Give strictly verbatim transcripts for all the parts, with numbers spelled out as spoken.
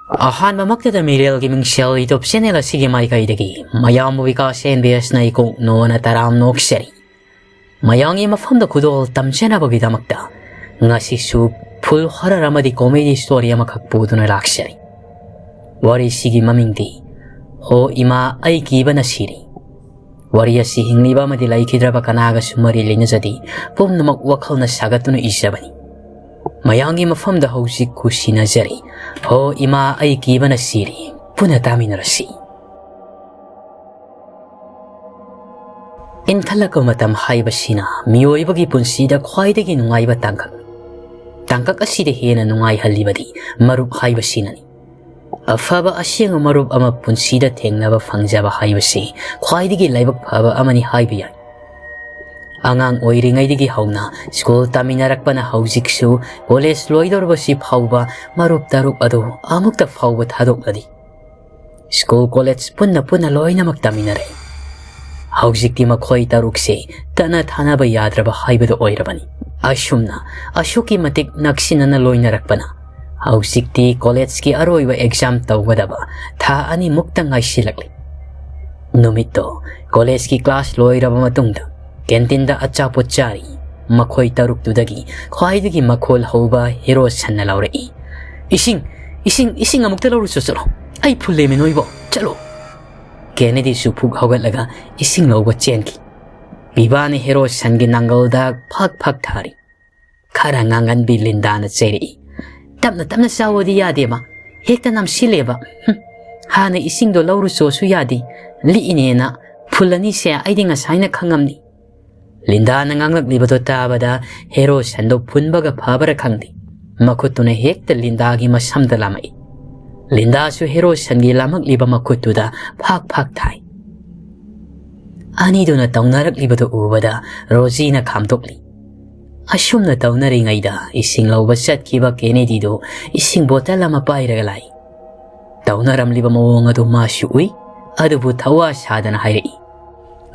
ꯑꯍꯥꯟꯕꯃꯛꯇꯗ ꯃꯤꯔꯦꯜꯒꯤ ꯃꯤꯡꯁꯦꯜ YouTube channel ꯑꯁꯤꯒꯤ ꯃꯥꯏꯀꯩꯗꯒꯤ ꯃꯌꯥꯝꯕꯨ ꯕꯤꯀꯥꯁ ꯑꯦꯟ ꯕꯤ ꯑꯦꯁꯅ ꯏꯀꯣꯛ ꯅꯣꯅ ꯇꯔꯥꯝꯅ ꯑꯣꯛꯆꯔꯤ꯫ ꯃꯌꯥꯝꯒꯤ ꯃꯐꯝꯗ ꯈꯨꯗꯣꯜ ꯇꯝꯖꯅꯕꯒꯤꯗꯃꯛꯇ ꯉꯁꯤꯁꯨ full horror ꯑꯃꯗꯤ comedy story ꯑꯃꯈꯛ ꯄꯨꯗꯨꯅ ꯂꯥꯛꯆꯔꯤ꯫ ꯋꯥꯔꯤꯁꯤꯒꯤ ꯃꯃꯤꯡꯗꯤ "ꯍꯣ ꯏꯃꯥ ꯑꯩ ꯀꯤꯕꯅ ꯁꯤꯔꯦ"꯫ ꯋꯥꯔꯤ ꯑꯁꯤ ꯍꯤꯡꯂꯤꯕ ꯑꯃꯗꯤ ꯂꯩꯈꯤꯗ꯭ꯔꯕ ꯀꯅꯥꯒꯁꯨ ꯃꯔꯤ ꯂꯩꯅꯖꯗꯦ꯫ ꯄꯨꯝꯅꯃꯛ ꯋꯥꯈꯜꯅ ꯁꯥꯒꯠꯇꯨꯅ ꯏꯖꯕꯅꯤ꯫ ꯃꯌꯥꯝꯒꯤ ꯃꯐꯝꯗ ꯍꯧꯖꯤꯛ ꯀꯨꯁꯤꯅꯖꯔꯤ꯫ "ꯍꯣ ꯏꯃꯥ ꯑꯩ ꯀꯤꯕꯅ ꯁꯤꯔꯦ"꯫ ꯄꯨꯟꯅ ꯇꯥꯃꯤꯟꯅꯔꯁꯤ꯫ ꯏꯟꯈꯠꯂꯛꯄ ꯃꯇꯝ ꯍꯥꯏꯕꯁꯤꯅ ꯃꯤꯑꯣꯏꯕꯒꯤ ꯄꯨꯟꯁꯤꯗ ꯈ꯭ꯋꯥꯏꯗꯒꯤ ꯅꯨꯡꯉꯥꯏꯕ ꯇꯥꯡꯀꯛꯅꯤ꯫ ꯇꯥꯡꯀꯛ ꯑꯁꯤꯗ ꯍꯦꯟꯅ ꯅꯨꯡꯉꯥꯏꯍꯜꯂꯤꯕꯗꯤ ꯃꯔꯨꯞ ꯍꯥꯏꯕꯁꯤꯅꯅꯤ꯫ ꯑꯐꯕ ꯑꯁꯦꯡꯕ ꯃꯔꯨꯞ ꯑꯃ ꯄꯨꯟꯁꯤꯗ ꯊꯦꯡꯅꯕ ꯐꯪꯖꯕ ꯍꯥꯏꯕꯁꯤ ꯈ꯭ꯋꯥꯏꯗꯒꯤ ꯂꯥꯏꯕꯛ ꯐꯕ ꯑꯃꯅꯤ ꯍꯥꯏꯕ ꯌꯥꯏ꯫ ꯑꯉꯥꯡ ꯑꯣꯏꯔꯤꯉꯩꯗꯒꯤ ꯍꯧꯅ ꯁ꯭ꯀꯨꯜ ꯇꯝꯃꯤꯟꯅꯔꯛꯄꯅ ꯍꯧꯖꯤꯛꯁꯨ ꯀꯣꯂꯦꯖ ꯂꯣꯏꯗꯧꯔꯕꯁꯤ ꯐꯥꯎꯕ ꯃꯔꯨꯞ ꯇꯔꯨꯛ ꯑꯗꯨ ꯑꯃꯨꯛꯇ ꯐꯥꯎꯕ ꯊꯥꯗꯣꯛꯅꯗꯦ꯫ ꯁ꯭ꯀꯨꯜ ꯀꯣꯂꯦꯖ ꯄꯨꯟꯅ ꯄꯨꯟꯅ ꯂꯣꯏꯅꯃꯛ ꯇꯝꯃꯤꯟꯅꯔꯛꯏ꯫ ꯍꯧꯖꯤꯛꯇꯤ ꯃꯈꯣꯏ ꯇꯔꯨꯛꯁꯦ ꯇꯠꯅ ꯊꯥꯅꯕ ꯌꯥꯗ꯭ꯔꯕ ꯍꯥꯏꯕꯗꯨ ꯑꯣꯏꯔꯕꯅꯤ꯫ ꯑꯁꯨꯝꯅ ꯑꯁꯨꯛꯀꯤ ꯃꯇꯤꯛ ꯅꯛꯁꯤꯟꯅꯅ ꯂꯣꯏꯅꯔꯛꯄꯅ ꯍꯧꯖꯤꯛꯇꯤ ꯀꯣꯂꯦꯖꯀꯤ ꯑꯔꯣꯏꯕ ꯑꯦꯛꯖꯥꯝ ꯇꯧꯒꯗꯕ ꯊꯥ ꯑꯅꯤꯃꯨꯛꯇ ꯉꯥꯏꯁꯤꯜꯂꯛꯂꯤ꯫ ꯅꯨꯃꯤꯠꯇꯣ ꯀꯣꯂꯦꯖꯀꯤ ꯀ꯭ꯂꯥꯁ ꯂꯣꯏꯔꯕ ꯃꯇꯨꯡꯗ ꯀꯦꯟꯇꯤꯟꯗ ꯑꯆꯥꯄꯣꯠ ꯆꯥꯔꯤ꯫ ꯃꯈꯣꯏ ꯇꯔꯨꯛꯇꯨꯗꯒꯤ ꯈ꯭ꯋꯥꯏꯗꯒꯤ ꯃꯈꯣꯜ ꯍꯧꯕ ꯍꯦꯔꯣ ꯁꯟꯅ ꯂꯥꯎꯔꯛꯏ, "ꯏꯁꯤꯡ, ꯏꯁꯤꯡ, ꯏꯁꯤꯡ ꯑꯃꯨꯛꯇ ꯂꯧꯔꯨꯆꯣ ꯆꯠꯂꯣ꯫ ꯑꯩ ꯐꯨꯜꯂꯦꯃꯤ ꯅꯣꯏꯕꯣ, ꯆꯠꯂꯣ!" ꯀꯦꯅꯦꯗꯤꯁꯨ ꯐꯨꯛ ꯍꯧꯒꯠꯂꯒ ꯏꯁꯤꯡ ꯂꯧꯕ ꯆꯦꯟꯈꯤ꯫ ꯕꯤꯕꯥꯅ ꯍꯦꯔꯣ ꯁꯟꯒꯤ ꯅꯥꯡꯒꯜꯗ ꯐꯛ ꯐꯛ ꯊꯥꯔꯤ꯫ ꯈꯔ ꯉꯥꯡꯒꯟꯕꯤ ꯂꯤꯟꯗꯥꯅ ꯆꯩꯔꯛꯏ, "ꯇꯞꯅ ꯇꯞꯅ ꯆꯥꯎꯑꯣꯗꯤ ꯌꯥꯗꯦꯕ, ꯍꯦꯛꯇ ꯅꯝꯁꯤꯜꯂꯦꯕ꯫ ꯍꯨꯝ, ꯍꯥꯟꯅ ꯏꯁꯤꯡꯗꯣ ꯂꯧꯔꯨꯆꯣꯁꯨ ꯌꯥꯗꯦ, ꯂꯤꯛꯏꯅꯦꯅ ꯐꯨꯜꯂꯅꯤꯁꯦ ꯑꯩꯗꯤ ꯉꯁꯥꯏꯅ ꯈꯪꯉꯝꯅꯤ"꯫ ꯂꯤꯟꯗꯥꯅ ꯉꯥꯡꯂꯛꯂꯤꯕꯗꯣ ꯇꯥꯕꯗ ꯍꯦꯔꯣ ꯁꯟꯗꯣ ꯐꯨꯟꯕꯒ ꯐꯕ꯭ꯔꯥ ꯈꯪꯗꯦ, ꯃꯈꯨꯠꯇꯨꯅ ꯍꯦꯛꯇ ꯂꯤꯟꯗꯥꯒꯤ ꯃꯁꯝꯗ ꯂꯥꯝꯃꯛꯏ꯫ ꯂꯤꯟꯗꯥꯁꯨ ꯍꯦꯔꯣ ꯁꯟꯒꯤ ꯂꯥꯝꯃꯛꯂꯤꯕ ꯃꯈꯨꯠꯇꯨꯗ ꯐꯥꯛ ꯐꯥꯛ ꯊꯥꯏ꯫ ꯑꯅꯤꯗꯨꯅ ꯇꯧꯅꯔꯛꯂꯤꯕꯗꯨ ꯎꯕꯗ ꯔꯣꯖꯤꯅ ꯈꯥꯝꯗꯣꯛꯂꯤ꯫ ꯑꯁꯨꯝꯅ ꯇꯧꯅꯔꯤꯉꯩꯗ ꯏꯁꯤꯡ ꯂꯧꯕ ꯆꯠꯈꯤꯕ ꯀꯦꯅꯦꯗꯤꯗꯨ ꯏꯁꯤꯡ ꯕꯣꯇꯜ ꯑꯃ ꯄꯥꯏꯔꯒ ꯂꯥꯛꯏ꯫ ꯇꯧꯅꯔꯝꯂꯤꯕ ꯃꯑꯣꯡ ꯑꯗꯨ ꯃꯥꯁꯨ ꯎꯏ, ꯑꯗꯨꯕꯨ ꯊꯋꯥ ꯁꯥꯗꯅ ꯍꯥꯏꯔꯛꯏ,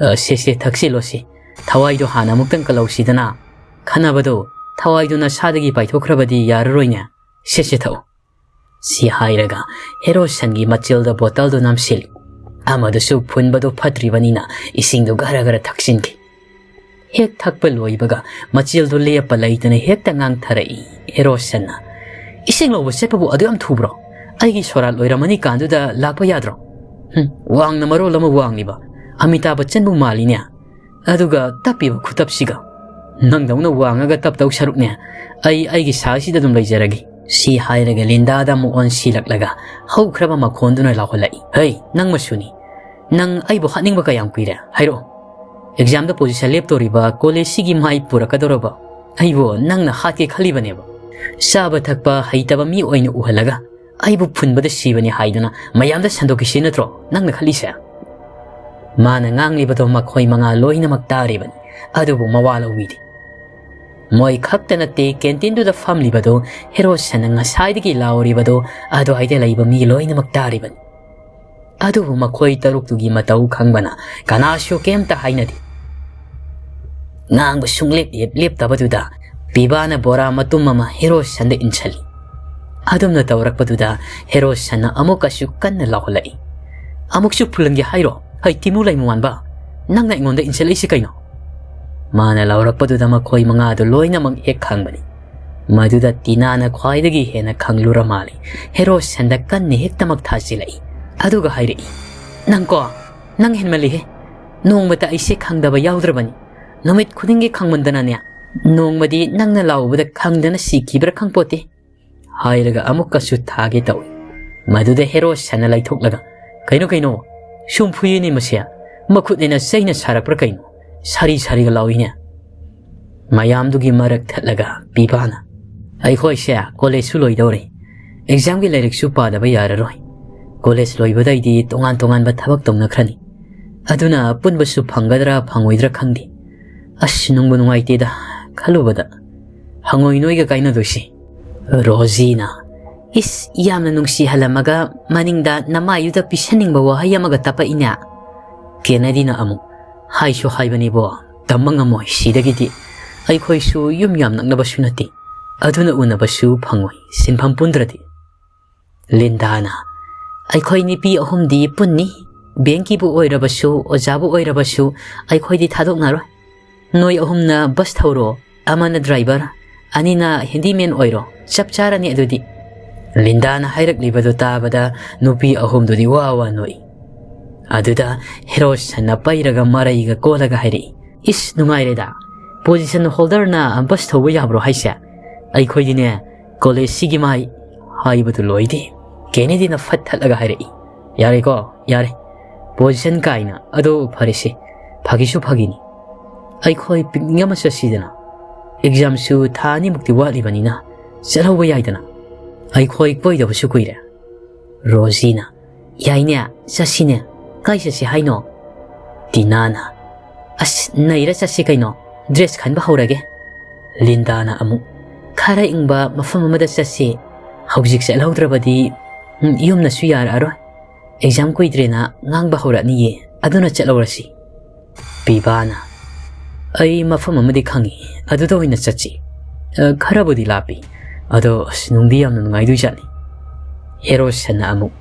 "ꯑ, ꯁꯦ, ꯁꯦ, ꯊꯛꯆꯤꯜꯂꯣ ꯁꯦ꯫ ꯊꯋꯥꯏꯗꯣ ꯍꯥꯟꯅ ꯑꯃꯨꯛꯇꯪ ꯀꯜꯍꯧꯁꯤꯗꯅ꯫ ꯈꯟꯅꯕꯗꯣ, ꯊꯋꯥꯏꯗꯣ ꯅꯁꯥꯗꯒꯤ ꯄꯥꯏꯊꯣꯛꯈ꯭ꯔꯕꯗꯤ ꯌꯥꯔꯔꯣꯏꯅꯦ꯫ ꯁꯦ, ꯁꯦ, ꯊꯛꯎ"꯫ ꯁꯤ ꯍꯥꯏꯔꯒ ꯍꯦꯔꯣꯁꯟꯒꯤ ꯃꯆꯤꯜꯗ ꯕꯣꯇꯜꯗꯨ ꯅꯝꯁꯤꯜꯂꯤ꯫ ꯑꯃꯗꯨꯁꯨ ꯐꯨꯟꯕꯗꯨ ꯐꯠꯇ꯭ꯔꯤꯕꯅꯤꯅ ꯏꯁꯤꯡꯗꯨ ꯈꯔ ꯈꯔ ꯊꯛꯆꯤꯟꯈꯤ꯫ ꯍꯦꯛ ꯊꯛꯄ ꯂꯣꯏꯕꯒ ꯃꯆꯤꯜꯗꯨ ꯂꯦꯞꯄ ꯂꯩꯇꯅ ꯍꯦꯛꯇ ꯉꯥꯡꯊꯔꯛꯏ ꯍꯦꯔꯣꯁꯟꯅ꯫ "ꯏꯁꯤꯡ ꯂꯧꯕ ꯆꯠꯄꯕꯨ ꯑꯗꯨ ꯌꯥꯝ ꯊꯨꯕ꯭ꯔꯣ? ꯑꯩꯒꯤ ꯁꯣꯔꯥꯠ ꯂꯣꯏꯔꯝꯃꯅꯤ ꯀꯥꯟꯗꯨꯗ ꯂꯥꯛꯄ ꯌꯥꯗ꯭ꯔꯣ? ꯍꯨꯝ, ꯋꯥꯡꯅ ꯃꯔꯣꯜ ꯑꯃ ꯋꯥꯡꯂꯤꯕ, ꯑꯃꯤꯇꯥꯕ ꯕꯆꯟꯕꯨ ꯃꯥꯜꯂꯤꯅꯦ꯫ ꯑꯗꯨꯒ ꯇꯞꯄꯤꯕ ꯈꯨꯇꯞꯁꯤꯒ꯫ ꯅꯪꯗꯧꯅ ꯋꯥꯡꯉꯒ ꯇꯞꯇꯧ ꯁꯔꯨꯛꯅꯦ, ꯑꯩ ꯑꯩꯒꯤ ꯁꯥꯏꯁꯤꯗ ꯑꯗꯨꯝ ꯂꯩꯖꯔꯒꯦ"꯫ ꯁꯤ ꯍꯥꯏꯔꯒ ꯂꯤꯟꯗꯥꯗ ꯑꯃꯨꯛ ꯑꯣꯟꯁꯤꯜꯂꯛꯂꯒ ꯍꯧꯈ꯭ꯔꯕ ꯃꯈꯣꯟꯗꯨꯅ ꯂꯥꯎꯍꯜꯂꯛꯏ, "ꯍꯩ, ꯅꯪ ꯃꯁꯨꯅꯤ꯫ ꯅꯪ ꯑꯩꯕꯨ ꯍꯥꯠꯅꯤꯡꯕ ꯀꯌꯥꯝ ꯀꯨꯏꯔꯦ? ꯍꯥꯏꯔꯛꯑꯣ꯫ ꯑꯦꯛꯖꯥꯝꯗ ꯄꯣꯖꯤꯁꯟ ꯂꯦꯞꯇꯧꯔꯤꯕ ꯀꯣꯂꯦꯖꯁꯤꯒꯤ ꯃꯥꯏ ꯄꯨꯔꯛꯀꯗꯧꯔꯕ ꯑꯩꯕꯨ ꯅꯪꯅ ꯍꯥꯠꯀꯦ ꯈꯜꯂꯤꯕꯅꯦꯕ꯫ ꯆꯥꯕ ꯊꯛꯄ ꯍꯩꯇꯕ ꯃꯤ ꯑꯣꯏꯅ ꯎꯍꯜꯂꯒ ꯑꯩꯕꯨ ꯐꯨꯟꯕꯗ ꯁꯤꯕꯅꯤ ꯍꯥꯏꯗꯨꯅ ꯃꯌꯥꯝꯗ ꯁꯟꯗꯣꯛꯈꯤꯁꯤ ꯅꯠꯇ꯭ꯔꯣ ꯅꯪꯅ ꯈꯜꯂꯤꯁꯦ?" ꯃꯥꯅ ꯉꯥꯡꯂꯤꯕꯗꯣ ꯃꯈꯣꯏ ꯃꯉꯥ ꯂꯣꯏꯅꯃꯛ ꯇꯥꯔꯤꯕꯅꯤ, ꯑꯗꯨꯕꯨ ꯃꯋꯥ ꯂꯧꯕꯤꯗꯦ꯫ ꯃꯣꯏ ꯈꯛꯇ ꯅꯠꯇꯦ, ꯀꯦꯟꯇꯤꯟꯗꯨꯗ ꯐꯝꯂꯤꯕꯗꯣ, ꯍꯦꯔꯣꯁꯟꯅ ꯉꯁꯥꯏꯗꯒꯤ ꯂꯥꯎꯔꯤꯕꯗꯣ, ꯑꯗꯨꯋꯥꯏꯗ ꯂꯩꯕ ꯃꯤ ꯂꯣꯏꯅꯃꯛ ꯇꯥꯔꯤꯕꯅꯤ꯫ ꯑꯗꯨꯕꯨ ꯃꯈꯣꯏ ꯇꯔꯨꯛꯇꯨꯒꯤ ꯃꯇꯧ ꯈꯪꯕꯅ ꯀꯅꯥꯁꯨ ꯀꯩꯝꯇ ꯍꯥꯏꯅꯗꯦ꯫ ꯉꯥꯡꯕ ꯁꯨꯡꯂꯦꯞ ꯂꯦꯞ-, ꯂꯦꯞꯇꯕꯗꯨꯗ ꯄꯤꯕꯥꯅ ꯕꯣꯔꯥ ꯃꯇꯨꯝ ꯑꯃ ꯍꯦꯔꯣꯁꯟꯗ ꯏꯟꯁꯤꯜꯂꯤ꯫ ꯑꯗꯨꯝꯅ ꯇꯧꯔꯛꯄꯗꯨꯗ ꯍꯦꯔꯣꯁꯟꯅ ꯑꯃꯨꯛꯀꯁꯨ ꯀꯟꯅ ꯂꯥꯎꯍꯜꯂꯛꯏ, "ꯑꯃꯨꯛꯁꯨ ꯐꯨꯜꯍꯟꯒꯦ ꯍꯥꯏꯔꯣ? ꯍꯩ ꯇꯤꯃꯨ ꯂꯩꯃꯨ ꯃꯥꯟꯕ, ꯅꯪꯅ ꯑꯩꯉꯣꯟꯗ ꯏꯟꯁꯤꯜꯂꯛꯏꯁꯤ ꯀꯩꯅꯣ?" ꯃꯥꯅ ꯂꯥꯎꯔꯛꯄꯗꯨꯗ ꯃꯈꯣꯏ ꯃꯉꯥꯗꯨ ꯂꯣꯏꯅꯃꯛ ꯍꯦꯛ ꯈꯪꯕꯅꯤ꯫ ꯃꯗꯨꯗ ꯇꯤꯅꯥꯅ ꯈ꯭ꯋꯥꯏꯗꯒꯤ ꯍꯦꯟꯅ ꯈꯪꯂꯨꯔ ꯃꯥꯜꯂꯤ꯫ ꯍꯦꯔꯣꯁꯟꯗ ꯀꯟꯅ ꯍꯦꯛꯇꯃꯛ ꯊꯥꯖꯤꯜꯂꯛꯏ꯫ ꯑꯗꯨꯒ ꯍꯥꯏꯔꯛꯏ, "ꯅꯪꯀꯣ, ꯅꯪ ꯍꯦꯟꯃꯜꯂꯤꯍꯦ꯫ ꯅꯣꯡꯃꯇ ꯑꯩꯁꯦ ꯈꯪꯗꯕ ꯌꯥꯎꯗ꯭ꯔꯕꯅꯤ꯫ ꯅꯨꯃꯤꯠ ꯈꯨꯗꯤꯡꯒꯤ ꯈꯪꯃꯟꯗꯅꯅꯦ, ꯅꯣꯡꯃꯗꯤ ꯅꯪꯅ ꯂꯥꯎꯕꯗ ꯈꯪꯗꯅ ꯁꯤꯈꯤꯕ꯭ꯔꯥ ꯈꯪꯄꯣꯠꯇꯦ"꯫ ꯍꯥꯏꯔꯒ ꯑꯃꯨꯛꯀꯁꯨ ꯊꯥꯒꯦ ꯇꯧꯏ꯫ ꯃꯗꯨꯗ ꯍꯦꯔꯣꯁꯟꯅ ꯂꯩꯊꯣꯛꯂꯒ, "ꯀꯩꯅꯣ, ꯀꯩꯅꯣ? ꯁꯨꯝ ꯐꯨꯏꯅꯦ ꯃꯁꯦ꯫ ꯃꯈꯨꯠꯅꯦꯅ ꯆꯩꯅ ꯁꯥꯔꯛꯄ꯭ꯔꯥ ꯀꯩꯅꯣ? ꯁꯥꯔꯤ ꯁꯥꯔꯤꯒ ꯂꯥꯎꯏꯅꯦ"꯫ ꯃꯌꯥꯝꯗꯨꯒꯤ ꯃꯔꯛ ꯊꯠꯂꯒ ꯄꯤꯕꯥꯅ, "ꯑꯩꯈꯣꯏꯁꯦ ꯀꯣꯂꯦꯖꯁꯨ ꯂꯣꯏꯗꯧꯔꯦ꯫ ꯑꯦꯛꯖꯥꯝꯒꯤ ꯂꯥꯏꯔꯤꯛꯁꯨ ꯄꯥꯗꯕ ꯌꯥꯔꯔꯣꯏ꯫ ꯀꯣꯂꯦꯖ ꯂꯣꯏꯕꯗꯩꯗꯤ ꯇꯣꯉꯥꯟ ꯇꯣꯉꯥꯟꯕ ꯊꯕꯛ ꯇꯧꯅꯈ꯭ꯔꯅꯤ꯫ ꯑꯗꯨꯅ ꯄꯨꯟꯕꯁꯨ ꯐꯪꯒꯗ꯭ꯔꯥ ꯐꯪꯉꯣꯏꯗ꯭ꯔꯥ ꯈꯪꯗꯦ꯫ ꯑꯁ, ꯅꯨꯡꯕꯨ ꯅꯨꯡꯉꯥꯏꯇꯦꯗ ꯈꯜꯂꯨꯕꯗ꯫ ꯍꯉꯣꯏ ꯅꯣꯏꯒ ꯀꯥꯏꯅꯗꯣꯏꯁꯤ"꯫ ꯔꯣꯖꯤꯅ, "ꯏꯁ, ꯌꯥꯝꯅ ꯅꯨꯡꯁꯤꯍꯜꯂꯝꯃꯒ ꯃꯅꯤꯡꯗ ꯅꯃꯥꯏꯗꯨꯗ ꯄꯤꯁꯟꯅꯤꯡꯕ ꯋꯥꯍꯩ ꯑꯃꯒ ꯇꯞꯄꯛꯏꯅꯦ"꯫ ꯀꯦꯅꯦꯗꯤꯅ ꯑꯃꯨꯛ, "ꯍꯥꯏꯁꯨ ꯍꯥꯏꯕꯅꯤꯕꯣ, ꯇꯝꯕ ꯉꯝꯃꯣꯏ ꯁꯤꯗꯒꯤꯗꯤ꯫ ꯑꯩꯈꯣꯏꯁꯨ ꯌꯨꯝ ꯌꯥꯝ ꯅꯛꯅꯕꯁꯨ ꯅꯠꯇꯦ꯫ ꯑꯗꯨꯅ ꯎꯅꯕꯁꯨ ꯐꯪꯉꯣꯏ, ꯁꯤꯟꯐꯝ ꯄꯨꯟꯗ꯭ꯔꯗꯤ"꯫ ꯂꯤꯟꯗꯥꯅ, "ꯑꯩꯈꯣꯏ ꯅꯨꯄꯤ ꯑꯍꯨꯝꯗꯤ ꯄꯨꯟꯅꯤ꯫ ꯕꯦꯡꯀꯤꯕꯨ ꯑꯣꯏꯔꯕꯁꯨ, ꯑꯣꯖꯥꯕꯨ ꯑꯣꯏꯔꯕꯁꯨ, ꯑꯩꯈꯣꯏꯗꯤ ꯊꯥꯗꯣꯛꯅꯔꯣꯏ꯫ ꯅꯣꯏ ꯑꯍꯨꯝꯅ ꯕꯁ ꯊꯧꯔꯣ, ꯑꯃꯅ ꯗ꯭ꯔꯥꯏꯚꯔ, ꯑꯅꯤꯅ ꯍꯦꯟꯗꯤꯃꯦꯟ ꯑꯣꯏꯔꯣ, ꯆꯞ ꯆꯥꯔꯅꯤ ꯑꯗꯨꯗꯤ꯫" ꯂꯤꯟꯗꯥꯅ ꯍꯥꯏꯔꯛꯂꯤꯕꯗꯨ ꯇꯥꯕꯗ ꯅꯨꯄꯤ ꯑꯍꯨꯝꯗꯨꯗꯤ ꯋꯥ ꯋꯥ ꯅꯣꯛꯏ꯫ ꯑꯗꯨꯗ ꯍꯦꯔꯣꯁꯟꯅ ꯄꯩꯔꯒ ꯃꯔꯩꯒ ꯀꯣꯜꯂꯒ ꯍꯥꯏꯔꯛꯏ, "ꯏꯁ, ꯅꯨꯡꯉꯥꯏꯔꯦꯗ꯫ ꯄꯣꯖꯤꯁꯟ ꯍꯣꯜꯗꯔꯅ ꯕꯁ ꯊꯧꯕ ꯌꯥꯕ꯭ꯔꯣ ꯍꯥꯏꯁꯦ? ꯑꯩꯈꯣꯏꯗꯤꯅꯦ, ꯀꯣꯂꯦꯖꯁꯤꯒꯤ ꯃꯥꯏ꯫" ꯍꯥꯏꯕꯗꯨ ꯂꯣꯏꯗꯦ, ꯀꯦꯅꯦꯗꯤꯅ ꯐꯠ ꯊꯠꯂꯒ ꯍꯥꯏꯔꯛꯏ, "ꯌꯥꯔꯦꯀꯣ, ꯌꯥꯔꯦ꯫ ꯄꯣꯖꯤꯁꯟ ꯀꯥꯏꯅ꯫ ꯑꯗꯣ ꯐꯔꯦꯁꯦ, ꯐꯥꯒꯤꯁꯨ ꯐꯥꯒꯤꯅꯤ꯫ ꯑꯩꯈꯣꯏ ꯄꯤꯛꯅꯤꯛ ꯑꯃ ꯆꯠꯁꯤꯗꯅ꯫ ꯑꯦꯛꯖꯥꯝꯁꯨ ꯊꯥ ꯑꯅꯤꯃꯨꯛꯇꯤ ꯋꯥꯠꯂꯤꯕꯅꯤꯅ ꯆꯠꯍꯧꯕ ꯌꯥꯏꯗꯅ꯫ ꯑꯩꯈꯣꯏ ꯀꯣꯏꯗꯕꯁꯨ ꯀꯨꯏꯔꯦ꯫" ꯔꯣꯖꯤꯅ, "ꯌꯥꯏꯅꯦ, ꯆꯠꯁꯤꯅꯦ꯫ ꯀꯥꯏ ꯆꯠꯁꯤ ꯍꯥꯏꯅꯣ?" ꯇꯤꯅꯥꯅ, "ꯑꯁ, ꯅꯩꯔ ꯆꯠꯁꯤ ꯀꯩꯅꯣ꯫ ꯗ꯭ꯔꯦꯁ ꯈꯟꯕ ꯍꯧꯔꯒꯦ꯫" ꯂꯤꯟꯗꯥꯅ ꯑꯃꯨꯛ, "ꯈꯔ ꯏꯪꯕ ꯃꯐꯝ ꯑꯃꯗ ꯆꯠꯁꯤ꯫ ꯍꯧꯖꯤꯛ ꯆꯠꯍꯧꯗ꯭ꯔꯕꯗꯤ, ꯎꯝ, ꯌꯨꯝꯅꯁꯨ ꯌꯥꯔꯛꯑꯔꯣꯏ꯫ ꯑꯦꯛꯖꯥꯝ ꯀꯨꯏꯗ꯭ꯔꯦꯅ ꯉꯥꯡꯕ ꯍꯧꯔꯛꯅꯤꯌꯦ, ꯑꯗꯨꯅ ꯆꯠꯍꯧꯔꯁꯤ꯫" ꯄꯤꯕꯥꯅ, "ꯑꯩ ꯃꯐꯝ ꯑꯃꯗꯤ ꯈꯪꯉꯤ, ꯑꯗꯨꯗ ꯑꯣꯏꯅ ꯆꯠꯁꯤ꯫ ꯑ, ꯈꯔꯕꯨꯗꯤ ꯂꯥꯞꯄꯤ, ꯑꯗꯣ ꯑꯁ, ꯅꯨꯡꯗꯤ ꯌꯥꯝꯅ ꯅꯨꯡꯉꯥꯏꯗꯣꯏꯖꯥꯠꯅꯤ꯫" ꯍꯦꯔꯣꯁꯟꯅ ꯑꯃꯨꯛ,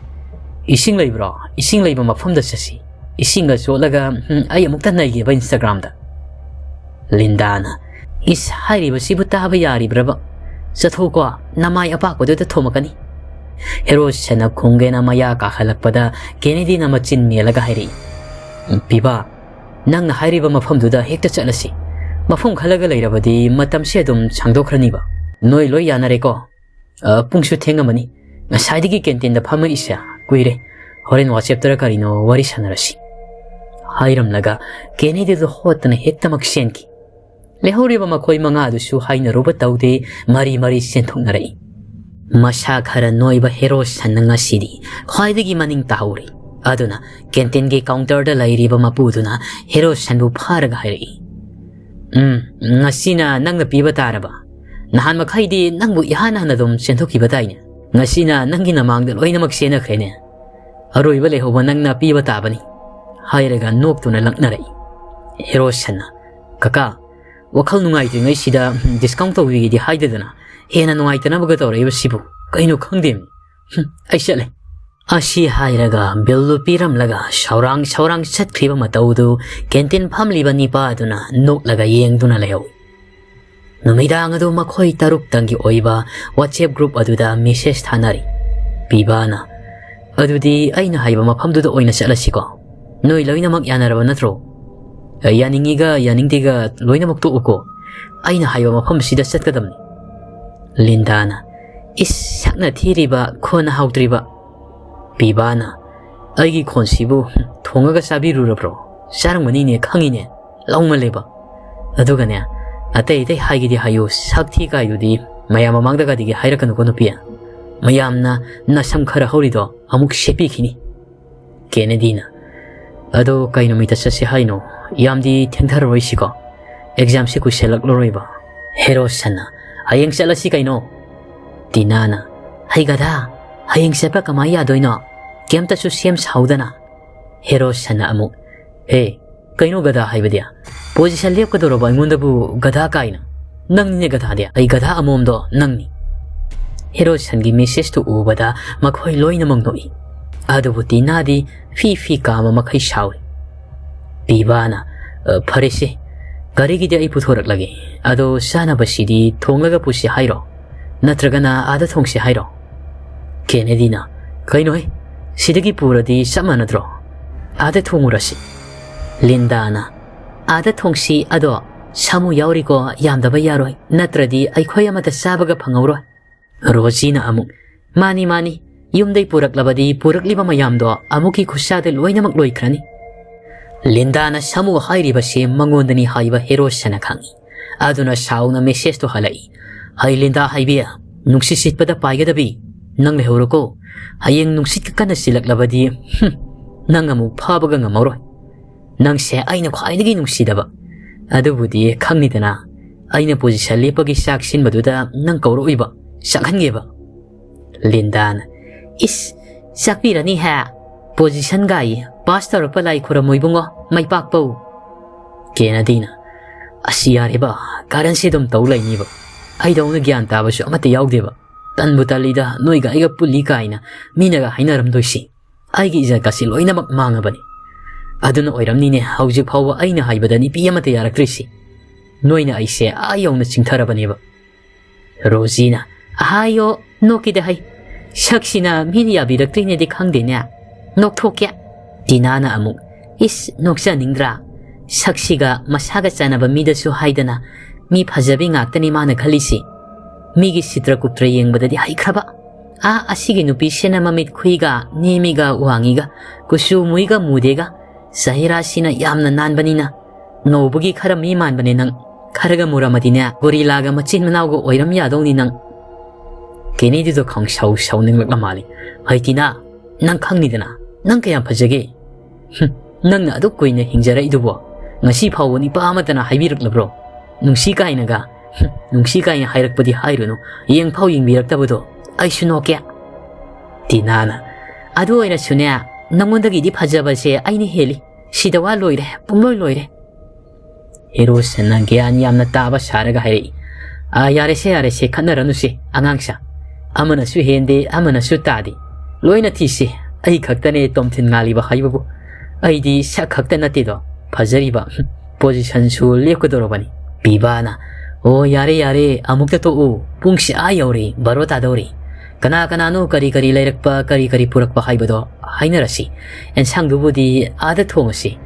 "ꯏꯁꯤꯡ ꯂꯩꯕ꯭ꯔꯣ? ꯏꯁꯤꯡ ꯂꯩꯕ ꯃꯐꯝꯗ ꯆꯠꯁꯤ꯫ ꯏꯁꯤꯡꯒ ꯆꯣꯠꯂꯒ, ꯎꯝ, ꯑꯩ ꯑꯃꯨꯛꯇ ꯅꯩꯒꯦꯕ ꯏꯟꯁꯇꯥꯒ꯭ꯔꯥꯝꯗ꯫" ꯂꯤꯟꯗꯥꯅ, "ꯏꯁ, ꯍꯥꯏꯔꯤꯕꯁꯤꯕꯨ ꯇꯥꯕ ꯌꯥꯔꯤꯕ꯭ꯔꯕ? ꯆꯠꯊꯣꯛꯀꯣ, ꯅꯃꯥꯏ ꯑꯄꯥꯛꯄꯗꯨꯗ ꯊꯣꯝꯃꯛꯀꯅꯤ꯫" ꯍꯦꯔꯣꯁꯟꯅ ꯈꯣꯡꯒꯦꯅ ꯃꯌꯥ ꯀꯥꯈꯠꯂꯛꯄꯗ ꯀꯦꯅꯦꯗꯤꯅ ꯃꯆꯤꯟ ꯃꯦꯜꯂꯒ ꯍꯥꯏꯔꯛꯏ, "ꯄꯤꯕꯥ, ꯅꯪꯅ ꯍꯥꯏꯔꯤꯕ ꯃꯐꯝꯗꯨꯗ ꯍꯦꯛꯇ ꯆꯠꯂꯁꯤ꯫ ꯃꯐꯝ ꯈꯜꯂꯒ ꯂꯩꯔꯕꯗꯤ ꯃꯇꯝꯁꯦ ꯑꯗꯨꯝ ꯁꯥꯡꯗꯣꯛꯈ꯭ꯔꯅꯤꯕ꯫ ꯅꯣꯏ ꯂꯣꯏ ꯌꯥꯅꯔꯦꯀꯣ? ꯑ, ꯄꯨꯡꯁꯨ ꯊꯦꯡꯉꯝꯃꯅꯤ꯫ ꯉꯁꯥꯏꯗꯒꯤ ꯀꯦꯟꯇꯤꯟꯗ ꯐꯝꯃꯛꯏꯁꯦ ꯀꯨꯏꯔꯦ꯫ ꯍꯣꯔꯦꯟ ꯋꯥꯆꯦꯞꯇꯔ ꯀꯔꯤꯅꯣ ꯋꯥꯔꯤ ꯁꯥꯟꯅꯔꯁꯤ꯫" ꯍꯥꯏꯔꯝꯂꯒ ꯀꯦꯅꯦꯗꯤꯗꯨ ꯍꯣꯠꯇꯅ ꯍꯦꯛꯇꯃꯛ ꯆꯦꯟꯈꯤ꯫ ꯂꯦꯍꯧꯔꯤꯕ ꯃꯈꯣꯏ ꯃꯉꯥꯗꯨꯁꯨ ꯍꯥꯏꯅꯔꯨꯕ ꯇꯧꯗꯦ, ꯃꯔꯤ ꯃꯔꯤ ꯆꯦꯟꯊꯣꯛꯅꯔꯛꯏ꯫ ꯃꯁꯥ ꯈꯔ ꯅꯣꯏꯕ ꯍꯦꯔꯣꯁꯟꯅ ꯉꯁꯤꯗꯤ ꯈ꯭ꯋꯥꯏꯗꯒꯤ ꯃꯅꯤꯡ ꯇꯥꯍꯧꯔꯤ꯫ ꯑꯗꯨꯅ ꯀꯦꯟꯇꯤꯟꯒꯤ ꯀꯥꯎꯟꯇꯔꯗ ꯂꯩꯔꯤꯕ ꯃꯄꯨꯗꯨꯅ ꯍꯦꯔꯣꯁꯟꯕꯨ ꯐꯥꯔꯒ ꯍꯥꯏꯔꯛꯏ, "ꯎꯝ, ꯉꯁꯤꯅ ꯅꯪꯅ ꯄꯤꯕ ꯇꯥꯔꯕ? ꯅꯍꯥꯟ ꯃꯈꯩꯗꯤ ꯅꯪꯕꯨ ꯏꯍꯥꯟ ꯍꯥꯟꯅ ꯑꯗꯨꯝ ꯆꯦꯟꯊꯣꯛꯈꯤꯕ ꯇꯥꯏꯅꯦ꯫ ꯉꯁꯤꯅ ꯅꯪꯒꯤ ꯅꯃꯥꯡꯗ ꯂꯣꯏꯅꯃꯛ ꯆꯦꯟꯅꯈ꯭ꯔꯦꯅꯦ꯫ ꯑꯔꯣꯏꯕ ꯂꯩꯍꯧꯕ ꯅꯪꯅ ꯄꯤꯕ ꯇꯥꯕꯅꯤ," ꯍꯥꯏꯔꯒ ꯅꯣꯛꯇꯨꯅ ꯂꯛꯅꯔꯛꯏ꯫ ꯍꯦꯔꯣꯁꯟꯅ, "ꯀꯀꯥ, ꯋꯥꯈꯜ ꯅꯨꯡꯉꯥꯏꯇ꯭ꯔꯤꯉꯩꯁꯤꯗ ꯗꯤꯁꯀꯥꯎꯟ ꯇꯧꯕꯤꯒꯦꯗꯤ ꯍꯥꯏꯗꯗꯅ ꯍꯦꯟꯅ ꯅꯨꯡꯉꯥꯏꯇꯅꯕꯒ ꯇꯧꯔꯛꯏꯕꯁꯤꯕꯨ ꯀꯩꯅꯣ ꯈꯪꯗꯦꯃꯤ꯫ "ꯍꯨꯝ, ꯑꯩ ꯆꯠꯂꯦ"꯫ ꯑꯁꯤ ꯍꯥꯏꯔꯒ ꯕꯤꯜꯗꯨ ꯄꯤꯔꯝꯂꯒ ꯁꯧꯔꯥꯡ ꯁꯧꯔꯥꯡ ꯆꯠꯈ꯭ꯔꯤꯕ ꯃꯇꯧꯗꯨ ꯀꯦꯟꯇꯤꯟ ꯐꯝꯂꯤꯕ ꯅꯤꯄꯥꯗꯨꯅ ꯅꯣꯛꯂꯒ ꯌꯦꯡꯗꯨꯅ ꯂꯩꯍꯧꯏ꯫ ꯅꯨꯃꯤꯗꯥꯡ ꯑꯗꯨ ꯃꯈꯣꯏ ꯇꯔꯨꯛꯇꯪꯒꯤ ꯑꯣꯏꯕ WhatsApp group ꯑꯗꯨꯗ message ꯊꯥꯅꯔꯤ꯫ ꯄꯤꯕꯥꯅ, "ꯑꯗꯨꯗꯤ ꯑꯩꯅ ꯍꯥꯏꯕ ꯃꯐꯝꯗꯨꯗ ꯑꯣꯏꯅ ꯆꯠꯂꯁꯤꯀꯣ? ꯅꯣꯏ ꯂꯣꯏꯅꯃꯛ ꯌꯥꯅꯔꯕ ꯅꯠꯇ꯭ꯔꯣ? ꯌꯥꯅꯤꯡꯉꯤꯒ ꯌꯥꯅꯤꯡꯗꯦꯒ ꯂꯣꯏꯅꯃꯛ ꯇꯣꯛꯎꯀꯣ꯫ ꯑꯩꯅ ꯍꯥꯏꯕ ꯃꯐꯝꯁꯤꯗ ꯆꯠꯀꯗꯕꯅꯤ"꯫ ꯂꯤꯟꯗꯥꯅ, "ꯏꯁ, ꯁꯛꯅ ꯊꯤꯔꯤꯕ, ꯈꯣꯟꯅ ꯍꯥꯎꯇ꯭ꯔꯤꯕ"꯫ ꯄꯤꯕꯥꯅ, "ꯑꯩꯒꯤ ꯈꯣꯟꯁꯤꯕꯨ ꯊꯣꯡꯉꯒ ꯆꯥꯕꯤꯔꯨꯔꯕ꯭ꯔꯣ? ꯆꯥꯔꯝꯒꯅꯤꯅꯦ, ꯈꯪꯉꯤꯅꯦ꯫ ꯂꯧꯃꯜꯂꯦꯕ꯫ ꯑꯗꯨꯒꯅꯦ, ꯑꯇꯩ ꯑꯇꯩ ꯍꯥꯏꯒꯦꯗꯤ ꯍꯥꯏꯌꯨ, ꯁꯛ ꯊꯤ ꯀꯥꯏꯗꯨꯗꯤ ꯃꯌꯥꯝ ꯃꯃꯥꯡꯗꯒꯗꯤꯒꯤ ꯍꯥꯏꯔꯛꯀꯅꯨꯀꯣ ꯅꯨꯄꯤ꯫ ꯃꯌꯥꯝꯅ ꯅꯁꯝ ꯈꯔ ꯍꯧꯔꯤꯗꯣ ꯑꯃꯨꯛ ꯁꯦꯠꯄꯤꯈꯤꯅꯤ"꯫ ꯀꯦꯅꯦꯗꯤꯅ, "ꯑꯗꯣ ꯀꯩ ꯅꯨꯃꯤꯠꯇ ꯆꯠꯁꯦ ꯍꯥꯏꯅꯣ? ꯌꯥꯝꯗꯤ ꯊꯦꯡꯊꯔꯔꯣꯏꯁꯤꯀꯣ? Examꯁꯦ ꯀꯨꯏꯁꯜꯂꯛꯂꯔꯣꯏꯕ"꯫ ꯍꯦꯔꯣꯁꯟꯅ, "ꯍꯌꯦꯡ ꯆꯠꯂꯁꯤ ꯀꯩꯅꯣ"꯫ ꯇꯤꯅꯥꯅ, "ꯍꯩ ꯒꯙꯥ, ꯍꯌꯦꯡ ꯆꯠꯄ ꯀꯃꯥꯏ ꯌꯥꯗꯣꯏꯅꯣ? ꯀꯩꯝꯇꯁꯨ ꯁꯦꯝ ꯁꯥꯍꯧꯗꯅ"꯫ ꯍꯦꯔꯣꯁꯟꯅ ꯑꯃꯨꯛ, "ꯍꯦ, ꯀꯩꯅꯣ ꯒꯙꯥ ꯍꯥꯏꯕꯗꯤ? Position ꯂꯦꯞꯀꯗꯧꯔꯕ ꯑꯩꯉꯣꯟꯗꯕꯨ ꯒꯙꯥ ꯀꯥꯏꯅ? ꯅꯪꯅꯤꯅꯦ ꯒꯙꯥꯗꯤ, ꯑꯩ ꯒꯙꯥ ꯑꯃꯣꯝꯗꯣ ꯅꯪꯅꯤ"꯫ ꯍꯦꯔꯣꯁꯟꯒꯤ messageꯇꯨ ꯎꯕꯗ ꯃꯈꯣꯏ ꯂꯣꯏꯅꯃꯛ ꯅꯣꯛꯏ꯫ ꯑꯗꯨꯕꯨ ꯇꯤꯅꯥꯗꯤ ꯐꯤ ꯐꯤ ꯀꯥꯝꯕ ꯃꯈꯩ ꯁꯥꯎꯔꯤ꯫ ꯄꯤꯕꯥꯅ, "ꯑ, ꯐꯔꯦꯁꯦ, ꯒꯥꯔꯤꯒꯤꯗꯤ ꯑꯩ ꯄꯨꯊꯣꯔꯛꯂꯒꯦ꯫ ꯑꯗꯣ ꯆꯥꯅꯕꯁꯤꯗꯤ ꯊꯣꯡꯂꯒ ꯄꯨꯁꯤ ꯍꯥꯏꯔꯣ? ꯅꯠꯇ꯭ꯔꯒꯅ ꯑꯥꯗ ꯊꯣꯡꯁꯤ ꯍꯥꯏꯔꯣ?" ꯀꯦꯅꯦꯗꯤꯅ, "ꯀꯩꯅꯣꯍꯦ, ꯁꯤꯗꯒꯤ ꯄꯨꯔꯗꯤ ꯆꯞ ꯃꯥꯟꯅꯗ꯭ꯔꯣ? ꯑꯥꯗ ꯊꯣꯡꯉꯨꯔꯁꯤ"꯫ ꯂꯤꯟꯗꯥꯅ, "ꯑꯥꯗ ꯊꯣꯡꯁꯤ, ꯑꯗꯣ ꯁꯥꯃꯨ ꯌꯥꯎꯔꯤꯀꯣ, ꯌꯥꯝꯗꯕ ꯌꯥꯔꯣꯏ, ꯅꯠꯇ꯭ꯔꯗꯤ ꯑꯩꯈꯣꯏ ꯑꯃꯠꯇ ꯆꯥꯕꯒ ꯐꯪꯍꯧꯔꯣꯏ"꯫ ꯔꯣꯖꯤꯅ ꯑꯃꯨꯛ, "ꯃꯥꯅꯤ, ꯃꯥꯅꯤ, ꯌꯨꯝꯗꯩ ꯄꯨꯔꯛꯂꯕꯗꯤ ꯄꯨꯔꯛꯂꯤꯕ ꯃꯌꯥꯝꯗꯣ ꯑꯃꯨꯛꯀꯤ ꯈꯨꯠꯁꯥꯗ ꯂꯣꯏꯅꯃꯛ ꯂꯣꯏꯈ꯭ꯔꯅꯤ"꯫ ꯂꯤꯟꯗꯥꯅ ꯁꯥꯃꯨ ꯍꯥꯏꯔꯤꯕꯁꯦ ꯃꯉꯣꯟꯗꯅꯤ ꯍꯥꯏꯕ ꯍꯦꯔꯣꯁꯟꯅ ꯈꯪꯏ꯫ ꯑꯗꯨꯅ ꯁꯥꯎꯅ messageꯇꯨ ꯍꯜꯂꯛꯏ꯫ "ꯍꯩ ꯂꯤꯟꯗꯥ ꯍꯩꯕꯤ, ꯅꯨꯡꯁꯤꯠ ꯁꯤꯠꯄꯗ ꯄꯥꯏꯒꯗꯕꯤ, ꯅꯪ ꯂꯩꯍꯧꯔꯣꯀꯣ꯫ ꯍꯌꯦꯡ ꯅꯨꯡꯁꯤꯠꯀ ꯀꯟꯅ ꯁꯤꯜꯂꯛꯂꯕꯗꯤ, ꯍꯨꯝ, ꯅꯪ ꯑꯃꯨꯛ ꯐꯥꯕꯒ ꯉꯝꯍꯧꯔꯣꯏ꯫ ꯅꯪꯁꯦ ꯑꯩꯅ ꯈ꯭ꯋꯥꯏꯗꯒꯤ ꯅꯨꯡꯁꯤꯗꯕ꯫ ꯑꯗꯨꯕꯨꯗꯤ ꯈꯪꯅꯤꯗꯅ, ꯑꯩꯅ position ꯂꯦꯞꯄꯒꯤ ꯆꯥꯛ ꯁꯤꯟꯕꯗꯨꯗ ꯅꯪ ꯀꯧꯔꯛꯎꯏꯕ, ꯆꯥꯛꯍꯟꯒꯦꯕ"꯫ ꯂꯤꯟꯗꯥꯅ, "ꯏꯁ, ꯆꯥꯛꯄꯤꯔꯅꯤ ꯍꯦ꯫ Position ꯒꯥꯏ, pass ꯇꯧꯔꯛꯄ ꯂꯥꯏ ꯈꯨꯔꯝꯃꯣ ꯏꯕꯨꯡꯉꯣ, ꯃꯥꯏ ꯄꯥꯛꯄꯧ"꯫ ꯀꯦꯅꯗꯤꯅ, "ꯑꯁ ꯌꯥꯔꯦꯕ, ꯀꯥꯔꯟꯁꯦ ꯑꯗꯨꯝ ꯇꯧ ꯂꯩꯅꯤꯕ꯫ ꯑꯩꯗꯧꯅ ꯒ꯭ꯌꯥꯟ ꯇꯥꯕꯁꯨ ꯑꯃꯠꯇ ꯌꯥꯎꯗꯦꯕ"꯫ "ꯇꯟꯕꯨ ꯇꯜꯂꯤꯗ, ꯅꯣꯏꯒ ꯑꯩꯒ ꯄꯨꯜꯂꯤ ꯀꯥꯏꯅ ꯃꯤꯅꯒ ꯍꯥꯏꯅꯔꯝꯗꯣꯏꯁꯤ꯫ ꯑꯩꯒꯤ ꯏꯖꯠꯀꯁꯤ ꯂꯣꯏꯅꯃꯛ ꯃꯥꯡꯉꯕꯅꯤ꯫ ꯑꯗꯨꯅ ꯑꯣꯏꯔꯝꯅꯤꯅꯦ ꯍꯧꯖꯤꯛ ꯐꯥꯎꯕ ꯑꯩꯅ ꯍꯥꯏꯕꯗ ꯅꯨꯄꯤ ꯑꯃꯠꯇ ꯌꯥꯔꯛꯇ꯭ꯔꯤꯁꯤ꯫ ꯅꯣꯏꯅ ꯑꯩꯁꯦ ꯑꯥ ꯌꯧꯅ ꯆꯤꯡꯊꯔꯕꯅꯦꯕ"꯫ ꯔꯣꯖꯤꯅ, "ꯑꯍꯥꯌꯣ, ꯅꯣꯛꯀꯤꯗ ꯍꯩ꯫ ꯁꯛꯁꯤꯅ ꯃꯤꯅ ꯌꯥꯕꯤꯔꯛꯇ꯭ꯔꯤꯅꯦꯗꯤ ꯈꯪꯗꯦꯅꯦ꯫ ꯅꯣꯛꯊꯣꯛꯀꯦ"꯫ ꯇꯤꯅꯥꯅ ꯑꯃꯨꯛ, "ꯏꯁ, ꯅꯣꯛꯆꯅꯤꯡꯗ꯭ꯔꯥ? ꯁꯛꯁꯤꯒ ꯃꯁꯥꯒ ꯆꯥꯟꯅꯕ ꯃꯤꯗꯁꯨ ꯍꯥꯏꯗꯅ ꯃꯤ ꯐꯖꯕꯤ ꯉꯥꯛꯇꯅꯤ ꯃꯥꯅ ꯈꯜꯂꯤꯁꯤ꯫ ꯃꯤꯒꯤ ꯁꯤꯇ꯭ꯔ ꯀꯨꯞꯇ꯭ꯔ ꯌꯦꯡꯕꯗꯗꯤ ꯍꯩꯈ꯭ꯔꯕ꯫ ꯑꯥ, ꯑꯁꯤꯒꯤ ꯅꯨꯄꯤꯁꯤꯅ ꯃꯃꯤꯠ ꯈꯨꯏꯒ ꯅꯦꯝꯃꯤꯒ ꯋꯥꯡꯉꯤꯒ ꯀꯨꯆꯨ ꯃꯨꯏꯒ ꯃꯨꯗꯦꯒ ꯆꯍꯤꯔꯥꯁꯤꯅ ꯌꯥꯝꯅ ꯅꯥꯟꯕꯅꯤꯅ ꯉꯧꯕꯒꯤ ꯈꯔ ꯃꯤ ꯃꯥꯟꯕꯅꯦ ꯅꯪ꯫ ꯈꯔꯒ ꯃꯨꯔꯝꯃꯗꯤꯅꯦ, ꯒꯣꯔꯤꯂꯥꯒ ꯃꯆꯤꯟ ꯃꯅꯥꯎꯒ ꯑꯣꯏꯔꯝ ꯌꯥꯗꯧꯅꯤ ꯅꯪ"꯫ ꯀꯦꯅꯦꯗꯤꯗꯣ ꯈꯪꯁꯥꯎ ꯁꯥꯎꯅꯤꯡꯂꯛꯂ ꯃꯥꯜꯂꯤ꯫ "ꯍꯩ ꯇꯤꯅꯥ, ꯅꯪ ꯈꯪꯉꯤꯗꯅ, ꯅꯪ ꯀꯌꯥꯝ ꯐꯖꯒꯦ? ꯍꯨꯝ, ꯅꯪꯅ ꯑꯗꯨꯛ ꯀꯨꯏꯅ ꯍꯤꯡꯖꯔꯛꯏꯗꯨꯕꯣ, ꯉꯁꯤ ꯐꯥꯎꯕ ꯅꯨꯄꯥ ꯑꯃꯠꯇꯅ ꯍꯥꯏꯕꯤꯔꯛꯂꯕ꯭ꯔꯣ? ꯅꯨꯡꯁꯤ ꯀꯥꯏꯅꯒ, ꯍꯨꯝ, ꯅꯨꯡꯁꯤ ꯀꯥꯏꯅ ꯍꯥꯏꯔꯛꯄꯗꯤ ꯍꯥꯏꯔꯨꯅꯨ, ꯌꯦꯡ ꯐꯥꯎ ꯌꯦꯡꯕꯤꯔꯛꯇꯕꯗꯣ ꯑꯩꯁꯨ ꯅꯣꯛꯀꯦ"꯫ ꯇꯤꯅꯥꯅ, "ꯑꯗꯨ ꯑꯣꯏꯔꯁꯨꯅꯦ, ꯅꯪꯉꯣꯟꯗꯒꯤꯗꯤ ꯐꯖꯕꯁꯦ ꯑꯩꯅ ꯍꯦꯜꯂꯤ꯫ ꯁꯤꯗ ꯋꯥ ꯂꯣꯏꯔꯦ, ꯄꯨꯡꯂꯣꯏ ꯂꯣꯏꯔꯦ"꯫ ꯍꯦꯔꯣꯁꯟꯅ ꯒ꯭ꯌꯥꯟ ꯌꯥꯝꯅ ꯇꯥꯕ ꯁꯥꯔꯒ ꯍꯥꯏꯔꯛꯏ, "ꯑꯥ, ꯌꯥꯔꯦꯁꯦ, ꯌꯥꯔꯦꯁꯦ, ꯈꯠꯅꯔꯅꯨꯁꯦ ꯑꯉꯥꯡꯁꯥ꯫ ꯑꯃꯅꯁꯨ ꯍꯦꯟꯗꯦ, ꯑꯃꯅꯁꯨ ꯇꯥꯗꯦ꯫ ꯂꯣꯏꯅ ꯊꯤꯁꯦ, ꯑꯩ ꯈꯛꯇꯅꯦ ꯇꯣꯝꯊꯤꯟ ꯉꯥꯜꯂꯤꯕ ꯍꯥꯏꯕꯕꯨ꯫ ꯑꯩꯗꯤ ꯁꯛ ꯈꯛꯇ ꯅꯠꯇꯦꯗꯣ, ꯐꯖꯔꯤꯕ, ꯄꯣꯖꯤꯁꯟꯁꯨ ꯂꯦꯞꯀꯗꯧꯔꯕꯅꯤ"꯫ ꯄꯤꯕꯥꯅ, "ꯑꯣ, ꯌꯥꯔꯦ, ꯌꯥꯔꯦ, ꯑꯃꯨꯛꯇ ꯇꯣꯛꯎ, ꯄꯨꯡꯁꯤ ꯑꯥ ꯌꯧꯔꯦ, ꯕꯥꯔꯣ ꯇꯥꯗꯧꯔꯦ꯫ ꯀꯅꯥ ꯀꯅꯥꯅꯣ ꯀꯔꯤ ꯀꯔꯤ ꯂꯩꯔꯛꯄ, ꯀꯔꯤ ꯀꯔꯤ ꯄꯨꯔꯛꯄ ꯍꯥꯏꯕꯗꯣ ꯍꯥꯏꯅꯔꯁꯤ꯫ ꯑꯦꯟꯁꯥꯡꯗꯨꯕꯨꯗꯤ ꯑꯥꯗ ꯊꯣꯡꯉꯁꯤ꯫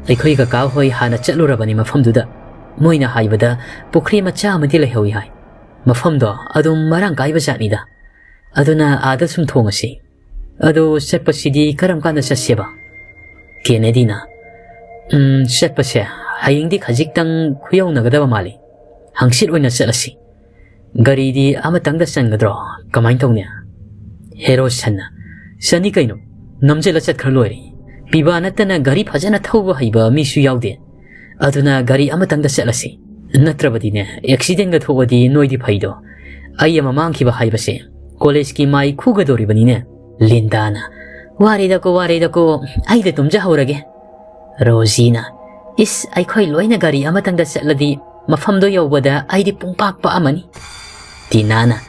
ꯑꯩꯈꯣꯏ ꯀꯀꯥ ꯍꯣꯏ ꯍꯥꯟꯅ ꯆꯠꯂꯨꯔꯕꯅꯤ ꯃꯐꯝꯗꯨꯗ꯫ ꯃꯣꯏꯅ ꯍꯥꯏꯕꯗ ꯄꯨꯈ꯭ꯔꯤ ꯃꯆꯥ ꯑꯃꯗꯤ ꯂꯩꯍꯧꯏ ꯍꯥꯏ꯫ ꯃꯐꯝꯗꯣ ꯑꯗꯨꯝ ꯃꯔꯥꯡ ꯀꯥꯏꯕ ꯖꯥꯠꯅꯤꯗ꯫ ꯑꯗꯨꯅ ꯑꯥꯗ ꯁꯨꯝ ꯊꯣꯡꯉꯁꯤ꯫ ꯑꯗꯣ ꯆꯠꯄꯁꯤꯗꯤ ꯀꯔꯝ ꯀꯥꯟꯗ ꯆꯠꯁꯦꯕ?" ꯀꯦꯅꯦꯗꯤꯅ, "ꯎꯝ, ꯆꯠꯄꯁꯦ ꯍꯌꯦꯡꯗꯤ ꯈꯖꯤꯛꯇꯪ ꯈꯨꯌꯧꯅꯒꯗꯕ ꯃꯥꯜꯂꯤ꯫ ꯍꯪꯆꯤꯠ ꯑꯣꯏꯅ ꯆꯠꯂꯁꯤ꯫ ꯒꯥꯔꯤꯗꯤ ꯑꯃꯇꯪꯗ ꯆꯟꯒꯗ꯭ꯔꯣ? ꯀꯃꯥꯏꯅ ꯇꯧꯅꯤ?" ꯍꯦꯔꯣꯁꯟꯅ, "ꯆꯟꯅꯤ ꯀꯩꯅꯣ, ꯅꯝꯖꯜꯂ ꯆꯠꯈ꯭ꯔ ꯂꯣꯏꯔꯦ꯫ ꯄꯤꯕꯥ ꯅꯠꯇꯅ ꯒꯥꯔꯤ ꯐꯖꯅ ꯊꯧꯕ ꯍꯩꯕ ꯃꯤꯁꯨ ꯌꯥꯎꯗꯦ꯫ ꯑꯗꯨꯅ ꯒꯥꯔꯤ ꯑꯃꯇꯪꯗ ꯆꯠꯂꯁꯤ꯫ ꯅꯠꯇ꯭ꯔꯕꯗꯤꯅꯦ, ꯑꯦꯛꯁꯤꯗꯦꯟꯒ ꯊꯣꯛꯑꯗꯤ ꯅꯣꯏꯗꯤ ꯐꯩꯗꯣ꯫ ꯑꯩ ꯑꯃ ꯃꯥꯡꯈꯤꯕ ꯍꯥꯏꯕꯁꯦ ꯀꯣꯂꯦꯖꯀꯤ ꯃꯥꯏ ꯈꯨꯒꯗꯧꯔꯤꯕꯅꯤꯅꯦ"꯫ ꯂꯤꯟꯗꯥꯅ, "ꯋꯥꯔꯦꯗꯀꯣ, ꯋꯥꯔꯦꯗꯀꯣ, ꯑꯩꯗ ꯇꯨꯝꯖꯍꯧꯔꯒꯦ"꯫ ꯔꯣꯖꯤꯅ, "ꯏꯁ, ꯑꯩꯈꯣꯏ ꯂꯣꯏꯅ ꯒꯥꯔꯤ ꯑꯃꯇꯪꯗ ꯆꯠꯂꯗꯤ ꯃꯐꯝꯗꯣ ꯌꯧꯕꯗ ꯑꯩꯗꯤ ꯄꯨꯡꯄꯥꯛ ꯄꯥꯛꯑꯝꯃꯅꯤ"꯫ ꯇꯤꯅꯥꯅ,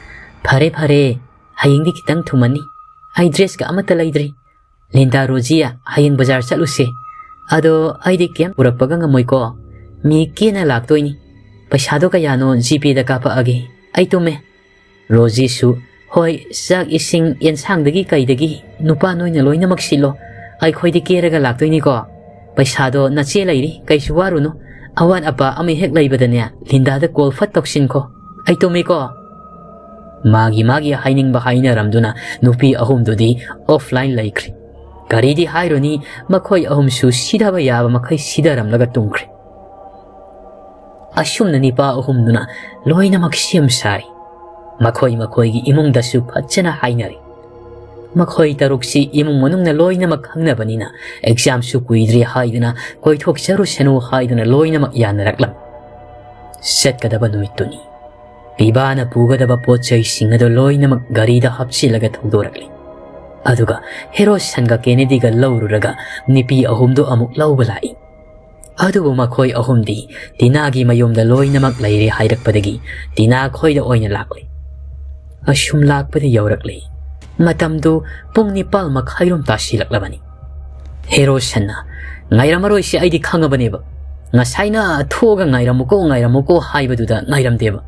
"ꯐꯔꯦ, ꯐꯔꯦ, ꯍꯌꯦꯡꯗꯤ ꯈꯤꯇꯪ ꯊꯨꯃꯟꯅꯤ꯫ ꯑꯩ dressꯀ ꯑꯃꯠꯇ ꯂꯩꯗ꯭ꯔꯤ꯫ ꯂꯤꯟꯗꯥ, ꯔꯣꯖꯤꯌꯥ, ꯍꯌꯦꯡ ꯕꯖꯥꯔ ꯆꯠꯂꯨꯁꯦ꯫ ꯑꯗꯣ ꯑꯩꯗꯤ ꯀꯩꯝ ꯄꯨꯔꯛꯄꯒ ꯉꯝꯃꯣꯏꯀꯣ꯫ ꯃꯤ ꯀꯦꯅ ꯂꯥꯛꯇꯣꯏꯅꯤ꯫ ꯄꯩꯁꯥꯗꯣ ꯀꯌꯥꯅꯣ GPayꯗ ꯀꯥꯞꯄꯛꯑꯒꯦ꯫ ꯑꯩ ꯇꯨꯝꯃꯦ꯫" ꯔꯣꯖꯤꯁꯨ, "ꯍꯣꯏ, ꯆꯥꯛ ꯏꯁꯤꯡ ꯑꯦꯟꯁꯥꯡꯗꯒꯤ ꯀꯩꯗꯒꯤ ꯅꯨꯄꯥ ꯅꯣꯏꯅ ꯂꯣꯏꯅꯃꯛ ꯁꯤꯜꯂꯣ꯫ ꯑꯩꯈꯣꯏꯗꯤ ꯀꯦꯔꯒ ꯂꯥꯛꯇꯣꯏꯅꯤꯀꯣ꯫ ꯄꯩꯁꯥꯗꯣ ꯅꯆꯦ ꯂꯩꯔꯤ, ꯀꯩꯁꯨ ꯋꯥꯔꯨꯅꯨ꯫ ꯑꯋꯥꯠ ꯑꯄꯥ ꯑꯃ ꯍꯦꯛ ꯂꯩꯕꯗꯅꯦ, ꯂꯤꯟꯗꯥꯗ call ꯐꯠ ꯇꯧꯁꯤꯟꯈꯣ꯫ ꯑꯩ ꯇꯨꯝꯃꯤꯀꯣ꯫" ꯃꯥꯒꯤ ꯃꯥꯒꯤ ꯍꯥꯏꯅꯤꯡꯕ ꯍꯥꯏꯅꯔꯝꯗꯨꯅ ꯅꯨꯄꯤ ꯑꯍꯨꯝꯗꯨꯗꯤ offline ꯂꯩꯈ꯭ꯔꯦ꯫ ꯀꯔꯤꯗꯤ ꯍꯥꯏꯔꯨꯅꯤ, ꯃꯈꯣꯏ ꯑꯍꯨꯝꯁꯨ ꯁꯤꯊꯕ ꯌꯥꯕ ꯃꯈꯩ ꯁꯤꯊꯔꯝꯂꯒ ꯇꯨꯝꯈ꯭ꯔꯦ꯫ ꯑꯁꯨꯝꯅ ꯅꯤꯄꯥ ꯑꯍꯨꯝꯗꯨꯅ ꯂꯣꯏꯅꯃꯛ ꯁꯦꯝ ꯁꯥꯏ꯫ ꯃꯈꯣꯏ ꯃꯈꯣꯏꯒꯤ ꯏꯃꯨꯡꯗꯁꯨ ꯐꯖꯅ ꯍꯥꯏꯅꯔꯦ꯫ ꯃꯈꯣꯏ ꯇꯔꯨꯛꯁꯤ ꯏꯃꯨꯡ ꯃꯅꯨꯡꯅ ꯂꯣꯏꯅꯃꯛ ꯈꯪꯅꯕꯅꯤꯅ, examꯁꯨ ꯀꯨꯏꯗ꯭ꯔꯦ ꯍꯥꯏꯗꯨꯅ, ꯀꯣꯏꯊꯣꯛꯆꯔꯨꯁꯅꯨ ꯍꯥꯏꯗꯨꯅ ꯂꯣꯏꯅꯃꯛ ꯌꯥꯅꯔꯛꯂꯝꯃꯤ꯫ ꯆꯠꯀꯗꯕ ꯅꯨꯃꯤꯠꯇꯨꯅꯤ꯫ ꯄꯤꯕꯥꯅ ꯄꯨꯒꯗꯕ ꯄꯣꯠ ꯆꯩꯁꯤꯡ ꯑꯗꯨ ꯂꯣꯏꯅꯃꯛ ꯒꯥꯔꯤꯗ ꯍꯥꯞꯆꯤꯜꯂꯒ ꯊꯧꯗꯣꯔꯛꯂꯤ꯫ ꯑꯗꯨꯒ ꯍꯦꯔꯣꯁꯟꯒ ꯀꯦꯅꯦꯗꯤꯒ ꯂꯧꯔꯨꯔꯒ ꯅꯨꯄꯤ ꯑꯍꯨꯝꯗꯨ ꯑꯃꯨꯛ ꯂꯧꯕ ꯂꯥꯛꯏ꯫ ꯑꯗꯨꯕꯨ ꯃꯈꯣꯏ ꯑꯍꯨꯝꯗꯤ ꯇꯤꯅꯥꯒꯤ ꯃꯌꯨꯝꯗ ꯂꯣꯏꯅꯃꯛ ꯂꯩꯔꯦ ꯍꯥꯏꯔꯛꯄꯗꯒꯤ ꯇꯤꯅꯥ ꯈꯣꯏꯗ ꯑꯣꯏꯅ ꯂꯥꯛꯂꯦ꯫ ꯑꯁꯨꯝ ꯂꯥꯛꯄꯗ ꯌꯧꯔꯛꯂꯦ꯫ ꯃꯇꯝꯗꯨ ꯄꯨꯡ ꯅꯤꯄꯥꯜ ꯃꯈꯥꯏꯔꯣꯝ ꯇꯥꯁꯤꯜꯂꯛꯂꯕꯅꯤ꯫ ꯍꯦꯔꯣꯁꯟꯅ, "ꯉꯥꯏꯔꯝꯃꯔꯣꯏꯁꯦ, ꯑꯩꯗꯤ ꯈꯪꯉꯕꯅꯦꯕ꯫ ꯉꯁꯥꯏꯅ ꯊꯣꯛꯑꯒ ꯉꯥꯏꯔꯝꯃꯨꯀꯣ, ꯉꯥꯏꯔꯝꯃꯨꯀꯣ ꯍꯥꯏꯕꯗꯨꯗ ꯉꯥꯏꯔꯝꯗꯦꯕ꯫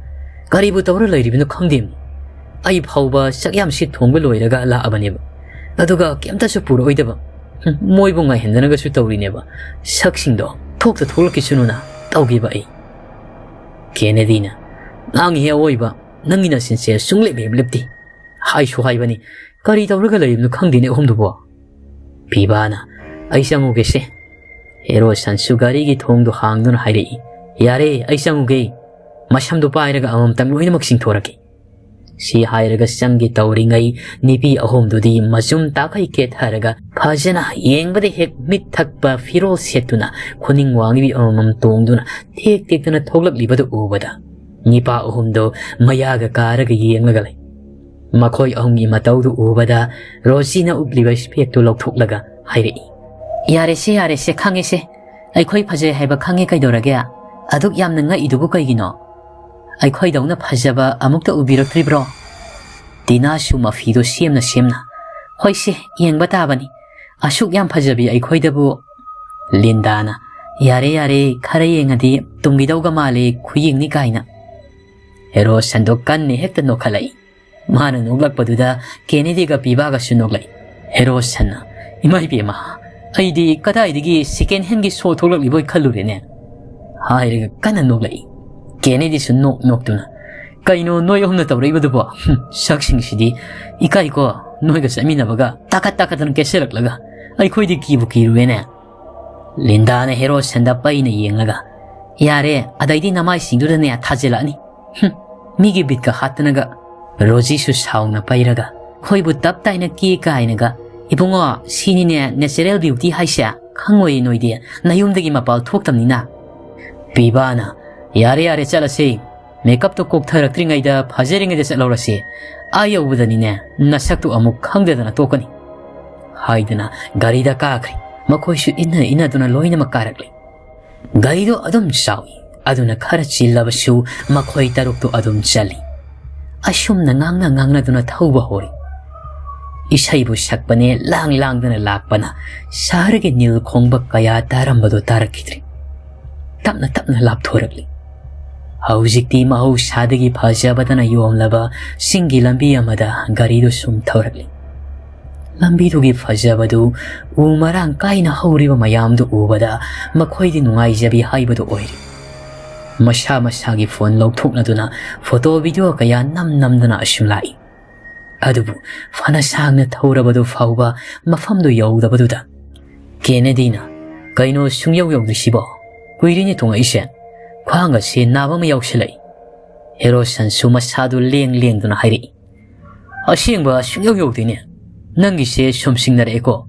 ꯀꯔꯤꯕꯨ ꯇꯧꯔ ꯂꯩꯔꯤꯕꯅꯣ ꯈꯪꯗꯦꯃꯤ꯫ ꯑꯩ ꯐꯥꯎꯕ ꯆꯥꯛꯌꯥꯝꯁꯤ ꯊꯣꯡꯕ ꯂꯣꯏꯔꯒ ꯂꯥꯛꯑꯕꯅꯦꯕ꯫ ꯑꯗꯨꯒ ꯀꯩꯝꯇꯁꯨ ꯄꯨꯔꯛꯑꯣꯏꯗꯕ꯫ ꯍꯨꯝ, ꯃꯣꯏꯕꯨ ꯉꯥꯏꯍꯟꯗꯅꯒꯁꯨ ꯇꯧꯔꯤꯅꯦꯕ꯫ ꯁꯛꯁꯤꯡꯗꯣ ꯊꯣꯛꯇ ꯊꯣꯛꯂꯛꯈꯤꯁꯅꯨꯅ ꯇꯧꯈꯤꯕ ꯑꯩ꯫" ꯀꯦꯅꯦꯗꯤꯅ, "ꯉꯥꯡꯉꯤꯍꯦ ꯑꯋꯣꯏꯕ, ꯅꯪꯒꯤ ꯅꯆꯤꯟꯁꯦ ꯁꯨꯡꯂꯦꯞ ꯍꯦꯛ ꯂꯦꯞꯇꯦ꯫ ꯍꯥꯏꯁꯨ ꯍꯥꯏꯕꯅꯤ, ꯀꯔꯤ ꯇꯧꯔꯒ ꯂꯩꯔꯤꯕꯅꯣ ꯈꯪꯗꯦꯅꯦ ꯑꯍꯨꯝꯗꯨꯕꯣ꯫" ꯄꯤꯕꯥꯅ, "ꯑꯩ ꯆꯪꯉꯨꯒꯦꯁꯦ꯫" ꯍꯦꯔꯣꯁꯟꯁꯨ ꯒꯥꯔꯤꯒꯤ ꯊꯣꯡꯗꯣ ꯍꯥꯡꯗꯨꯅ ꯍꯥꯏꯔꯛꯏ, "ꯌꯥꯔꯦ, ꯑꯩ ꯆꯪꯉꯨꯒꯦ꯫ ꯃꯁꯝꯗꯣ ꯄꯥꯏꯔꯒ ꯑꯃꯃꯝꯇꯪ ꯂꯣꯏꯅꯃꯛ ꯆꯤꯡꯊꯣꯔꯛꯀꯦ꯫" ꯁꯤ ꯍꯥꯏꯔꯒ ꯆꯪꯒꯦ ꯇꯧꯔꯤꯉꯩ, ꯅꯨꯄꯤ ꯑꯍꯨꯝꯗꯨꯗꯤ ꯃꯆꯨꯝ ꯇꯥꯈꯩ ꯀꯦꯊꯔꯒ ꯐꯖꯅ ꯌꯦꯡꯕꯗ ꯍꯦꯛ ꯃꯤꯠ ꯊꯛꯄ ꯐꯤꯔꯣꯜ ꯁꯦꯠꯇꯨꯅ, ꯈꯨꯅꯤꯡ ꯋꯥꯡꯕꯤ ꯑꯃꯃꯝ ꯇꯣꯡꯗꯨꯅ ꯊꯦꯛ ꯊꯦꯛꯇꯅ ꯊꯣꯛꯂꯛꯂꯤꯕꯗꯨ ꯎꯕꯗ, ꯅꯤꯄꯥ ꯑꯍꯨꯝꯗꯣ ꯃꯌꯥꯒ ꯀꯥꯔꯒ ꯌꯦꯡꯂꯒ ꯂꯩ꯫ ꯃꯈꯣꯏ ꯑꯍꯨꯝꯒꯤ ꯃꯇꯧꯗꯨ ꯎꯕꯗ ꯔꯣꯖꯤꯅ ꯎꯞꯂꯤꯕ specꯇꯨ ꯂꯧꯊꯣꯛꯂꯒ ꯍꯥꯏꯔꯛꯏ, "ꯌꯥꯔꯦꯁꯦ, ꯌꯥꯔꯦꯁꯦ, ꯈꯪꯉꯦꯁꯦ꯫ ꯑꯩꯈꯣꯏ ꯐꯖꯩ ꯍꯥꯏꯕ ꯈꯪꯉꯦ, ꯀꯩꯗꯧꯔꯒꯦ? ꯑꯗꯨꯛ ꯌꯥꯝꯅ ꯉꯛꯏꯗꯨꯕꯨ ꯀꯩꯒꯤꯅꯣ? ꯑꯩꯈꯣꯏꯗꯧꯅ ꯐꯖꯕ ꯑꯃꯨꯛꯇ ꯎꯕꯤꯔꯛꯇ꯭ꯔꯤꯕ꯭ꯔꯣ?" ꯇꯤꯅꯥꯁꯨ ꯃꯐꯤꯗꯣ ꯁꯦꯝꯅ ꯁꯦꯝꯅ, "ꯍꯣꯏꯁꯦ, ꯌꯦꯡꯕ ꯇꯥꯕꯅꯤ꯫ ꯑꯁꯨꯛ ꯌꯥꯝ ꯐꯖꯕꯤ ꯑꯩꯈꯣꯏꯗꯕꯨ"꯫ ꯂꯤꯟꯗꯥꯅ, "ꯌꯥꯔꯦ, ꯌꯥꯔꯦ, ꯈꯔ ꯌꯦꯡꯉꯗꯤ ꯇꯨꯝꯈꯤꯗꯧꯒ ꯃꯥꯜꯂꯦ ꯈꯨꯌꯦꯡꯅꯤ" ꯀꯥꯏꯅ꯫ ꯍꯦꯔꯣꯁꯟꯗꯣ ꯀꯟꯅ ꯍꯦꯛꯇ ꯅꯣꯛꯈꯠꯂꯛꯏ꯫ ꯃꯥꯅ ꯅꯣꯛꯂꯛꯄꯗꯨꯗ ꯀꯦꯅꯦꯗꯤꯒ ꯄꯤꯕꯥꯒꯁꯨ ꯅꯣꯛꯂꯛꯏ꯫ ꯍꯦꯔꯣꯁꯟꯅ, "ꯏꯃꯥ ꯏꯕꯦꯝꯃ, ꯑꯩꯗꯤ ꯀꯗꯥꯏꯗꯒꯤ second handꯒꯤ ꯁꯣ ꯊꯣꯛꯂꯛꯂꯤꯕꯣꯏ ꯈꯜꯂꯨꯔꯦꯅꯦ" ꯍꯥꯏꯔꯒ ꯀꯟꯅ ꯅꯣꯛꯂꯛꯏ꯫ ꯀꯦꯅꯦꯗꯤꯁꯨ ꯅꯣꯛ ꯅꯣꯛꯇꯨꯅ, "ꯀꯩꯅꯣ ꯅꯣꯏ ꯑꯍꯨꯝꯅ ꯇꯧꯔꯛꯏꯕꯗꯨꯕꯣ? ꯍꯨꯝ, ꯁꯛꯁꯤꯡꯁꯤꯗꯤ ꯏꯀꯥꯏꯀꯣ, ꯅꯣꯏꯒ ꯆꯠꯃꯤꯟꯅꯕꯒ ꯇꯥꯈꯠ ꯇꯥꯈꯠꯇꯅ ꯀꯦꯁꯜꯂꯛꯂꯒ꯫ ꯑꯩꯈꯣꯏꯗꯤ ꯀꯤꯕꯨ ꯀꯤꯔꯨꯔꯦꯅꯦ"꯫ ꯂꯤꯟꯗꯥꯅ ꯍꯦꯔꯣꯁꯟꯗ ꯄꯩꯅ ꯌꯦꯡꯂꯒ, "ꯌꯥꯔꯦ, ꯑꯗꯩꯗꯤ ꯅꯃꯥꯏꯁꯤꯡꯗꯨꯗꯅꯦ ꯊꯥꯖꯤꯜꯂꯛꯑꯅꯤ꯫ ꯍꯨꯝ, ꯃꯤꯒꯤ ꯕꯤꯠꯀ ꯍꯥꯠꯇꯅꯒ"꯫ ꯔꯣꯖꯤꯁꯨ ꯁꯥꯎꯅ ꯄꯩꯔꯒ, "ꯑꯩꯈꯣꯏꯕꯨ ꯇꯞ ꯇꯥꯏꯅ ꯀꯦ ꯀꯥꯏꯅꯒ꯫ ꯏꯕꯨꯡꯉꯣ, ꯁꯤꯅꯤꯅꯦ natural beauty ꯍꯥꯏꯁꯦ꯫ ꯈꯪꯉꯣꯏꯌꯦ ꯅꯣꯏꯗꯤ, ꯅꯌꯨꯝꯗꯒꯤ ꯃꯄꯥꯜ ꯊꯣꯛꯇꯕꯅꯤꯅ"꯫ ꯄꯤꯕꯥꯅ, "ꯌꯥꯔꯦ, ꯌꯥꯔꯦ, ꯆꯠꯂꯁꯤ꯫ Makeupꯇꯣ ꯀꯣꯛꯊꯔꯛꯇ꯭ꯔꯤꯉꯩꯗ, ꯐꯖꯔꯤꯉꯩꯗ ꯆꯠꯍꯧꯔꯁꯤ꯫ ꯑꯥ ꯌꯧꯕꯗꯅꯤꯅꯦ ꯅꯁꯛꯇꯨ ꯑꯃꯨꯛ ꯈꯪꯗꯗꯅ ꯇꯣꯛꯀꯅꯤ"꯫ ꯍꯥꯏꯗꯅ ꯒꯥꯔꯤꯗ ꯀꯥꯈ꯭ꯔꯦ꯫ ꯃꯈꯣꯏꯁꯨ ꯏꯟꯅ ꯏꯟꯅꯗꯨꯅ ꯂꯣꯏꯅꯃꯛ ꯀꯥꯔꯛꯂꯦ꯫ ꯒꯥꯔꯤꯗꯣ ꯑꯗꯨꯝ ꯆꯥꯎꯏ, ꯑꯗꯨꯅ ꯈꯔ ꯆꯤꯜꯂꯕꯁꯨ ꯃꯈꯣꯏ ꯇꯔꯨꯛꯇꯨ ꯑꯗꯨꯝ ꯆꯠꯂꯤ꯫ ꯑꯁꯨꯝꯅ ꯉꯥꯡꯅ ꯉꯥꯡꯅꯗꯨꯅ ꯊꯧꯕ ꯍꯧꯔꯤ꯫ ꯏꯁꯩꯕꯨ ꯁꯛꯄꯅꯦ, ꯂꯥꯡ ꯂꯥꯡꯗꯅ ꯂꯥꯛꯄꯅ ꯁꯍꯔꯒꯤ ꯅꯤꯜ ꯈꯣꯡꯕ ꯀꯌꯥ ꯇꯥꯔꯝꯕꯗꯨ ꯇꯥꯔꯛꯈꯤꯗ꯭ꯔꯦ꯫ ꯇꯞꯅ ꯇꯞꯅ ꯂꯥꯞꯊꯣꯔꯛꯂꯤ꯫ ꯍꯧꯖꯤꯛꯇꯤ ꯃꯍꯧꯁꯥꯗꯒꯤ ꯐꯖꯕꯗꯅ ꯌꯣꯝꯂꯕ ꯆꯤꯡꯒꯤ ꯂꯝꯕꯤ ꯑꯃꯗ ꯒꯥꯔꯤꯗꯨ ꯁꯨꯝ ꯊꯧꯔꯛꯂꯤ꯫ ꯂꯝꯕꯤꯗꯨꯒꯤ ꯐꯖꯕꯗꯨ, ꯎ ꯃꯔꯥꯡ ꯀꯥꯏꯅ ꯍꯧꯔꯤꯕ ꯃꯌꯥꯝꯗꯨ ꯎꯕꯗ ꯃꯈꯣꯏꯗꯤ ꯅꯨꯡꯉꯥꯏꯖꯕꯤ ꯍꯥꯏꯕꯗꯨ ꯑꯣꯏꯔꯦ꯫ ꯃꯁꯥ ꯃꯁꯥꯒꯤ phone ꯂꯧꯊꯣꯛꯅꯗꯨꯅ photo video ꯀꯌꯥ ꯅꯝ ꯅꯝꯗꯨꯅ ꯑꯁꯨꯝ ꯂꯥꯛꯏ꯫ ꯑꯗꯨꯕꯨ ꯐꯅ ꯁꯥꯡꯅ ꯊꯧꯔꯕꯗꯨ ꯐꯥꯎꯕ ꯃꯐꯝꯗꯨ ꯌꯧꯗꯕꯗꯨꯗ ꯀꯦꯅꯦꯗꯤꯅ, "ꯀꯩꯅꯣ ꯁꯨꯡꯌꯧ ꯌꯧꯗ꯭ꯔꯤꯁꯤꯕꯣ? ꯀꯨꯏꯔꯦꯅꯦ ꯊꯣꯡꯉꯛꯏꯁꯦ꯫ ꯈ꯭ꯋꯥꯡ ꯑꯁꯦ ꯅꯥꯕ ꯑꯃ ꯌꯥꯎꯁꯤꯜꯂꯛꯏ"꯫ ꯍꯦꯔꯣꯁꯟꯁꯨ ꯃꯁꯥꯗꯨ ꯂꯦꯡ ꯂꯦꯡꯗꯨꯅ ꯍꯥꯏꯔꯛꯏ꯫ "ꯑꯁꯦꯡꯕ ꯁꯨꯡꯌꯧ ꯌꯧꯗꯦꯅꯦ꯫ ꯅꯪꯒꯤꯁꯦ ꯁꯨꯝ ꯁꯤꯡꯅꯔꯛꯑꯦꯀꯣ꯫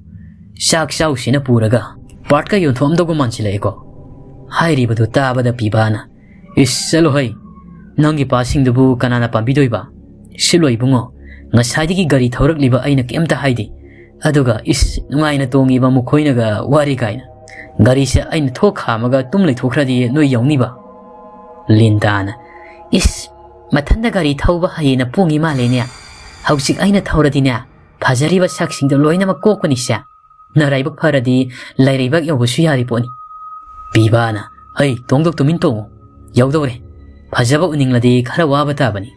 ꯆꯥꯛ ꯆꯥꯎꯁꯤꯅ ꯄꯨꯔꯒ parkꯀ ꯌꯣꯟꯊꯣꯛꯑꯝꯗꯧꯒ ꯃꯥꯟꯁꯤꯜꯂꯛꯑꯦꯀꯣ"꯫ ꯍꯥꯏꯔꯤꯕꯗꯨ ꯇꯥꯕꯗ ꯄꯤꯕꯥꯅ, "ꯏꯁ, ꯆꯠꯂꯣꯍꯩ꯫ ꯅꯪꯒꯤ ꯄꯥꯁꯤꯡꯗꯨꯕꯨ ꯀꯅꯥꯅ ꯄꯥꯝꯕꯤꯗꯣꯏꯕ? ꯁꯤꯠꯂꯣ ꯏꯕꯨꯡꯉꯣ꯫ ꯉꯁꯥꯏꯗꯒꯤ ꯒꯥꯔꯤ ꯊꯧꯔꯛꯂꯤꯕ ꯑꯩꯅ ꯀꯩꯝꯇ ꯍꯥꯏꯗꯦ꯫ ꯑꯗꯨꯒ ꯏꯁ, ꯅꯨꯡꯉꯥꯏꯅ ꯇꯣꯡꯉꯤꯕ ꯃꯈꯣꯏꯅꯒ ꯋꯥꯔꯤ ꯀꯥꯏꯅ꯫ ꯒꯥꯔꯤꯁꯦ ꯑꯩꯅ ꯊꯣꯛ ꯈꯥꯝꯃꯒ ꯇꯨꯝ ꯂꯩꯊꯣꯛꯈ꯭ꯔꯗꯤ ꯅꯣꯏ ꯌꯧꯅꯤꯕ"꯫ ꯂꯤꯟꯗꯥꯅ, "ꯏꯁ, ꯃꯊꯟꯗ ꯒꯥꯔꯤ ꯊꯧꯕ ꯍꯩꯌꯦꯅ ꯄꯣꯡꯉꯤ ꯃꯥꯜꯂꯦꯅꯦ꯫ ꯍꯧꯖꯤꯛ ꯑꯩꯅ ꯊꯧꯔꯗꯤꯅꯦ, ꯐꯖꯔꯤꯕ ꯁꯛꯁꯤꯡꯗꯣ ꯂꯣꯏꯅꯃꯛ ꯀꯣꯛꯀꯅꯤꯁꯦ꯫ ꯅꯔꯥꯏꯕꯛ ꯐꯔꯗꯤ ꯂꯩꯔꯩꯕꯥꯛ ꯌꯧꯕꯁꯨ ꯌꯥꯔꯤ ꯄꯣꯠꯅꯤ꯫ ꯄꯤꯕꯥꯅ, "ꯍꯩ, ꯇꯣꯡꯗꯧ ꯇꯨꯃꯤꯟ ꯇꯣꯡꯉꯨ꯫ ꯌꯧꯗꯧꯔꯦ꯫ ꯐꯖꯕ ꯎꯅꯤꯡꯂꯗꯤ ꯈꯔ ꯋꯥꯕ ꯇꯥꯕꯅꯤ꯫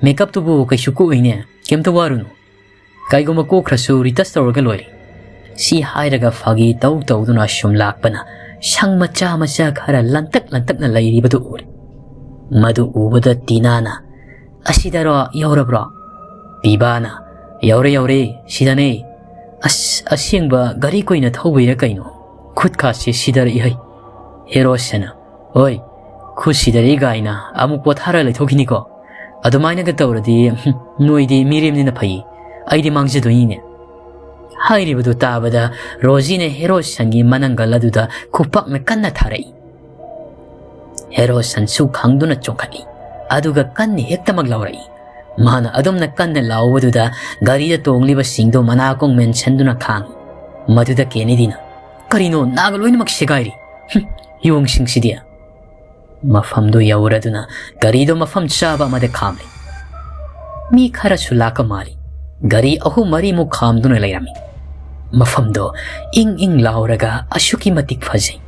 ꯃꯦꯀꯞꯇꯨꯕꯨ ꯀꯩꯁꯨ ꯀꯣꯛꯑꯣꯏꯅꯦ꯫ ꯀꯩꯝꯇ ꯋꯥꯔꯨꯅꯨ꯫ ꯀꯩꯒꯨꯝꯕ ꯀꯣꯛꯈ꯭ꯔꯁꯨ ꯔꯤꯇꯁ ꯇꯧꯔꯒ ꯂꯣꯏꯔꯦ"꯫ ꯁꯤ ꯍꯥꯏꯔꯒ ꯐꯥꯒꯤ ꯇꯧ ꯇꯧꯗꯨꯅ ꯁꯨꯝ ꯂꯥꯛꯄꯅ ꯁꯪ ꯃꯆꯥ ꯃꯆꯥ ꯈꯔ ꯂꯟꯇꯛ ꯂꯟꯇꯛꯅ ꯂꯩꯔꯤꯕꯗꯨ ꯎꯔꯦ꯫ ꯃꯗꯨ ꯎꯕꯗ ꯇꯤꯅꯥꯅ, "ꯑꯁꯤꯗꯔꯣ ꯌꯧꯔꯕ꯭ꯔꯣ?" ꯄꯤꯕꯥꯅ, "ꯌꯧꯔꯦ, ꯌꯧꯔꯦ, ꯁꯤꯗꯅꯦ꯫ ꯑꯁ, ꯑꯁꯦꯡꯕ ꯒꯥꯔꯤ ꯀꯨꯏꯅ ꯊꯧꯕꯩꯔ ꯀꯩꯅꯣ, ꯈꯨꯠꯀꯥꯁꯦ ꯁꯤꯗꯔꯛꯏ ꯍꯩ"꯫ ꯍꯦꯔꯣꯁꯅ, "ꯍꯣꯏ, ꯈꯨꯠ ꯁꯤꯗꯔꯛꯏ ꯀꯥꯏꯅ ꯑꯃꯨꯛ ꯄꯣꯊꯥꯔ ꯂꯩꯊꯣꯛꯈꯤꯅꯤꯀꯣ꯫ ꯑꯗꯨꯃꯥꯏꯅꯒ ꯇꯧꯔꯗꯤ, ꯍꯨꯝ, ꯅꯣꯏꯗꯤ ꯃꯤꯔꯦꯝꯅꯤꯅ ꯐꯩ, ꯑꯩꯗꯤ ꯃꯥꯡꯖꯗꯣꯏꯅꯤꯅꯦ"꯫ ꯍꯥꯏꯔꯤꯕꯗꯨ ꯇꯥꯕꯗ ꯔꯣꯖꯤꯅ ꯍꯦꯔꯣꯁꯟꯒꯤ ꯃꯅꯪꯒꯜ ꯑꯗꯨꯗ ꯈꯨꯄꯥꯛꯅ ꯀꯟꯅ ꯊꯥꯔꯛꯏ꯫ ꯍꯦꯔꯣꯁꯟꯁꯨ ꯈꯪꯗꯨꯅ ꯆꯣꯡꯈꯠꯂꯤ, ꯑꯗꯨꯒ ꯀꯟꯅ ꯍꯦꯛꯇꯃꯛ ꯂꯥꯎꯔꯛꯏ꯫ ꯃꯥꯅ ꯑꯗꯨꯝꯅ ꯀꯟꯅ ꯂꯥꯎꯕꯗꯨꯗ ꯒꯥꯔꯤꯗ ꯇꯣꯡꯂꯤꯕꯁꯤꯡꯗꯨ ꯃꯅꯥꯀꯣꯡ ꯃꯦꯟꯁꯤꯟꯗꯨꯅ ꯈꯥꯡꯏ꯫ ꯃꯗꯨꯗ ꯀꯦꯅꯦꯗꯤꯅ, "ꯀꯔꯤꯅꯣ, ꯅꯥꯒ ꯂꯣꯏꯅꯃꯛ ꯁꯦꯒꯥꯏꯔꯤ꯫ ꯍꯨꯝ, ꯌꯣꯡꯁꯤꯡꯁꯤꯗꯤ"꯫ ꯃꯐꯝꯗꯨ ꯌꯧꯔꯗꯨꯅ ꯒꯥꯔꯤꯗꯨ ꯃꯐꯝ ꯆꯥꯕ ꯑꯃꯗ ꯈꯥꯝꯂꯤ꯫ ꯃꯤ ꯈꯔꯁꯨ ꯂꯥꯛꯄ ꯃꯥꯜꯂꯤ꯫ ꯒꯥꯔꯤ ꯑꯍꯨꯝ ꯃꯔꯤꯃꯨꯛ ꯈꯥꯝꯗꯨꯅ ꯂꯩꯔꯝꯃꯤ꯫ ꯃꯐꯝꯗꯣ ꯏꯪ ꯏꯪ ꯂꯥꯎꯔꯒ ꯑꯁꯨꯛꯀꯤ ꯃꯇꯤꯛ ꯐꯖꯩ꯫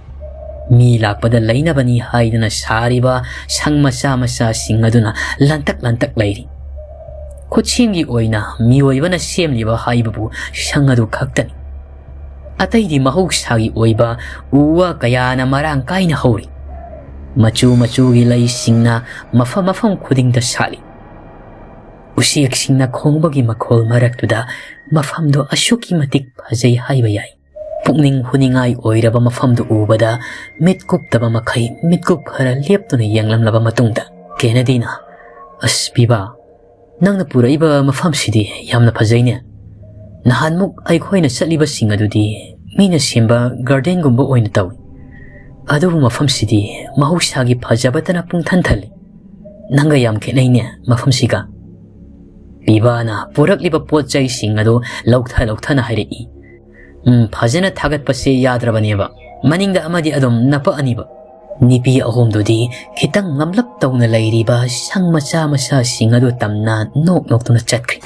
ꯃꯤ ꯂꯥꯛꯄꯗ ꯂꯩꯅꯕꯅꯤ ꯍꯥꯏꯗꯨꯅ ꯁꯥꯔꯤꯕ ꯁꯪ ꯃꯆꯥ ꯃꯆꯥꯁꯤꯡ ꯑꯗꯨꯅ ꯂꯟꯇꯛ ꯂꯟꯇꯛ ꯂꯩꯔꯤ꯫ ꯈꯨꯠꯁꯦꯝꯒꯤ ꯑꯣꯏꯅ ꯃꯤꯑꯣꯏꯕꯅ ꯁꯦꯝꯂꯤꯕ ꯍꯥꯏꯕꯕꯨ ꯁꯪ ꯑꯗꯨ ꯈꯛꯇꯅꯤ꯫ ꯑꯇꯩꯗꯤ ꯃꯍꯧꯁꯥꯒꯤ ꯑꯣꯏꯕ ꯎ ꯋꯥ ꯀꯌꯥꯅ ꯃꯔꯥꯡ ꯀꯥꯏꯅ ꯍꯧꯔꯤ꯫ ꯃꯆꯨ ꯃꯆꯨꯒꯤ ꯂꯩꯁꯤꯡꯅ ꯃꯐꯝ ꯃꯐꯝ ꯈꯨꯗꯤꯡꯗ ꯁꯥꯠꯂꯤ꯫ ꯎꯆꯦꯛꯁꯤꯡꯅ ꯈꯣꯡꯕꯒꯤ ꯃꯈꯣꯜ ꯃꯔꯛꯇꯨꯗ ꯃꯐꯝꯗꯣ ꯑꯁꯨꯛꯀꯤ ꯃꯇꯤꯛ ꯐꯖꯩ ꯍꯥꯏꯕ ꯌꯥꯏ꯫ ꯄꯨꯛꯅꯤꯡ ꯍꯨꯅꯤꯡꯉꯥꯏ ꯑꯣꯏꯔꯕ ꯃꯐꯝꯗꯨ ꯎꯕꯗ ꯃꯤꯠ ꯀꯨꯞꯇꯕ ꯃꯈꯩ ꯃꯤꯠꯀꯨꯞ ꯈꯔ ꯂꯦꯞꯇꯨꯅ ꯌꯦꯡꯂꯝꯂꯕ ꯃꯇꯨꯡꯗ ꯀꯦꯅꯦꯗꯤꯅ, "ꯑꯁ ꯄꯤꯕꯥ, ꯅꯪꯅ ꯄꯨꯔꯛꯏꯕ ꯃꯐꯝꯁꯤꯗꯤ ꯌꯥꯝꯅ ꯐꯖꯩꯅꯦ꯫ ꯅꯍꯥꯟꯃꯨꯛ ꯑꯩꯈꯣꯏꯅ ꯆꯠꯂꯤꯕꯁꯤꯡ ꯑꯗꯨꯗꯤ ꯃꯤꯅ ꯁꯦꯝꯕ ꯒꯥꯔꯗꯦꯟꯒꯨꯝꯕ ꯑꯣꯏꯅ ꯇꯧꯏ꯫ ꯑꯗꯨꯕꯨ ꯃꯐꯝꯁꯤꯗꯤ ꯃꯍꯧꯁꯥꯒꯤ ꯐꯖꯕꯇꯅ ꯄꯨꯡꯊꯟ ꯊꯜꯂꯤ꯫ ꯅꯪꯒ ꯌꯥꯝ ꯈꯦꯠꯅꯩꯅꯦ ꯃꯐꯝꯁꯤꯒ"꯫ ꯄꯤꯕꯥꯅ ꯄꯨꯔꯛꯂꯤꯕ ꯄꯣꯠ ꯆꯩꯁꯤꯡ ꯑꯗꯨ ꯂꯧꯊ ꯂꯧꯊꯅ ꯍꯥꯏꯔꯛꯏ꯫ "ꯎꯝ, ꯐꯖꯅ ꯊꯥꯒꯠꯄꯁꯦ ꯌꯥꯗ꯭ꯔꯕꯅꯦꯕ꯫ ꯃꯅꯤꯡꯗ ꯑꯃꯗꯤ ꯑꯗꯨꯝ ꯅꯞꯄꯛꯑꯅꯤꯕ"꯫ ꯅꯨꯄꯤ ꯑꯍꯨꯝꯗꯨꯗꯤ ꯈꯤꯇꯪ ꯉꯝꯂꯞ ꯇꯧꯅ ꯂꯩꯔꯤꯕ ꯁꯪ ꯃꯆꯥ ꯃꯆꯥꯁꯤꯡ ꯑꯗꯨ ꯇꯝꯅ ꯅꯣꯛ ꯅꯣꯛꯇꯨꯅ ꯆꯠꯈ꯭ꯔꯤ꯫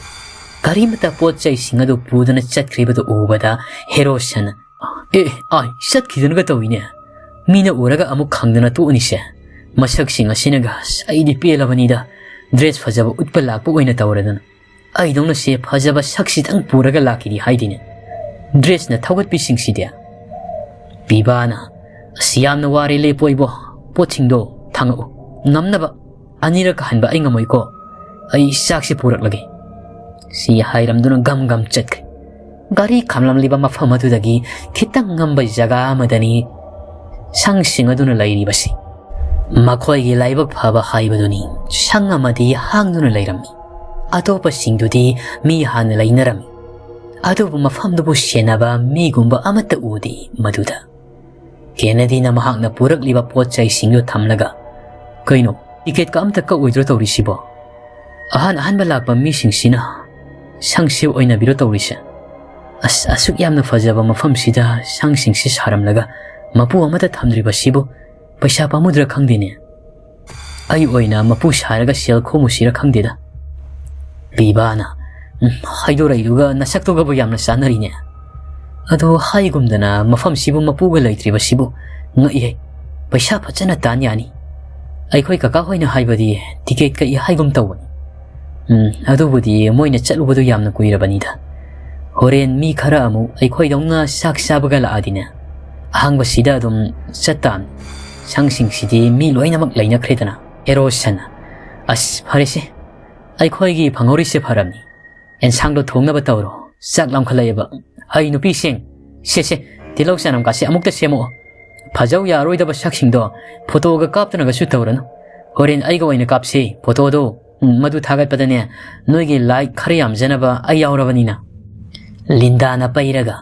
ꯒꯥꯔꯤ ꯑꯃꯠꯇ ꯄꯣꯠ ꯆꯩꯁꯤꯡ ꯑꯗꯨ ꯄꯨꯗꯨꯅ ꯆꯠꯈ꯭ꯔꯤꯕꯗꯨ ꯎꯕꯗ ꯍꯦꯔꯣꯁꯟ, "ꯑꯦ, ꯑꯥꯏ, ꯆꯠꯈꯤꯗꯅꯒ ꯇꯧꯏꯅꯦ꯫ ꯃꯤꯅ ꯎꯔꯒ ꯑꯃꯨꯛ ꯈꯪꯗꯅ ꯇꯣꯛꯑꯅꯤꯁꯦ꯫ ꯃꯁꯛꯁꯤꯡ ꯑꯁꯤꯅꯒ ꯑꯁ, ꯑꯩꯗꯤ ꯄꯦꯜꯂꯕꯅꯤꯗ꯫ ꯗ꯭ꯔꯦꯁ ꯐꯖꯕ ꯎꯠꯄ ꯂꯥꯛꯄ ꯑꯣꯏꯅ ꯇꯧꯔꯗꯅ꯫ ꯑꯩꯗꯧꯅꯁꯦ ꯐꯖꯕ ꯁꯛꯁꯤꯗꯪ ꯄꯨꯔꯒ ꯂꯥꯛꯈꯤꯗꯤ ꯍꯥꯏꯗꯤꯅꯦ꯫ ꯗ꯭ꯔꯦꯁꯅ ꯊꯧꯒꯠꯄꯤꯁꯤꯡꯁꯤꯗꯤ?" ꯄꯤꯕꯥꯅ, "ꯑꯁ, ꯌꯥꯝꯅ ꯋꯥꯔꯦ ꯂꯦꯞꯄꯣ ꯏꯕꯣ꯫ ꯄꯣꯠꯁꯤꯡꯗꯣ ꯊꯥꯡꯉꯛꯎ꯫ ꯉꯝꯅꯕ ꯑꯅꯤꯔꯛ ꯍꯟꯕ ꯑꯩ ꯉꯝꯃꯣꯏꯀꯣ꯫ ꯑꯩ ꯆꯥꯛꯁꯦ ꯄꯨꯔꯛꯂꯒꯦ꯫" ꯁꯤ ꯍꯥꯏꯔꯝꯗꯨꯅ ꯒꯝ ꯒꯝ ꯆꯠꯈ꯭ꯔꯦ꯫ ꯒꯥꯔꯤ ꯈꯥꯝꯂꯝꯂꯤꯕ ꯃꯐꯝ ꯑꯗꯨꯗꯒꯤ ꯈꯤꯇꯪ ꯉꯝꯕ ꯖꯒꯥ ꯑꯃꯗꯅꯤ ꯁꯪꯁꯤꯡ ꯑꯗꯨꯅ ꯂꯩꯔꯤꯕꯁꯤ꯫ ꯃꯈꯣꯏꯒꯤ ꯂꯥꯏꯕꯛ ꯐꯕ ꯍꯥꯏꯕꯗꯨꯅꯤ, ꯁꯪ ꯑꯃꯗꯤ ꯍꯥꯡꯗꯨꯅ ꯂꯩꯔꯝꯃꯤ꯫ ꯑꯇꯣꯞꯄꯁꯤꯡꯗꯨꯗꯤ ꯃꯤ ꯍꯥꯟꯅ ꯂꯩꯅꯔꯝꯃꯤ꯫ ꯑꯗꯨꯕꯨ ꯃꯐꯝꯗꯨꯕꯨ ꯁꯦꯟꯅꯕ ꯃꯤꯒꯨꯝꯕ ꯑꯃꯠꯇ ꯎꯗꯦ ꯃꯗꯨꯗ꯫ ꯀꯦꯅꯦꯗꯤꯅ ꯃꯍꯥꯛꯅ ꯄꯨꯔꯛꯂꯤꯕ ꯄꯣꯠ ꯆꯩꯁꯤꯡꯗꯨ ꯊꯝꯂꯒ, "ꯀꯩꯅꯣ, ꯇꯤꯀꯦꯠꯀ ꯑꯝꯇ ꯀꯛꯑꯣꯏꯗ꯭ꯔꯣ ꯇꯧꯔꯤꯁꯤꯕꯣ? ꯑꯍꯥꯟ ꯑꯍꯥꯟꯕ ꯂꯥꯛꯄ ꯃꯤꯁꯤꯡꯁꯤꯅ ꯁꯪꯁꯦ ꯑꯣꯏꯅꯕꯤꯔꯣ ꯇꯧꯔꯤꯁꯦ꯫ ꯑꯁ, ꯑꯁꯨꯛ ꯌꯥꯝꯅ ꯐꯖꯕ ꯃꯐꯝꯁꯤꯗ ꯁꯪꯁꯤꯡꯁꯤ ꯁꯥꯔꯝꯂꯒ ꯃꯄꯨ ꯑꯃꯠꯇ ꯊꯝꯗ꯭ꯔꯤꯕꯁꯤꯕꯨ ꯄꯩꯁꯥ ꯄꯥꯝꯃꯨꯗ꯭ꯔꯥ ꯈꯪꯗꯦꯅꯦ꯫ ꯑꯩ ꯑꯣꯏꯅ ꯃꯄꯨ ꯁꯥꯔꯒ ꯁꯦꯜ ꯈꯣꯝꯃꯨꯁꯤꯔ ꯈꯪꯗꯦꯗ꯫" ꯄꯤꯕꯥꯅ, "ꯎꯝ, ꯍꯥꯏꯗꯣꯔꯛꯏꯗꯨꯒ ꯅꯁꯛꯇꯨꯒꯕꯨ ꯌꯥꯝꯅ ꯆꯥꯟꯅꯔꯤꯅꯦ꯫ ꯑꯗꯣ ꯍꯥꯏꯒꯨꯝꯗꯅ ꯃꯐꯝꯁꯤꯕꯨ ꯃꯄꯨꯒ ꯂꯩꯇ꯭ꯔꯤꯕꯁꯤꯕꯨ ꯉꯛꯏꯍꯦ꯫ ꯄꯩꯁꯥ ꯐꯖꯅ ꯇꯥꯟ ꯌꯥꯅꯤ꯫ ꯑꯩꯈꯣꯏ ꯀꯀꯥ ꯍꯣꯏꯅ ꯍꯥꯏꯕꯗꯤ ꯇꯤꯀꯦꯠ ꯀꯛꯏ ꯍꯥꯏꯒꯨꯝ ꯇꯧꯕꯅꯤ꯫ ꯎꯝ, ꯑꯗꯨꯕꯨꯗꯤ ꯃꯣꯏꯅ ꯆꯠꯂꯨꯕꯗꯨ ꯌꯥꯝꯅ ꯀꯨꯏꯔꯕꯅꯤꯗ꯫ ꯍꯣꯔꯦꯟ ꯃꯤ ꯈꯔ ꯑꯃꯨꯛ ꯑꯩꯈꯣꯏꯗꯧꯅ ꯆꯥꯛ ꯆꯥꯕꯒ ꯂꯥꯛꯑꯗꯤꯅꯦ, ꯑꯍꯥꯡꯕꯁꯤꯗ ꯑꯗꯨꯝ ꯆꯠꯇꯥꯕꯅꯤ꯫ ꯁꯪꯁꯤꯡꯁꯤꯗꯤ ꯃꯤ ꯂꯣꯏꯅꯃꯛ ꯂꯩꯅꯈ꯭ꯔꯦꯗꯅ꯫" ꯍꯦꯔꯣꯁꯟꯅ, "ꯑꯁ, ꯐꯔꯦꯁꯦ, ꯑꯩꯈꯣꯏꯒꯤ ꯐꯪꯍꯧꯔꯤꯁꯦ ꯐꯔꯕꯅꯤ꯫ ꯑꯦꯟꯁꯥꯡꯗꯣ ꯊꯣꯡꯅꯕ ꯇꯧꯔꯣ, ꯆꯥꯛ ꯂꯥꯝꯈꯠꯂꯛꯑꯦꯕ꯫ ꯑꯩ ꯅꯨꯄꯤꯁꯤꯡ, ꯁꯦ, ꯁꯦ, ꯇꯤꯜꯍꯧ ꯆꯅꯝꯒꯥꯁꯦ ꯑꯃꯨꯛꯇ ꯁꯦꯝꯃꯛꯑꯣ꯫ ꯐꯖꯧ ꯌꯥꯔꯣꯏꯗꯕ ꯁꯛꯁꯤꯡꯗꯣ ꯐꯣꯇꯣꯒ ꯀꯥꯞꯇꯅꯒꯁꯨ ꯇꯧꯔꯅꯨ꯫ ꯍꯣꯔꯦꯟ ꯑꯩꯒ ꯑꯣꯏꯅ ꯀꯥꯞꯁꯤ ꯐꯣꯇꯣꯗꯣ꯫ ꯎꯝ, ꯃꯗꯨ ꯊꯥꯒꯠꯄꯗꯅꯦ, ꯅꯣꯏꯒꯤ ꯂꯥꯏꯛ ꯈꯔ ꯌꯥꯝꯖꯅꯕ ꯑꯩ ꯌꯥꯎꯔꯕꯅꯤꯅ꯫" ꯂꯤꯟꯗꯥꯅ ꯄꯩꯔꯒ,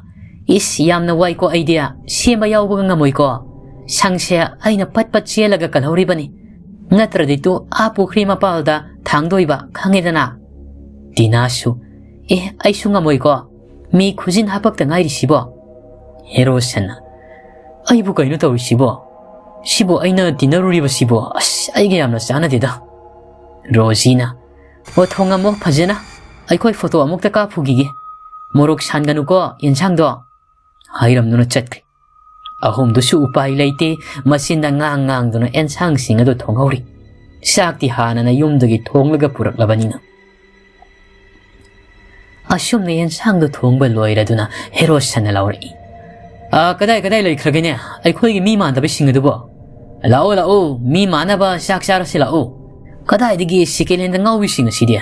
"ꯏꯁ, ꯌꯥꯝꯅ ꯋꯥꯏꯀꯣ, ꯑꯩꯗꯤ ꯁꯦꯝꯕ ꯌꯥꯎꯕꯒ ꯉꯝꯃꯣꯏꯀꯣ꯫ ꯁꯪꯁꯦ ꯑꯩꯅ ꯄꯠ ꯄꯠ ꯆꯦꯜꯂꯒ ꯀꯜꯍꯧꯔꯤꯕꯅꯤ꯫ ꯅꯠꯇ꯭ꯔꯗꯤ ꯇꯨ ꯑꯥ ꯄꯨꯈ꯭ꯔꯤ ꯃꯄꯥꯜꯗ ꯊꯥꯡꯗꯣꯏꯕ, ꯈꯪꯉꯦꯗꯅ꯫" ꯇꯤꯅꯥꯁꯨ, "ꯑꯦ, ꯑꯩꯁꯨ ꯉꯝꯃꯣꯏꯀꯣ꯫ ꯃꯤ ꯈꯨꯖꯤꯟ ꯍꯥꯄꯛꯇ ꯉꯥꯏꯔꯤꯁꯤꯕꯣ꯫" ꯍꯦꯔꯣꯁꯟꯅ, "ꯑꯩꯕꯨ ꯀꯩꯅꯣ ꯇꯧꯔꯤꯁꯤꯕꯣ? "ꯁꯤꯕꯨ ꯑꯩꯅ ꯇꯤꯟꯅꯔꯨꯔꯤꯕꯁꯤꯕꯨ, ꯑꯁ, ꯑꯩꯒ ꯌꯥꯝꯅ ꯆꯥꯟꯅꯗꯦꯗ꯫" ꯔꯣꯖꯤꯅ, "ꯑꯣ, ꯊꯣꯡꯉꯝꯃꯣ ꯐꯖꯅ, ꯑꯩꯈꯣꯏ ꯐꯣꯇꯣ ꯑꯃꯨꯛꯇ ꯀꯥꯞꯄꯨꯈꯤꯒꯦ꯫ ꯃꯣꯔꯣꯛ ꯁꯥꯟꯒꯅꯨꯀꯣ ꯌꯦꯟꯁꯥꯡꯗꯣ" ꯍꯥꯏꯔꯝꯗꯨꯅ ꯆꯠꯈ꯭ꯔꯦ꯫ ꯑꯍꯨꯝꯗꯨꯁꯨ ꯎꯄꯥꯏ ꯂꯩꯇꯦ, ꯃꯆꯤꯟꯗ ꯉꯥꯡ ꯉꯥꯡꯗꯨꯅ ꯑꯦꯟꯁꯥꯡꯁꯤꯡ ꯑꯗꯨ ꯊꯣꯡꯍꯧꯔꯤ꯫ ꯆꯥꯛꯇꯤ ꯍꯥꯟꯅꯅ ꯌꯨꯝꯗꯒꯤ ꯊꯣꯡꯂꯒ ꯄꯨꯔꯛꯂꯕꯅꯤꯅ꯫ ꯑꯁꯨꯝꯅ ꯑꯦꯟꯁꯥꯡꯗꯨ ꯊꯣꯡꯕ ꯂꯣꯏꯔꯗꯨꯅ ꯍꯦꯔꯣꯁꯟꯅ ꯂꯥꯎꯔꯛꯏ꯫ "ꯑꯥ, ꯀꯗꯥꯏ ꯀꯗꯥꯏ ꯂꯩꯈ꯭ꯔꯒꯦꯅꯦ ꯑꯩꯈꯣꯏꯒꯤ ꯃꯤ ꯃꯥꯟꯗꯕꯁꯤꯡ ꯑꯗꯨꯕꯣ? ꯂꯥꯛꯑꯣ, ꯂꯥꯛꯑꯣ, ꯃꯤ ꯃꯥꯟꯅꯕ ꯆꯥꯛ ꯆꯥꯔꯁꯤ ꯂꯥꯛꯑꯣ꯫ ꯀꯗꯥꯏꯗꯒꯤ ꯁꯦꯀꯦꯟ ꯍꯦꯟꯗ ꯉꯥꯎꯕꯤꯁꯤꯡ ꯑꯁꯤꯗꯤ?"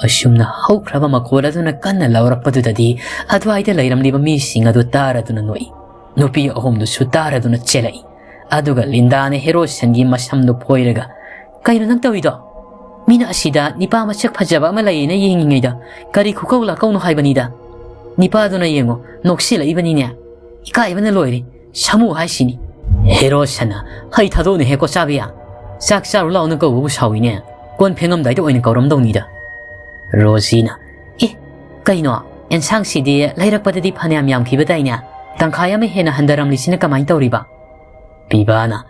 ꯑꯁꯨꯝꯅ ꯍꯧꯈ꯭ꯔꯕ ꯃꯈꯣꯜ ꯑꯗꯨꯅ ꯀꯟꯅ ꯂꯥꯎꯔꯛꯄꯗꯨꯗꯗꯤ ꯑꯗꯨꯋꯥꯏꯗ ꯂꯩꯔꯝꯂꯤꯕ ꯃꯤꯁꯤꯡ ꯑꯗꯨ ꯇꯥꯔꯗꯨꯅ ꯅꯣꯛꯏ꯫ ꯅꯨꯄꯤ ꯑꯍꯨꯝꯗꯨꯁꯨ ꯇꯥꯔꯗꯨꯅ ꯆꯦꯜꯂꯛꯏ꯫ ꯑꯗꯨꯒ ꯂꯤꯟꯗꯥꯅ ꯍꯦꯔꯣꯁꯟꯒꯤ ꯃꯁꯝꯗꯨ ꯐꯣꯏꯔꯒ, "ꯀꯩꯅꯣ ꯅꯪ ꯇꯧꯔꯤꯗꯣ? ꯃꯤꯅ ꯑꯁꯤꯗ ꯅꯤꯄꯥ ꯃꯁꯛ ꯐꯖꯕ ꯑꯃ ꯂꯩꯌꯦꯅ ꯌꯦꯡꯉꯤꯉꯩꯗ ꯀꯔꯤ ꯈꯨꯀꯧ ꯂꯥꯀꯧꯅꯣ ꯍꯥꯏꯕꯅꯤꯗ꯫ ꯅꯤꯄꯥꯗꯨꯅ ꯌꯦꯡꯉꯣ, ꯅꯣꯛꯁꯤꯜꯂꯛꯏꯕꯅꯤꯅꯦ꯫ ꯏꯀꯥꯏꯕꯅ ꯂꯣꯏꯔꯦ꯫ ꯁꯥꯃꯨ ꯍꯥꯏꯁꯤꯅꯤ꯫" ꯍꯦꯔꯣꯁꯟꯅ, "ꯍꯩ ꯊꯥꯗꯣꯛꯅꯦꯍꯦ ꯀꯣꯆꯥꯕꯤꯌꯥ꯫ ꯆꯥꯛ ꯆꯥꯔꯨ ꯂꯥꯛꯑꯣꯅ ꯀꯧꯕꯕꯨ ꯁꯥꯎꯏꯅꯦ꯫ ꯀꯣꯟ ꯐꯦꯡꯉꯝꯗꯥꯏꯗ ꯑꯣꯏꯅ ꯀꯧꯔꯝꯗꯧꯅꯤꯗ꯫" ꯔꯣꯖꯤꯅ, "ꯑꯦ, ꯀꯩꯅꯣ? ꯑꯦꯟꯁꯥꯡꯁꯤꯗꯤ ꯂꯩꯔꯛꯄꯗꯗꯤ ꯐꯅꯌꯥꯝ ꯌꯥꯝꯈꯤꯕꯗꯥꯏꯅꯦ? ꯇꯪꯈꯥꯏ ꯑꯃ ꯍꯦꯟꯅ ꯍꯟꯊꯔꯝꯂꯤꯁꯤꯅ ꯀꯃꯥꯏꯅ ꯇꯧꯔꯤꯕ?" ꯄꯤꯕꯥꯅ,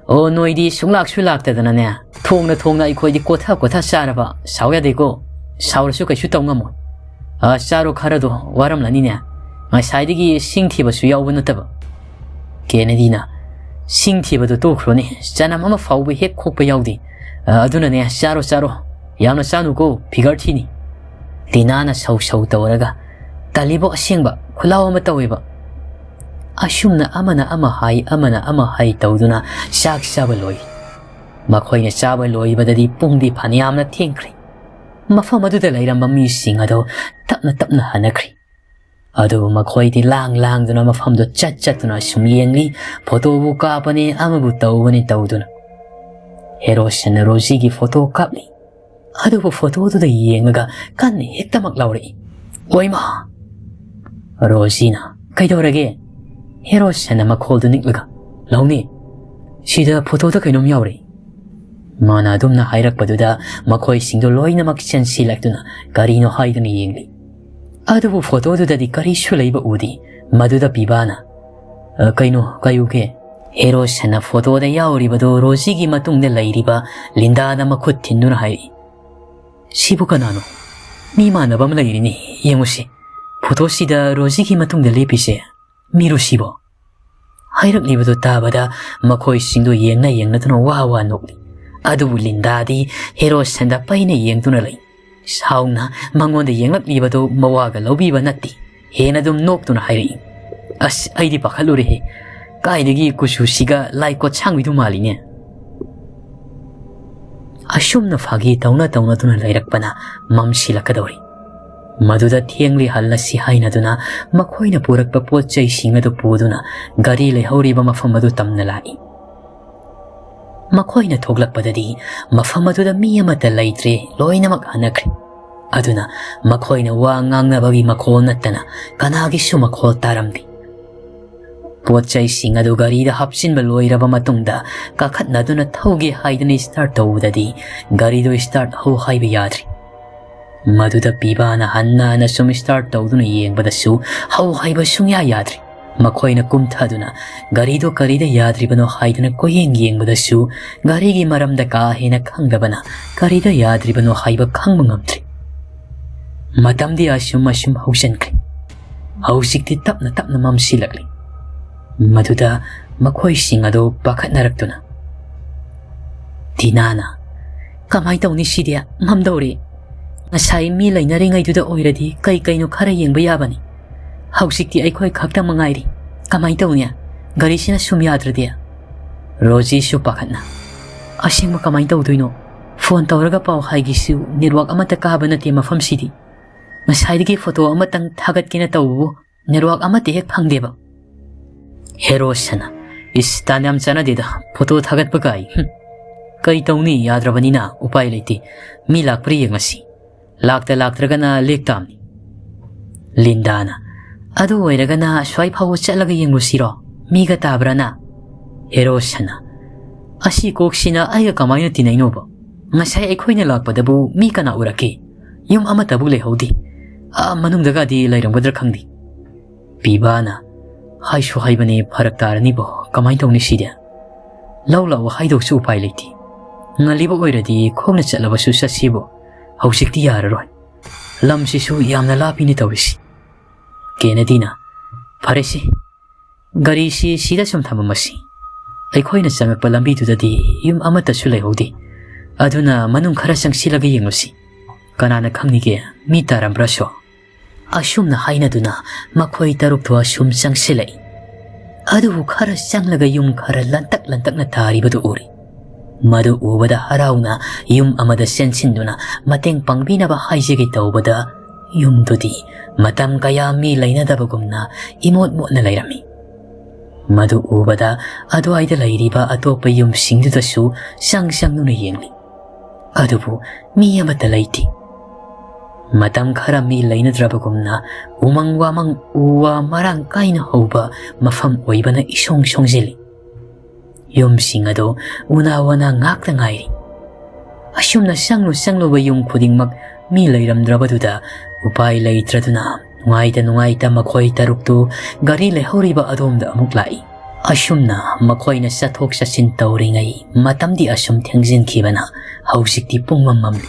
"ꯑꯣ, ꯅꯣꯏꯗꯤ ꯁꯨꯡꯂꯥꯛꯁꯨ ꯂꯥꯛꯇꯗꯅꯅꯦ, ꯊꯣꯡꯅ ꯊꯣꯡꯅ ꯑꯩꯈꯣꯏꯗꯤ ꯀꯣꯊ ꯀꯣꯊ ꯆꯥꯔꯕ, ꯁꯥꯎ ꯌꯥꯗꯦꯀꯣ꯫ ꯁꯥꯎꯔꯁꯨ ꯀꯩꯁꯨ ꯇꯧ ꯉꯝꯃꯣꯏ꯫ ꯑ, ꯆꯥꯔꯣ ꯈꯔꯗꯣ, ꯋꯥꯔꯝꯂꯅꯤꯅꯦ꯫ ꯉꯁꯥꯏꯗꯒꯤ ꯁꯤꯡ ꯊꯤꯕꯁꯨ ꯌꯥꯎꯕ ꯅꯠꯇꯕ꯫" ꯀꯦꯅꯦꯗꯤꯅ, "ꯁꯤꯡ ꯊꯤꯕꯗꯣ ꯇꯣꯛꯈ꯭ꯔꯣꯅꯦ, ꯆꯅꯝ ꯑꯃ ꯐꯥꯎꯕ ꯍꯦꯛ ꯈꯣꯛꯄ ꯌꯥꯎꯗꯦ꯫ ꯑ, ꯑꯗꯨꯅꯅꯦ, ꯆꯥꯔꯣ, ꯆꯥꯔꯣ, ꯌꯥꯝꯅ ꯆꯥꯅꯨꯀꯣ, ꯐꯤꯒꯔ ꯊꯤꯅꯤ꯫" ꯇꯤꯅꯥꯅ ꯁꯧ ꯁꯧ ꯇꯧꯔꯒ, "ꯇꯜꯂꯤꯕꯣ ꯑꯁꯦꯡꯕ, ꯈꯨꯂꯥꯎ ꯑꯃ ꯇꯧꯋꯦꯕ꯫" ꯑꯁꯨꯝꯅ ꯑꯃꯅ ꯑꯃ ꯍꯥꯏ, ꯑꯃꯅ ꯑꯃ ꯍꯥꯏ ꯇꯧꯗꯨꯅ ꯆꯥꯛ ꯆꯥꯕ ꯂꯣꯏ꯫ ꯃꯈꯣꯏꯅ ꯆꯥꯕ ꯂꯣꯏꯕꯗꯗꯤ ꯄꯨꯡꯗꯤ ꯐꯅꯌꯥꯝꯅ ꯊꯦꯡꯈ꯭ꯔꯦ꯫ ꯃꯐꯝ ꯑꯗꯨꯗ ꯂꯩꯔꯝꯕ ꯃꯤꯁꯤꯡ ꯑꯗꯨ ꯇꯞꯅ ꯇꯞꯅ ꯍꯟꯅꯈ꯭ꯔꯦ꯫ ꯑꯗꯨꯕꯨ ꯃꯈꯣꯏꯗꯤ ꯂꯥꯡ ꯂꯥꯡꯗꯨꯅ ꯃꯐꯝꯗꯨ ꯆꯠ ꯆꯠꯇꯨꯅ ꯁꯨꯝ ꯌꯦꯡꯂꯤ꯫ ꯐꯣꯇꯣꯕꯨ ꯀꯥꯞꯄꯅꯤ, ꯑꯃꯕꯨ ꯇꯧꯕꯅꯤ ꯇꯧꯗꯨꯅ꯫ ꯍꯦꯔꯣꯁꯟꯅ ꯔꯣꯖꯤꯒꯤ ꯐꯣꯇꯣ ꯀꯥꯞꯂꯤ꯫ ꯑꯗꯨꯕꯨ ꯐꯣꯇꯣꯗꯨꯗ ꯌꯦꯡꯉꯒ ꯀꯟꯅ ꯍꯦꯛꯇꯃꯛ ꯂꯥꯎꯔꯛꯏ, "ꯑꯣꯏꯃꯥ!" ꯔꯣꯖꯤꯅ, "ꯀꯩꯗꯧꯔꯒꯦ?" ꯍꯦꯔꯣꯁꯟꯅ ꯃꯈꯣꯜꯗꯨ ꯅꯤꯛꯂꯒ, "ꯂꯧꯅꯤ, ꯁꯤꯗ ꯐꯣꯇꯣꯗ ꯀꯩꯅꯣꯝ ꯌꯥꯎꯔꯦ꯫" ꯃꯥꯅ ꯑꯗꯨꯝꯅ ꯍꯥꯏꯔꯛꯄꯗꯨꯗ ꯃꯈꯣꯏꯁꯤꯡꯗꯨ ꯂꯣꯏꯅꯃꯛ ꯆꯦꯟꯁꯤꯜꯂꯛꯇꯨꯅ ꯀꯔꯤꯅꯣ ꯍꯥꯏꯗꯨꯅ ꯌꯦꯡꯂꯤ꯫ ꯑꯗꯨꯕꯨ ꯐꯣꯇꯣꯗꯨꯗꯗꯤ ꯀꯔꯤꯁꯨ ꯂꯩꯕ ꯎꯗꯦ꯫ ꯃꯗꯨꯗ ꯄꯤꯕꯥꯅ, "ꯑ, ꯀꯩꯅꯣ, ꯀꯩ ꯎꯒꯦ?" ꯍꯦꯔꯣꯁꯅ ꯐꯣꯇꯣꯗ ꯌꯥꯎꯔꯤꯕꯗꯨ ꯔꯣꯖꯤꯒꯤ ꯃꯇꯨꯡꯗ ꯂꯩꯔꯤꯕ ꯂꯤꯟꯗꯥꯗ ꯃꯈꯨꯠ ꯊꯤꯟꯗꯨꯅ ꯍꯥꯏꯔꯛꯏ, "ꯁꯤꯕꯨ ꯀꯅꯥꯅꯣ? ꯃꯤ ꯃꯥꯟꯅꯕ ꯑꯃ ꯂꯩꯔꯤꯅꯤ, ꯌꯦꯡꯉꯨꯁꯤ꯫ ꯐꯣꯇꯣꯁꯤꯗ ꯔꯣꯖꯤꯒꯤ ꯃꯇꯨꯡꯗ ꯂꯦꯞꯄꯤꯁꯦ ꯃꯤꯔꯣ ꯁꯤꯕꯣ?" ꯍꯥꯏꯔꯛꯂꯤꯕꯗꯨ ꯇꯥꯕꯗ ꯃꯈꯣꯏꯁꯤꯡꯗꯨ ꯌꯦꯡꯅ ꯌꯦꯡꯅꯗꯨꯅ ꯋꯥ ꯋꯥ ꯅꯣꯛꯂꯤ꯫ ꯑꯗꯨꯕꯨ ꯂꯤꯟꯗꯥꯗꯤ ꯍꯦꯔꯣꯁꯟꯗ ꯄꯩꯅ ꯌꯦꯡꯗꯨꯅ ꯂꯩ꯫ ꯁꯥꯎꯅ ꯃꯉꯣꯟꯗ ꯌꯦꯡꯂꯛꯂꯤꯕꯗꯨ ꯃꯋꯥꯒ ꯂꯧꯕꯤꯕ ꯅꯠꯇꯦ꯫ ꯍꯦꯟꯅ ꯑꯗꯨꯝ ꯅꯣꯛꯇꯨꯅ ꯍꯥꯏꯔꯛꯏ, "ꯑꯁ, ꯑꯩꯗꯤ ꯄꯥꯈꯠꯂꯨꯔꯦꯍꯦ꯫ ꯀꯥꯏꯗꯒꯤ ꯀꯨꯆꯨꯁꯤꯒ ꯂꯥꯏ ꯀꯣꯠꯁꯥꯡꯕꯤꯗꯨ ꯃꯥꯜꯂꯤꯅꯦ?" ꯑꯁꯨꯝꯅ ꯐꯥꯒꯤ ꯇꯧꯅ ꯇꯧꯅꯗꯨꯅ ꯂꯩꯔꯛꯄꯅ ꯃꯝꯁꯤꯜꯂꯛꯀꯗꯧꯔꯤ꯫ ꯃꯗꯨꯗ ꯊꯦꯡꯂꯤ ꯍꯜꯂꯁꯤ ꯍꯥꯏꯅꯗꯨꯅ ꯃꯈꯣꯏꯅ ꯄꯨꯔꯛꯄ ꯄꯣꯠ ꯆꯩꯁꯤꯡ ꯑꯗꯨ ꯄꯨꯗꯨꯅ ꯒꯥꯔꯤ ꯂꯩꯍꯧꯔꯤꯕ ꯃꯐꯝ ꯑꯗꯨ ꯇꯝꯅ ꯂꯥꯛꯏ꯫ ꯃꯈꯣꯏꯅ ꯊꯣꯛꯂꯛꯄꯗꯗꯤ ꯃꯐꯝ ꯑꯗꯨꯗ ꯃꯤ ꯑꯃꯠꯇ ꯂꯩꯇ꯭ꯔꯦ, ꯂꯣꯏꯅꯃꯛ ꯍꯟꯅꯈ꯭ꯔꯦ꯫ ꯑꯗꯨꯅ ꯃꯈꯣꯏꯅ ꯋꯥ ꯉꯥꯡꯅꯕꯒꯤ ꯃꯈꯣꯜ ꯅꯠꯇꯅ ꯀꯅꯥꯒꯤꯁꯨ ꯃꯈꯣꯜ ꯇꯥꯔꯝꯗꯦ꯫ ꯄꯣꯠ ꯆꯩꯁꯤꯡ ꯑꯗꯨ ꯒꯥꯔꯤꯗ ꯍꯥꯞꯆꯤꯟꯕ ꯂꯣꯏꯔꯕ ꯃꯇꯨꯡꯗ ꯀꯥꯈꯠꯅꯗꯨꯅ ꯊꯧꯒꯦ ꯍꯥꯏꯗꯨꯅ start ꯇꯧꯕꯗꯗꯤ ꯒꯥꯔꯤꯗꯨ start ꯍꯧ ꯍꯥꯏꯕ ꯌꯥꯗ꯭ꯔꯦ꯫ ꯃꯗꯨꯗ ꯄꯤꯕꯥꯅ ꯍꯟꯅ ꯍꯟꯅ ꯁꯨꯝ start ꯇꯧꯗꯨꯅ ꯌꯦꯡꯕꯗꯁꯨ ꯍꯧ ꯍꯥꯏꯕ ꯁꯨꯡꯌꯥ ꯌꯥꯗ꯭ꯔꯦ꯫ ꯃꯈꯣꯏꯅ ꯀꯨꯝꯊꯗꯨꯅ ꯒꯥꯔꯤꯗꯨ ꯀꯔꯤꯗ ꯌꯥꯗ꯭ꯔꯤꯕꯅꯣ ꯍꯥꯏꯗꯨꯅ ꯀꯣꯏꯌꯦꯡ ꯌꯦꯡꯕꯗꯁꯨ ꯒꯥꯔꯤꯒꯤ ꯃꯔꯝꯗ ꯀꯥ ꯍꯦꯟꯅ ꯈꯪꯗꯕꯅ ꯀꯔꯤꯗ ꯌꯥꯗ꯭ꯔꯤꯕꯅꯣ ꯍꯥꯏꯕ ꯈꯪꯕ ꯉꯝꯗ꯭ꯔꯦ꯫ ꯃꯇꯝꯗꯤ ꯑꯁꯨꯝ ꯑꯁꯨꯝ ꯍꯧꯖꯤꯟꯈ꯭ꯔꯦ꯫ ꯍꯧꯖꯤꯛꯇꯤ ꯇꯞꯅ ꯇꯞꯅ ꯃꯝꯁꯤꯜꯂꯛꯂꯤ꯫ ꯃꯗꯨꯗ ꯃꯈꯣꯏꯁꯤꯡ ꯑꯗꯨ ꯄꯥꯈꯠꯅꯔꯛꯇꯨꯅ, ꯇꯤꯅꯥꯅ, "ꯀꯃꯥꯏ ꯇꯧꯅꯤ ꯁꯤꯗꯤ? ꯃꯝꯗꯧꯔꯦ꯫ ꯉꯁꯥꯏ ꯃꯤ ꯂꯩꯅꯔꯤꯉꯩꯗꯨꯗ ꯑꯣꯏꯔꯗꯤ ꯀꯩ ꯀꯩꯅꯣ ꯈꯔ ꯌꯦꯡꯕ ꯌꯥꯕꯅꯤ꯫ ꯍꯧꯖꯤꯛꯇꯤ ꯑꯩꯈꯣꯏ ꯈꯛꯇ ꯃꯉꯥꯏꯔꯤ꯫ ꯀꯃꯥꯏ ꯇꯧꯅꯤ? ꯒꯥꯔꯤꯁꯤꯅ ꯁꯨꯝ ꯌꯥꯗ꯭ꯔꯗꯤ?" ꯔꯣꯖꯤꯁꯨ ꯄꯥꯈꯠꯅ, "ꯑꯁꯦꯡꯕ ꯀꯃꯥꯏ ꯇꯧꯗꯣꯏꯅꯣ? ꯐꯣꯟ ꯇꯧꯔꯒ ꯄꯥꯎ ꯍꯥꯏꯒꯦꯁꯨ network ꯑꯃꯠꯇ ꯀꯥꯕ ꯅꯠꯇꯦ ꯃꯐꯝꯁꯤꯗꯤ꯫ ꯉꯁꯥꯏꯗꯒꯤ ꯐꯣꯇꯣ ꯑꯃꯇꯪ ꯊꯥꯒꯠꯀꯦꯅ ꯇꯧꯕꯕꯨ network ꯑꯃꯠꯇ ꯍꯦꯛ ꯐꯪꯗꯦꯕ꯫" ꯍꯦꯔꯣꯁꯅ, "ꯏꯁ, ꯇꯥꯟ ꯌꯥꯝ ꯆꯥꯟꯅꯗꯦꯗ, ꯐꯣꯇꯣ ꯊꯥꯒꯠꯄ ꯀꯥꯏ꯫ ꯍꯨꯝ꯫ ꯀꯩ ꯇꯧꯅꯤ, ꯌꯥꯗ꯭ꯔꯕꯅꯤꯅ ꯎꯄꯥꯏ ꯂꯩꯇꯦ꯫ ꯃꯤ ꯂꯥꯛꯄ꯭ꯔꯥ ꯌꯦꯡꯉꯁꯤ꯫ ꯂꯥꯛꯇ ꯂꯥꯛꯇ꯭ꯔꯒꯅ ꯂꯦꯛ ꯇꯥꯕꯅꯤ꯫" ꯂꯤꯟꯗꯥꯅ, "ꯑꯗꯨ ꯑꯣꯏꯔꯒꯅ ꯁ꯭ꯋꯥꯏ ꯐꯥꯎꯕ ꯆꯠꯂꯒ ꯌꯦꯡꯂꯨꯁꯤꯔꯣ? ꯃꯤꯒ ꯇꯥꯕ꯭ꯔꯥꯅ?" ꯍꯦꯔꯣꯁꯅ, "ꯑꯁꯤ ꯀꯣꯛꯁꯤꯅ ꯑꯩꯒ ꯀꯃꯥꯏꯅ ꯇꯤꯟꯅꯩꯅꯣꯕ? ꯉꯁꯥꯏ ꯑꯩꯈꯣꯏꯅ ꯂꯥꯛꯄꯗꯕꯨ ꯃꯤ ꯀꯅꯥ ꯎꯔꯛꯀꯦ? ꯌꯨꯝ ꯑꯃꯠꯇꯕꯨ ꯂꯩꯍꯧꯗꯦ꯫ ꯑꯥ ꯃꯅꯨꯡꯗꯒꯗꯤ ꯂꯩꯔꯝꯒꯗ꯭ꯔꯥ ꯈꯪꯗꯦ꯫" ꯄꯤꯕꯥꯅ, "ꯍꯥꯏꯁꯨ ꯍꯥꯏꯕꯅꯤ, ꯐꯔꯛ ꯇꯥꯔꯅꯤꯕꯣ, ꯀꯃꯥꯏꯅ ꯇꯧꯅꯤ ꯁꯤꯗꯤ? ꯂꯧ ꯂꯥꯛꯑꯣ ꯍꯥꯏꯗꯧꯁꯨ ꯎꯄꯥꯏ ꯂꯩꯇꯦ꯫ ꯉꯜꯂꯤꯕ ꯑꯣꯏꯔꯗꯤ ꯈꯣꯡꯅ ꯆꯠꯂꯕꯁꯨ ꯆꯠꯁꯤꯕꯨ, ꯍꯧꯖꯤꯛꯇꯤ ꯌꯥꯔꯔꯣꯏ꯫ ꯂꯝꯁꯤꯁꯨ ꯌꯥꯝꯅ ꯂꯥꯞꯄꯤꯅꯦ ꯇꯧꯔꯤꯁꯤ꯫" ꯀꯦꯅꯦꯗꯤꯅ, "ꯐꯔꯦꯁꯦ, ꯒꯥꯔꯤꯁꯤ ꯁꯤꯗ ꯁꯨꯝ ꯊꯝꯃꯝꯃꯁꯤ꯫ ꯑꯩꯈꯣꯏꯅ ꯆꯪꯉꯛꯄ ꯂꯝꯕꯤꯗꯨꯗꯗꯤ ꯌꯨꯝ ꯑꯃꯠꯇꯁꯨ ꯂꯩꯍꯧꯗꯦ꯫ ꯑꯗꯨꯅ ꯃꯅꯨꯡ ꯈꯔ ꯆꯪꯁꯤꯜꯂꯒ ꯌꯦꯡꯂꯨꯁꯤ꯫ ꯀꯅꯥꯅ ꯈꯪꯅꯤꯒꯦ, ꯃꯤ ꯇꯥꯔꯝꯕ꯭ꯔꯥꯁꯨ?" ꯑꯁꯨꯝꯅ ꯍꯥꯏꯅꯗꯨꯅ ꯃꯈꯣꯏ ꯇꯔꯨꯛꯇꯣ ꯑꯁꯨꯝ ꯆꯪꯁꯤꯜꯂꯛꯏ꯫ ꯑꯗꯨꯕꯨ ꯈꯔ ꯆꯪꯂꯒ ꯌꯨꯝ ꯈꯔ ꯂꯟꯇꯛ ꯂꯟꯇꯛꯅ ꯇꯥꯔꯤꯕꯗꯨ ꯎꯔꯤ꯫ ꯃꯗꯨ ꯎꯕꯗ ꯍꯔꯥꯎꯅ ꯌꯨꯝ ꯑꯃꯗ ꯆꯦꯟꯁꯤꯟꯗꯨꯅ ꯃꯇꯦꯡ ꯄꯥꯡꯕꯤꯅꯕ ꯍꯥꯏꯖꯒꯦ ꯇꯧꯕꯗ, ꯌꯨꯝꯗꯨꯗꯤ ꯃꯇꯝ ꯀꯌꯥ ꯃꯤ ꯂꯩꯅꯗꯕꯒꯨꯝꯅ ꯏꯃꯣꯠ ꯃꯣꯠꯅ ꯂꯩꯔꯝꯃꯤ꯫ ꯃꯗꯨ ꯎꯕꯗ ꯑꯗꯨꯋꯥꯏꯗ ꯂꯩꯔꯤꯕ ꯑꯇꯣꯞꯄ ꯌꯨꯝꯁꯤꯡꯗꯨꯗꯁꯨ ꯆꯪ ꯆꯪꯗꯨꯅ ꯌꯦꯡꯂꯤ꯫ ꯑꯗꯨꯕꯨ ꯃꯤ ꯑꯃꯠꯇ ꯂꯩꯇꯦ꯫ ꯃꯇꯝ ꯈꯔ ꯃꯤ ꯂꯩꯅꯗ꯭ꯔꯕꯒꯨꯝꯅ ꯎꯃꯪ ꯋꯥꯃꯪ, ꯎ ꯋꯥ ꯃꯔꯥꯡ ꯀꯥꯏꯅ ꯍꯧꯕ ꯃꯐꯝ ꯑꯣꯏꯕꯅ ꯏꯁꯣꯡ ꯁꯣꯡꯖꯤꯜꯂꯤ꯫ ꯌꯨꯝꯁꯤꯡ ꯑꯗꯨ ꯎꯅꯥ ꯋꯥꯅꯥ ꯉꯥꯛꯇ ꯉꯥꯏꯔꯤ꯫ ꯑꯁꯨꯝꯅ ꯆꯪꯂꯨ ꯆꯪꯂꯨꯕ ꯌꯨꯝ ꯈꯨꯗꯤꯡꯃꯛ ꯃꯤ ꯂꯩꯔꯝꯗ꯭ꯔꯕꯗꯨꯗ ꯎꯄꯥꯏ ꯂꯩꯇ꯭ꯔꯗꯨꯅ ꯅꯨꯡꯉꯥꯏꯇ ꯅꯨꯡꯉꯥꯏꯇ ꯃꯈꯣꯏ ꯇꯔꯨꯛꯇꯨ ꯒꯥꯔꯤ ꯂꯩꯍꯧꯔꯤꯕ ꯑꯗꯣꯝꯗ ꯑꯃꯨꯛ ꯂꯥꯛꯏ꯫ ꯑꯁꯨꯝꯅ ꯃꯈꯣꯏꯅ ꯆꯠꯊꯣꯛ ꯆꯠꯁꯤꯟ ꯇꯧꯔꯤꯉꯩ ꯃꯇꯝꯗꯤ ꯑꯁꯨꯝ ꯊꯦꯡꯖꯤꯟꯈꯤꯕꯅ ꯍꯧꯖꯤꯛꯇꯤ ꯄꯨꯡꯃꯝ ꯃꯝꯂꯤ꯫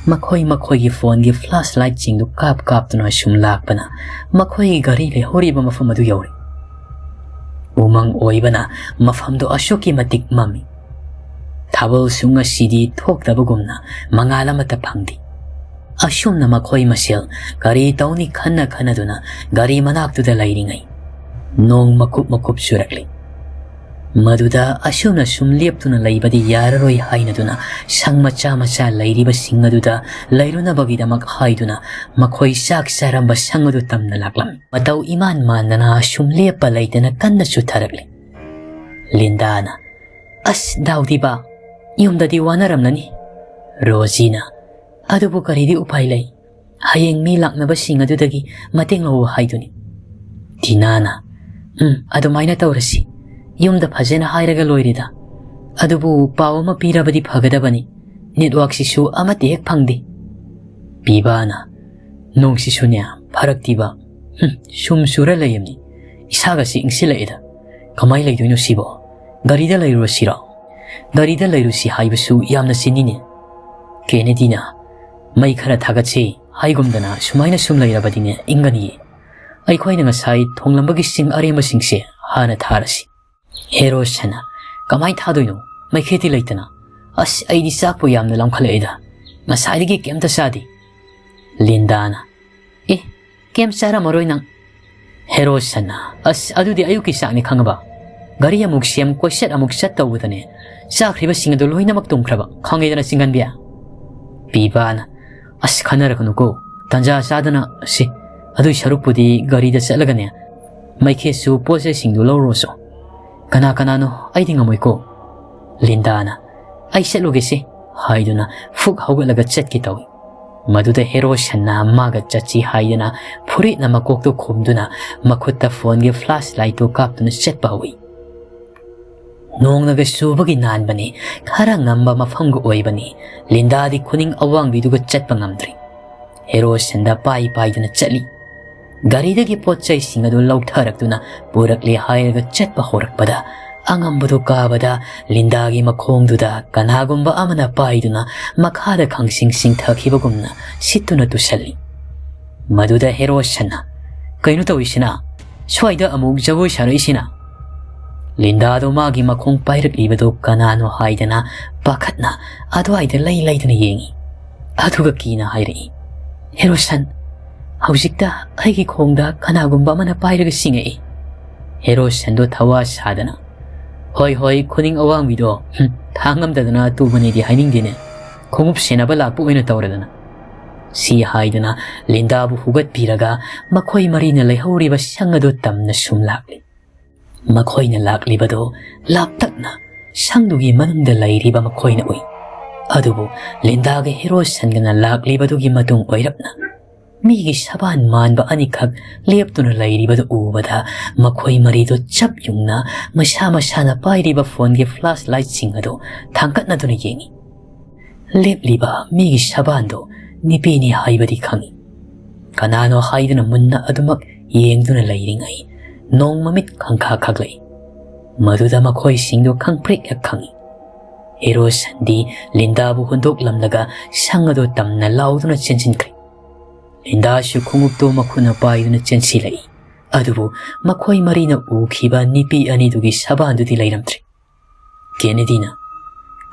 ꯃꯈꯣꯏ ꯃꯈꯣꯏꯒꯤ ꯐꯣꯟꯒꯤ ꯐ꯭ꯂꯥꯁ ꯂꯥꯏꯠꯁꯤꯡꯗꯨ ꯀꯥꯞ ꯀꯥꯞꯇꯨꯅ ꯁꯨꯝ ꯂꯥꯛꯄꯅ ꯃꯈꯣꯏꯒꯤ ꯒꯥꯔꯤ ꯂꯩꯍꯧꯔꯤꯕ ꯃꯐꯝ ꯑꯗꯨ ꯌꯧꯔꯦ꯫ ꯎꯃꯪ ꯑꯣꯏꯕꯅ ꯃꯐꯝꯗꯨ ꯑꯁꯨꯛꯀꯤ ꯃꯇꯤꯛ ꯃꯝꯃꯤ꯫ ꯊꯥꯕꯜꯁꯨ ꯉꯁꯤꯗꯤ ꯊꯣꯛꯇꯕꯒꯨꯝꯅ ꯃꯉꯥꯜ ꯑꯃꯠꯇ ꯐꯪꯗꯦ꯫ ꯑꯁꯨꯝꯅ ꯃꯈꯣꯏ ꯃꯁꯦꯜ ꯒꯥꯔꯤ ꯇꯧꯅꯤ ꯈꯟꯅ ꯈꯟꯅꯗꯨꯅ ꯒꯥꯔꯤ ꯃꯅꯥꯛꯇꯨꯗ ꯂꯩꯔꯤꯉꯩ ꯅꯣꯡ ꯃꯀꯨꯞ ꯃꯀꯨꯞ ꯆꯨꯔꯛꯂꯤ꯫ ꯃꯗꯨꯗ ꯑꯁꯨꯝꯅ ꯁꯨꯝ ꯂꯦꯞꯇꯨꯅ ꯂꯩꯕꯗꯤ ꯌꯥꯔꯔꯣꯏ ꯍꯥꯏꯅꯗꯨꯅ ꯁꯪ ꯃꯆꯥ ꯃꯆꯥ ꯂꯩꯔꯤꯕꯁꯤꯡ ꯑꯗꯨꯗ ꯂꯩꯔꯨꯅꯕꯒꯤꯗꯃꯛ ꯍꯥꯏꯗꯨꯅ ꯃꯈꯣꯏ ꯆꯥꯛ ꯆꯥꯔꯝꯕ ꯁꯪ ꯑꯗꯨ ꯇꯝꯅ ꯂꯥꯛꯂꯝꯃꯤ꯫ ꯃꯇꯧ ꯏꯃꯥꯟ ꯃꯥꯟꯗꯅ ꯁꯨꯝ ꯂꯦꯞꯄ ꯂꯩꯇꯅ ꯀꯟꯅ ꯆꯨꯊꯔꯛꯂꯤ꯫ ꯂꯤꯟꯗꯥꯅ, "ꯑꯁ ꯗꯥꯎꯗꯤꯕ, ꯌꯨꯝꯗꯗꯤ ꯋꯥꯅꯔꯝꯂꯅꯤ꯫" ꯔꯣꯖꯤꯅ, "ꯑꯗꯨꯕꯨ ꯀꯔꯤꯗꯤ ꯎꯄꯥꯏ ꯂꯩ? ꯍꯌꯦꯡ ꯃꯤ ꯂꯥꯛꯅꯕꯁꯤꯡ ꯑꯗꯨꯗꯒꯤ ꯃꯇꯦꯡ ꯂꯧꯕ ꯍꯥꯏꯗꯨꯅꯤ꯫" ꯇꯤꯅꯥꯅ, "ꯎꯝ, ꯑꯗꯨꯃꯥꯏꯅ ꯇꯧꯔꯁꯤ꯫ ꯌꯨꯝꯗ ꯐꯖꯅ ꯍꯥꯏꯔꯒ ꯂꯣꯏꯔꯦꯗ꯫ ꯑꯗꯨꯕꯨ ꯄꯥꯎ ꯑꯃ ꯄꯤꯔꯕꯗꯤ ꯐꯒꯗꯕꯅꯤ꯫ ꯅꯦꯠꯋꯥꯛꯁꯤꯁꯨ ꯑꯃꯠꯇ ꯍꯦꯛ ꯐꯪꯗꯦ꯫" ꯄꯤꯕꯥꯅ, "ꯅꯣꯡꯁꯤꯁꯨꯅꯦ ꯐꯔꯛꯇꯤꯕ꯫ ꯍꯨꯝ, ꯁꯨꯝ ꯆꯨꯔ ꯂꯩꯔꯝꯅꯤ꯫ ꯏꯁꯥꯒꯁꯤ ꯏꯪꯁꯤꯜꯂꯛꯑꯦꯗ꯫ ꯀꯃꯥꯏ ꯂꯩꯗꯣꯏꯅꯣ ꯁꯤꯕꯣ? ꯒꯥꯔꯤꯗ ꯂꯩꯔꯨꯔꯁꯤꯔꯣ? ꯒꯥꯔꯤꯗ ꯂꯩꯔꯨꯁꯤ ꯍꯥꯏꯕꯁꯨ ꯌꯥꯝꯅ ꯆꯤꯟꯅꯤꯅꯦ꯫ ꯀꯦꯅꯦꯗꯤꯅ, "ꯃꯩ ꯈꯔ ꯊꯥꯒꯠꯁꯤ" ꯍꯥꯏꯒꯨꯝꯗꯅ ꯁꯨꯃꯥꯏꯅ ꯁꯨꯝ ꯂꯩꯔꯕꯗꯤꯅꯦ ꯏꯪꯒꯅꯤꯌꯦ꯫ ꯑꯩꯈꯣꯏꯅ ꯉꯁꯥꯏ ꯊꯣꯡꯂꯝꯕꯒꯤ ꯁꯤꯡ ꯑꯔꯦꯝꯕꯁꯤꯡꯁꯦ ꯍꯥꯟꯅ ꯊꯥꯔꯁꯤ꯫ ꯍꯦꯔꯣꯁꯟꯅ, "ꯀꯃꯥꯏ ꯊꯥꯗꯣꯏꯅꯣ? ꯃꯩꯈꯦꯠꯇꯤ ꯂꯩꯇꯅ꯫ ꯑꯁ, ꯑꯩꯗꯤ ꯆꯥꯛꯄꯨ ꯌꯥꯝꯅ ꯂꯥꯝꯈꯠꯂꯛꯑꯦꯗ꯫ ꯉꯁꯥꯏꯗꯒꯤ ꯀꯩꯝꯇ ꯆꯥꯗꯦ꯫" ꯂꯤꯟꯗꯥꯅ, "ꯑꯦ, ꯀꯩꯝ ꯆꯥꯔꯝꯃꯔꯣꯏ ꯅꯪ꯫" ꯍꯦꯔꯣꯁꯟꯅ, "ꯑꯁ, ꯑꯗꯨꯗꯤ ꯑꯌꯨꯛꯀꯤ ꯆꯥꯛꯅꯤ ꯈꯪꯉꯕ? ꯒꯥꯔꯤ ꯑꯃꯨꯛ ꯁꯦꯝ, ꯀꯣꯏꯆꯠ ꯑꯃꯨꯛ ꯆꯠ ꯇꯧꯕꯗꯅꯦ, ꯆꯥꯈ꯭ꯔꯤꯕꯁꯤꯡ ꯑꯗꯨ ꯂꯣꯏꯅꯃꯛ ꯇꯨꯝꯈ꯭ꯔꯕ, ꯈꯪꯉꯦꯗꯅ ꯆꯤꯡꯒꯟꯕꯤ?" ꯄꯤꯕꯥꯅ, "ꯑꯁ, ꯈꯟꯅꯔꯛꯀꯅꯨꯀꯣ, ꯇꯟꯖꯥ ꯆꯥꯗꯅ꯫ ꯁꯤ, ꯑꯗꯨꯏ ꯁꯔꯨꯛꯄꯨꯗꯤ ꯒꯥꯔꯤꯗ ꯆꯠꯂꯒꯅꯦ, ꯃꯩꯈꯦꯠꯁꯨ ꯄꯣꯠ ꯆꯩꯁꯤꯡꯗꯨ ꯂꯧꯔꯨꯔꯁꯨ꯫" "ꯀꯅꯥ ꯀꯅꯥꯅꯣ? ꯑꯩꯗꯤ ꯉꯝꯃꯣꯏꯀꯣ꯫" ꯂꯤꯟꯗꯥꯅ, "ꯑꯩ ꯆꯠꯂꯨꯒꯦꯁꯦ" ꯍꯥꯏꯗꯨꯅ ꯐꯨꯛ ꯍꯧꯒꯠꯂꯒ ꯆꯠꯀꯦ ꯇꯧꯏ꯫ ꯃꯗꯨꯗ ꯍꯦꯔꯣꯁꯟꯅ ꯃꯥꯒ ꯆꯠꯁꯤ ꯍꯥꯏꯗꯨꯅ ꯐꯨꯔꯤꯠꯅ ꯃꯀꯣꯛꯇꯨ ꯈꯨꯝꯗꯨꯅ ꯃꯈꯨꯠꯇ ꯐꯣꯟꯒꯤ ꯐ꯭ꯂꯥꯁ ꯂꯥꯏꯠꯇꯨ ꯀꯥꯞꯇꯨꯅ ꯆꯠꯄ ꯍꯧꯏ꯫ ꯅꯣꯡꯅꯒ ꯆꯨꯕꯒꯤ ꯅꯥꯟꯕꯅꯤ, ꯈꯔ ꯉꯝꯕ ꯃꯐꯝꯒ ꯑꯣꯏꯕꯅꯤ꯫ ꯂꯤꯟꯗꯥꯗꯤ ꯈꯨꯅꯤꯡ ꯑꯋꯥꯡꯕꯤꯗꯨꯒ ꯆꯠꯄ ꯉꯝꯗ꯭ꯔꯤ꯫ ꯍꯦꯔꯣꯁꯟꯗ ꯄꯥꯏ ꯄꯥꯏꯗꯨꯅ ꯆꯠꯂꯤ꯫ ꯒꯥꯔꯤꯗꯒꯤ ꯄꯣꯠ ꯆꯩꯁꯤꯡ ꯑꯗꯨ ꯂꯧꯊꯔꯛꯇꯨꯅ ꯄꯨꯔꯛꯂꯦ ꯍꯥꯏꯔꯒ ꯆꯠꯄ ꯍꯧꯔꯛꯄꯗ, ꯑꯉꯝꯕꯗꯨ ꯀꯥꯕꯗ ꯂꯤꯟꯗꯥꯒꯤ ꯃꯈꯣꯡꯗꯨꯗ ꯀꯅꯥꯒꯨꯝꯕ ꯑꯃꯅ ꯄꯥꯏꯗꯨꯅ ꯃꯈꯥꯗ ꯈꯪꯁꯤꯡ ꯁꯤꯡꯊꯈꯤꯕꯒꯨꯝꯅ ꯁꯤꯠꯇꯨꯅ ꯇꯨꯁꯜꯂꯤ꯫ ꯃꯗꯨꯗ ꯍꯦꯔꯣꯁꯟꯅ, "ꯀꯩꯅꯣ ꯇꯧꯔꯤꯁꯤꯅ? ꯁ꯭ꯋꯥꯏꯗ ꯑꯃꯨꯛ ꯖꯒꯣꯏ ꯁꯥꯔꯛꯏꯁꯤꯅ?" ꯂꯤꯟꯗꯥꯗꯣ ꯃꯥꯒꯤ ꯃꯈꯣꯡ ꯄꯥꯏꯔꯛꯂꯤꯕꯗꯨ ꯀꯅꯥꯅꯣ ꯍꯥꯏꯗꯅ ꯄꯥꯈꯠꯅ ꯑꯗꯨꯋꯥꯏꯗ ꯂꯩ ꯂꯩꯗꯨꯅ ꯌꯦꯡꯏ꯫ ꯑꯗꯨꯒ ꯀꯤꯅ ꯍꯥꯏꯔꯛꯏ, "ꯍꯦꯔꯣꯁꯟ, ꯍꯧꯖꯤꯛꯇ ꯑꯩꯒꯤ ꯈꯣꯡꯗ ꯀꯅꯥꯒꯨꯝꯕ ꯑꯃꯅ ꯄꯥꯏꯔꯒ ꯆꯤꯡꯉꯛꯏ꯫" ꯍꯦꯔꯣꯁꯟꯗꯣ ꯊꯋꯥ ꯁꯥꯗꯅ, "ꯍꯣꯏ, ꯍꯣꯏ, ꯈꯨꯅꯤꯡ ꯑꯋꯥꯡꯕꯤꯗꯣ, ꯍꯨꯝ, ꯊꯥꯡ ꯉꯝꯗꯗꯅ ꯇꯨꯕꯅꯤꯗꯤ ꯍꯥꯏꯅꯤꯡꯗꯦꯅꯦ꯫ ꯈꯣꯡꯎꯞ ꯁꯦꯟꯅꯕ ꯂꯥꯛꯄ ꯑꯣꯏꯅ ꯇꯧꯔꯗꯅ꯫" ꯁꯤ ꯍꯥꯏꯗꯨꯅ ꯂꯤꯟꯗꯥꯕꯨ ꯍꯨꯒꯠꯄꯤꯔꯒ ꯃꯈꯣꯏ ꯃꯔꯤꯅ ꯂꯩꯍꯧꯔꯤꯕ ꯁꯪ ꯑꯗꯨ ꯇꯝꯅ ꯁꯨꯝ ꯂꯥꯛꯂꯤ꯫ ꯃꯈꯣꯏꯅ ꯂꯥꯛꯂꯤꯕꯗꯨ ꯂꯥꯞꯇꯛꯅ ꯁꯪꯗꯨꯒꯤ ꯃꯅꯨꯡꯗ ꯂꯩꯔꯤꯕ ꯃꯈꯣꯏꯅ ꯎꯏ꯫ ꯑꯗꯨꯕꯨ ꯂꯤꯟꯗꯥꯒ ꯍꯦꯔꯣꯁꯟꯒꯅ ꯂꯥꯛꯂꯤꯕꯗꯨꯒꯤ ꯃꯇꯨꯡ ꯑꯣꯏꯔꯞꯅ ꯃꯤꯒꯤ ꯁꯕꯥꯟ ꯃꯥꯟꯕ ꯑꯅꯤꯈꯛ ꯂꯦꯞꯇꯨꯅ ꯂꯩꯔꯤꯕꯗꯨ ꯎꯕꯗ ꯃꯈꯣꯏ ꯃꯔꯤꯗꯨ ꯆꯞ ꯌꯨꯡꯅ ꯃꯁꯥ ꯃꯁꯥꯅ ꯄꯥꯏꯔꯤꯕ ꯐꯣꯟꯒꯤ ꯐ꯭ꯂꯥꯁ ꯂꯥꯏꯠꯁꯤꯡ ꯑꯗꯨ ꯊꯥꯡꯒꯠꯅꯗꯨꯅ ꯌꯦꯡꯏ꯫ ꯂꯦꯞꯂꯤꯕ ꯃꯤꯒꯤ ꯁꯕꯥꯟꯗꯨ ꯅꯨꯄꯤꯅꯤ ꯍꯥꯏꯕꯗꯤ ꯈꯪꯏ꯫ ꯀꯅꯥꯅꯣ ꯍꯥꯏꯗꯨꯅ ꯃꯨꯟꯅ ꯑꯗꯨꯃꯛ ꯌꯦꯡꯗꯨꯅ ꯂꯩꯔꯤꯉꯩ ꯅꯣꯡ ꯃꯃꯤꯠ ꯈꯪꯈꯥ ꯈꯥꯛꯂꯛꯏ꯫ ꯃꯗꯨꯗ ꯃꯈꯣꯏꯁꯤꯡꯗꯨ ꯈꯪꯄ꯭ꯔꯦꯛ ꯍꯦꯛ ꯈꯪꯏ꯫ ꯍꯦꯔꯣ ꯁꯟꯗꯤ ꯂꯤꯟꯗꯥꯕꯨ ꯍꯨꯟꯗꯣꯛꯂꯝꯂꯒ ꯁꯪ ꯑꯗꯨ ꯇꯝꯅ ꯂꯥꯎꯗꯨꯅ ꯆꯦꯟꯁꯤꯟꯈ꯭ꯔꯦ꯫ ꯂꯤꯟꯗꯥꯁꯨ ꯈꯣꯡꯎꯞꯇꯨ ꯃꯈꯨꯠꯅ ꯄꯥꯏꯗꯨꯅ ꯆꯦꯟꯁꯤꯜꯂꯛꯏ꯫ ꯑꯗꯨꯕꯨ ꯃꯈꯣꯏ ꯃꯔꯤꯅ ꯎꯈꯤꯕ ꯅꯨꯄꯤ ꯑꯅꯤꯗꯨꯒꯤ ꯁꯕꯥꯟꯗꯨꯗꯤ ꯂꯩꯔꯝꯗ꯭ꯔꯦ꯫ ꯀꯦꯅꯦꯗꯤꯅ,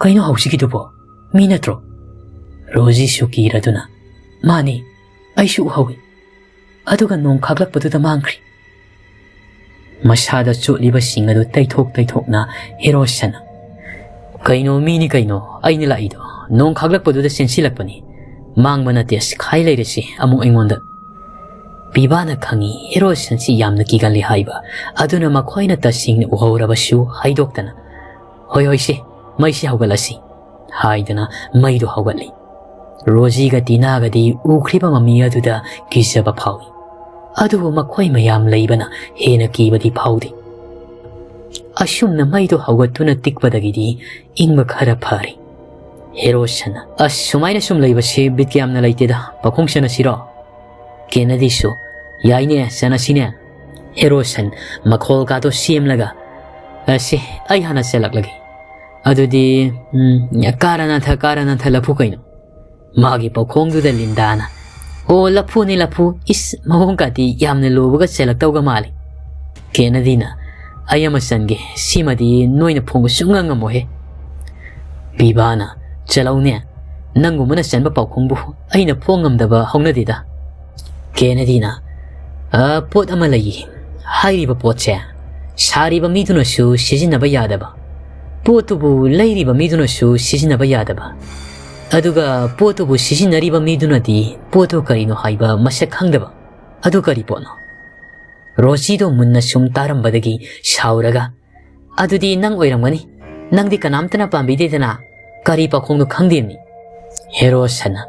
"ꯀꯩꯅꯣ ꯍꯧꯖꯤꯛꯀꯤꯗꯨꯕꯣ? ꯃꯤ ꯅꯠꯇ꯭ꯔꯣ?" ꯔꯣꯖꯤꯁꯨ ꯀꯤꯔꯗꯨꯅ, "ꯃꯥꯅꯤ, ꯑꯩꯁꯨ ꯎꯍꯧꯏ꯫ ꯑꯗꯨꯒ ꯅꯣꯡ ꯈꯥꯛꯂꯛꯄꯗꯨꯗ ꯃꯥꯡꯈ꯭ꯔꯦ꯫" ꯃꯁꯥꯗ ꯆꯣꯠꯂꯤꯕꯁꯤꯡ ꯑꯗꯨ ꯇꯩꯊꯣꯛ ꯇꯩꯊꯣꯛꯅ ꯍꯦꯔꯣꯁꯟꯅ, "ꯀꯩꯅꯣ, ꯃꯤꯅꯤ ꯀꯩꯅꯣ, ꯑꯩꯅ ꯂꯥꯛꯏꯗꯣ꯫ ꯅꯣꯡ ꯈꯥꯛꯂꯛꯄꯗꯨꯗ ꯆꯦꯟꯁꯤꯜꯂꯛꯄꯅꯤ꯫ ꯃꯥꯡꯕ ꯅꯠꯇꯦ, ꯁꯤꯈꯥꯏ ꯂꯩꯔꯤꯁꯤ ꯑꯃꯨꯛ ꯑꯩꯉꯣꯟꯗ꯫" ꯄꯤꯕꯥꯅ ꯈꯪꯏ ꯍꯦꯔꯣꯁꯟꯁꯤ ꯌꯥꯝꯅ ꯀꯤꯒꯜꯂꯤ ꯍꯥꯏꯕ, ꯑꯗꯨꯅ ꯃꯈꯣꯏꯅ ꯇꯁꯦꯡꯅ ꯎꯍꯧꯔꯕꯁꯨ ꯍꯥꯏꯗꯣꯛꯇꯅ, "ꯍꯣꯏ, ꯍꯣꯏꯁꯦ, ꯃꯩꯁꯤ ꯍꯧꯒꯠꯂꯁꯤ" ꯍꯥꯏꯗꯨꯅ ꯃꯩꯗꯨ ꯍꯧꯒꯠꯂꯤ꯫ ꯔꯣꯖꯤꯒ ꯇꯤꯅꯥꯒꯗꯤ ꯎꯈ꯭ꯔꯤꯕ ꯃꯃꯤ ꯑꯗꯨꯗ ꯀꯤꯖꯕ ꯐꯥꯎꯏ꯫ ꯑꯗꯨꯕꯨ ꯃꯈꯣꯏ ꯃꯌꯥꯝ ꯂꯩꯕꯅ ꯍꯦꯟꯅ ꯀꯤꯕꯗꯤ ꯐꯥꯎꯗꯦ꯫ ꯑꯁꯨꯝꯅ ꯃꯩꯗꯨ ꯍꯧꯒꯠꯇꯨꯅ ꯇꯤꯛꯄꯗꯒꯤꯗꯤ ꯏꯪꯕ ꯈꯔ ꯐꯔꯦ꯫ ꯍꯦꯔꯣꯁꯟꯅ, "ꯑꯁ, ꯁꯨꯃꯥꯏꯅ ꯁꯨꯝ ꯂꯩꯕꯁꯤ ꯕꯤꯠ ꯌꯥꯝꯅ ꯂꯩꯇꯦꯗ, ꯄꯥꯈꯣꯡ ꯆꯟꯅꯁꯤꯔꯣ?" ꯀꯦꯅꯗꯤꯁꯨ, "ꯌꯥꯏꯅꯦ, ꯆꯟꯅꯁꯤꯅꯦ꯫" ꯍꯦꯔꯣꯁꯟ ꯃꯈꯣꯜ ꯀꯥꯗꯣ ꯁꯦꯝꯂꯒ, "ꯑꯁꯤ, ꯑꯩ ꯍꯥꯟꯅ ꯆꯦꯜꯂꯛꯂꯒꯦ꯫ ꯑꯗꯨꯗꯤ, ꯎꯝ, ꯀꯥꯔꯅꯥꯊ, ꯀꯥꯔꯅꯥꯊ ꯂꯐꯨ ꯀꯩꯅꯣ?" ꯃꯥꯒꯤ ꯄꯥꯎꯈꯣꯡꯗꯨꯗ ꯂꯤꯟꯗꯥꯅ, "ꯑꯣ, ꯂꯐꯨꯅꯤ, ꯂꯐꯨ꯫ ꯏꯁ, ꯃꯑꯣꯡ ꯀꯥꯇꯤ ꯌꯥꯝꯅ ꯂꯨꯕꯒ ꯆꯦꯜꯂꯛꯇꯧꯒ ꯃꯥꯜꯂꯤ꯫" ꯀꯦꯅꯗꯤꯅ, "ꯑꯩ ꯑꯃ ꯆꯟꯒꯦ, ꯁꯤꯃꯗꯤ ꯅꯣꯏꯅ ꯐꯣꯡꯕ ꯁꯨꯡꯉꯝ ꯉꯝꯃꯣꯏꯍꯦ꯫" ꯄꯤꯕꯥꯅ, "ꯆꯠꯂꯧꯅꯦ, ꯅꯪꯒꯨꯝꯕꯅ ꯆꯟꯕ ꯄꯥꯎꯈꯣꯡꯕꯨ ꯑꯩꯅ ꯐꯣꯡ ꯉꯝꯗꯕ ꯍꯧꯅꯗꯦꯗ꯫" ꯀꯦꯅꯗꯤꯅ, "ꯑ, ꯄꯣꯠ ꯑꯃ ꯂꯩꯌꯦ꯫ ꯍꯥꯏꯔꯤꯕ ꯄꯣꯠꯁꯦ ꯁꯥꯔꯤꯕ ꯃꯤꯗꯨꯅꯁꯨ ꯁꯤꯖꯤꯟꯅꯕ ꯌꯥꯗꯕ, ꯄꯣꯠꯇꯨꯕꯨ ꯂꯩꯔꯤꯕ ꯃꯤꯗꯨꯅꯁꯨ ꯁꯤꯖꯤꯟꯅꯕ ꯌꯥꯗꯕ, ꯑꯗꯨꯒ ꯄꯣꯠꯇꯨꯕꯨ ꯁꯤꯖꯤꯟꯅꯔꯤꯕ ꯃꯤꯗꯨꯅꯗꯤ ꯄꯣꯠꯇꯨ ꯀꯔꯤꯅꯣ ꯍꯥꯏꯕ ꯃꯁꯛ ꯈꯪꯗꯕ꯫ ꯑꯗꯨ ꯀꯔꯤ ꯄꯣꯠꯅꯣ?" ꯔꯣꯖꯤꯗꯣ ꯃꯨꯟꯅ ꯁꯨꯝ ꯇꯥꯔꯝꯕꯗꯒꯤ ꯁꯥꯎꯔꯒ, "ꯑꯗꯨꯗꯤ ꯅꯪ ꯑꯣꯏꯔꯝꯒꯅꯤ꯫ ꯅꯪꯗꯤ ꯀꯅꯥꯝꯇꯅ ꯄꯥꯝꯕꯤꯗꯦꯗꯅ꯫ ꯀꯔꯤ ꯄꯥꯎꯈꯣꯡꯅꯣ ꯈꯪꯗꯦꯃꯤ꯫" ꯍꯦꯔꯣꯁꯟꯅ,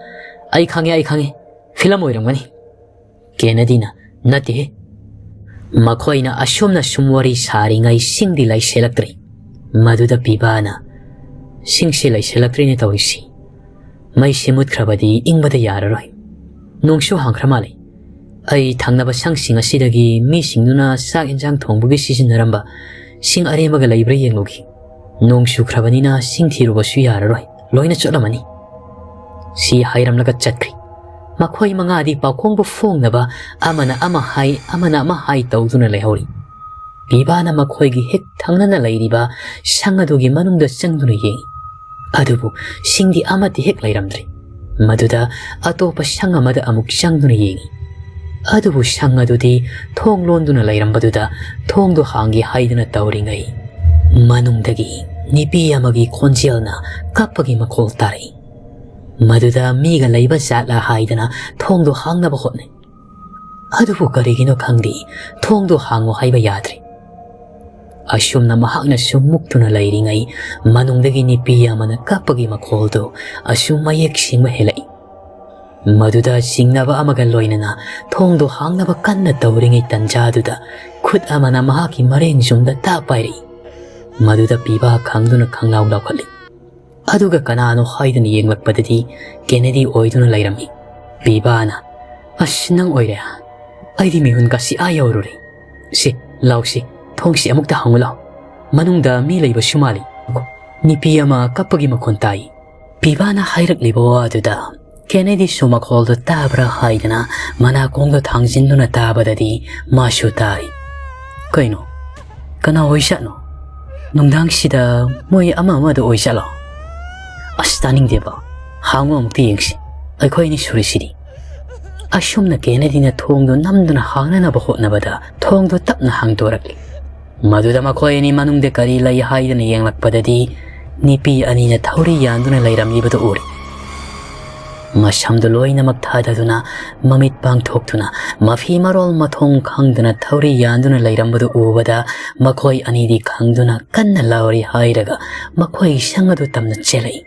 "ꯑꯩ ꯈꯪꯉꯦ, ꯑꯩ ꯈꯪꯉꯦ꯫ ꯐꯤꯂꯝ ꯑꯣꯏꯔꯝꯒꯅꯤ꯫" ꯀꯦꯅꯗꯤꯅ, "ꯅꯠꯇꯦꯍꯦ꯫" ꯃꯈꯣꯏꯅ ꯑꯁꯨꯝꯅ ꯁꯨꯝ ꯋꯥꯔꯤ ꯁꯥꯔꯤꯉꯩ ꯁꯤꯡꯗꯤ ꯂꯩꯁꯦꯜꯂꯛꯇ꯭ꯔꯦ꯫ ꯃꯗꯨꯗ ꯄꯤꯕꯥꯅ, "ꯁꯤꯡꯁꯤ ꯂꯩꯁꯦꯜꯂꯛꯇ꯭ꯔꯦꯅꯦ ꯇꯧꯔꯤꯁꯤ꯫ ꯃꯩꯁꯤ ꯃꯨꯠꯈ꯭ꯔꯕꯗꯤ ꯏꯪꯕꯗ ꯌꯥꯔꯔꯣꯏ꯫ ꯅꯣꯡꯁꯨ ꯍꯥꯡꯈ꯭ꯔ ꯃꯥꯜꯂꯦ꯫ "ꯑꯩ ꯊꯪꯅꯕ ꯁꯪꯁꯤꯡ ꯑꯁꯤꯗꯒꯤ ꯃꯤꯁꯤꯡꯗꯨꯅ ꯆꯥꯛ ꯏꯟꯁꯥꯡ ꯊꯣꯡꯕꯒꯤ ꯁꯤꯖꯤꯟꯅꯔꯝꯕ ꯁꯤꯡ ꯑꯔꯦꯝꯕꯒ ꯂꯩꯕ꯭ꯔꯥ ꯌꯦꯡꯂꯨꯒꯦ꯫ ꯅꯣꯡ ꯆꯨꯈ꯭ꯔꯕꯅꯤꯅ ꯁꯤꯡ ꯊꯤꯔꯨꯕꯁꯨ ꯌꯥꯔꯔꯣꯏ, ꯂꯣꯏꯅ ꯆꯣꯠꯂꯝꯃꯅꯤ"꯫ ꯁꯤ ꯍꯥꯏꯔꯝꯂꯒ ꯆꯠꯈ꯭ꯔꯦ꯫ ꯃꯈꯣꯏ ꯃꯉꯥꯗꯤ ꯄꯥꯎꯈꯣꯡꯕꯨ ꯐꯣꯡꯅꯕ ꯑꯃꯅ ꯑꯃ ꯍꯥꯏ, ꯑꯃꯅ ꯑꯃ ꯍꯥꯏ ꯇꯧꯗꯨꯅ ꯂꯩꯍꯧꯔꯤ꯫ ꯄꯤꯕꯥꯅ ꯃꯈꯣꯏꯒꯤ ꯍꯦꯛ ꯊꯪꯅꯅ ꯂꯩꯔꯤꯕ ꯁꯪ ꯑꯗꯨꯒꯤ ꯃꯅꯨꯡꯗ ꯆꯪꯗꯨꯅ ꯌꯦꯡꯉꯤ꯫ ꯑꯗꯨꯕꯨ ꯁꯤꯡꯗꯤ ꯑꯃꯠꯇ ꯍꯦꯛ ꯂꯩꯔꯝꯗ꯭ꯔꯦ꯫ ꯃꯗꯨꯗ ꯑꯇꯣꯞꯄ ꯁꯪ ꯑꯃꯗ ꯑꯃꯨꯛ ꯆꯪꯗꯨꯅ ꯌꯦꯡꯉꯤ꯫ ꯑꯗꯨꯕꯨ ꯁꯪ ꯑꯗꯨꯗꯤ ꯊꯣꯡ ꯂꯣꯟꯗꯨꯅ ꯂꯩꯔꯝꯕꯗꯨꯗ ꯊꯣꯡꯗꯨ ꯍꯥꯡꯒꯦ ꯍꯥꯏꯗꯨꯅ ꯇꯧꯔꯤꯉꯩ, ꯃꯅꯨꯡꯗꯒꯤ ꯅꯨꯄꯤ ꯑꯃꯒꯤ ꯈꯣꯟꯖꯦꯜꯅ ꯀꯞꯄꯒꯤ ꯃꯈꯣꯜ ꯇꯥꯔꯛꯏ꯫ ꯃꯗꯨꯗ ꯃꯤꯒ ꯂꯩꯕ ꯖꯥꯠꯂꯥ ꯍꯥꯏꯗꯅ ꯊꯣꯡꯗꯨ ꯍꯥꯡꯅꯕ ꯍꯣꯠꯅꯩ꯫ ꯑꯗꯨꯕꯨ ꯀꯔꯤꯒꯤꯅꯣ ꯈꯪꯗꯦ, ꯊꯣꯡꯗꯨ ꯍꯥꯡꯉꯨ ꯍꯥꯏꯕ ꯌꯥꯗ꯭ꯔꯦ꯫ ꯑꯁꯨꯝꯅ ꯃꯍꯥꯛꯅ ꯁꯨꯝ ꯃꯨꯛꯇꯨꯅ ꯂꯩꯔꯤꯉꯩ, ꯃꯅꯨꯡꯗꯒꯤ ꯅꯨꯄꯤ ꯑꯃꯅ ꯀꯞꯄꯒꯤ ꯃꯈꯣꯜꯗꯨ ꯑꯁꯨꯝ ꯃꯌꯦꯛ ꯁꯦꯡꯕ ꯍꯦꯜꯂꯛꯏ꯫ ꯃꯗꯨꯗ ꯆꯤꯡꯅꯕ ꯑꯃꯒ ꯂꯣꯏꯅꯅ ꯊꯣꯡꯗꯨ ꯍꯥꯡꯅꯕ ꯀꯟꯅ ꯇꯧꯔꯤꯉꯩ ꯇꯟꯖꯥꯗꯨꯗ ꯈꯨꯠ ꯑꯃꯅ ꯃꯍꯥꯛꯀꯤ ꯃꯔꯦꯡ ꯌꯨꯝꯗ ꯇꯥ ꯄꯥꯏꯔꯛꯏ꯫ ꯃꯗꯨꯗ ꯄꯤꯕꯥ ꯈꯪꯗꯨꯅ ꯈꯪꯂꯥꯎ ꯂꯥꯎꯈꯠꯂꯤ꯫ ꯑꯗꯨꯒ ꯀꯅꯥꯅꯣ ꯍꯥꯏꯗꯨꯅ ꯌꯦꯡꯂꯛꯄꯗꯗꯤ ꯀꯦꯅꯦꯗꯤ ꯑꯣꯏꯗꯨꯅ ꯂꯩꯔꯝꯃꯤ꯫ ꯄꯤꯕꯥꯅ, "ꯑꯁ, ꯅꯪ ꯑꯣꯏꯔꯦ? ꯑꯩꯗꯤ ꯃꯤꯍꯨꯟ ꯀꯥꯁꯤ ꯑꯥ ꯌꯧꯔꯨꯔꯦ꯫ ꯁꯤ, ꯂꯥꯎꯁꯤ, ꯊꯣꯡꯁꯤ ꯑꯃꯨꯛꯇ ꯍꯥꯡꯉꯨ ꯂꯥꯎ꯫ ꯃꯅꯨꯡꯗ ꯃꯤ ꯂꯩꯕꯁꯨ ꯃꯥꯜꯂꯤ꯫ ꯅꯨꯄꯤ ꯑꯃ ꯀꯞꯄꯒꯤ ꯃꯈꯣꯟ ꯇꯥꯏ"꯫ ꯄꯤꯕꯥꯅ ꯍꯥꯏꯔꯛꯂꯤꯕ ꯋꯥꯗꯨꯗ ꯀꯦꯅꯦꯗꯤꯁꯨ ꯃꯈꯣꯜꯗꯣ ꯇꯥꯕ꯭ꯔꯥ ꯍꯥꯏꯗꯅ ꯃꯅꯥꯀꯣꯡꯗꯣ ꯊꯥꯡꯖꯤꯟꯗꯨꯅ ꯇꯥꯕꯗꯗꯤ ꯃꯥꯁꯨ ꯇꯥꯔꯤ꯫ "ꯀꯩꯅꯣ? ꯀꯅꯥ ꯑꯣꯏꯖꯥꯠꯅꯣ? ꯅꯨꯡꯗꯥꯡꯁꯤꯗ ꯃꯣꯏ ꯑꯃ ꯑꯃꯗ ꯑꯣꯏꯖꯥꯠꯂꯣ? ꯑꯁ, ꯇꯥꯅꯤꯡꯗꯦꯕ꯫ ꯍꯥꯡꯉꯨ, ꯑꯃꯨꯛꯇ ꯌꯦꯡꯁꯤ꯫ ꯑꯩꯈꯣꯏ ꯑꯅꯤ ꯁꯨꯔꯤꯁꯤꯗꯤ"꯫ ꯑꯁꯨꯝꯅ ꯀꯦꯅꯦꯗꯤꯅ ꯊꯣꯡꯗꯣ ꯅꯝꯗꯨꯅ ꯍꯥꯡꯅꯅꯕ ꯍꯣꯠꯅꯕꯗ ꯊꯣꯡꯗꯣ ꯇꯞꯅ ꯍꯥꯡꯗꯣꯔꯛꯂꯤ꯫ ꯃꯗꯨꯗ ꯃꯈꯣꯏ ꯑꯅꯤ ꯃꯅꯨꯡꯗ ꯀꯔꯤ ꯂꯩ ꯍꯥꯏꯗꯅ ꯌꯦꯡꯂꯛꯄꯗꯗꯤ ꯅꯨꯄꯤ ꯑꯅꯤꯅ ꯊꯧꯔꯤ ꯌꯥꯟꯗꯨꯅ ꯂꯩꯔꯝꯂꯤꯕꯗꯨ ꯎꯔꯦ꯫ ꯃꯁꯝꯗꯨ ꯂꯣꯏꯅꯃꯛ ꯊꯥꯗꯗꯨꯅ, ꯃꯃꯤꯠ ꯄꯥꯡꯊꯣꯛꯇꯨꯅ, ꯃꯐꯤ ꯃꯔꯣꯜ ꯃꯊꯣꯡ ꯈꯪꯗꯅ ꯊꯧꯔꯤ ꯌꯥꯟꯗꯨꯅ ꯂꯩꯔꯝꯕꯗꯨ ꯎꯕꯗ ꯃꯈꯣꯏ ꯑꯅꯤꯗꯤ ꯈꯪꯗꯨꯅ ꯀꯟꯅ ꯂꯥꯎꯔꯤ ꯍꯥꯏꯔꯒ ꯃꯈꯣꯏꯒꯤ ꯁꯪ ꯑꯗꯨ ꯇꯝꯅ ꯆꯦꯜꯂꯛꯏ꯫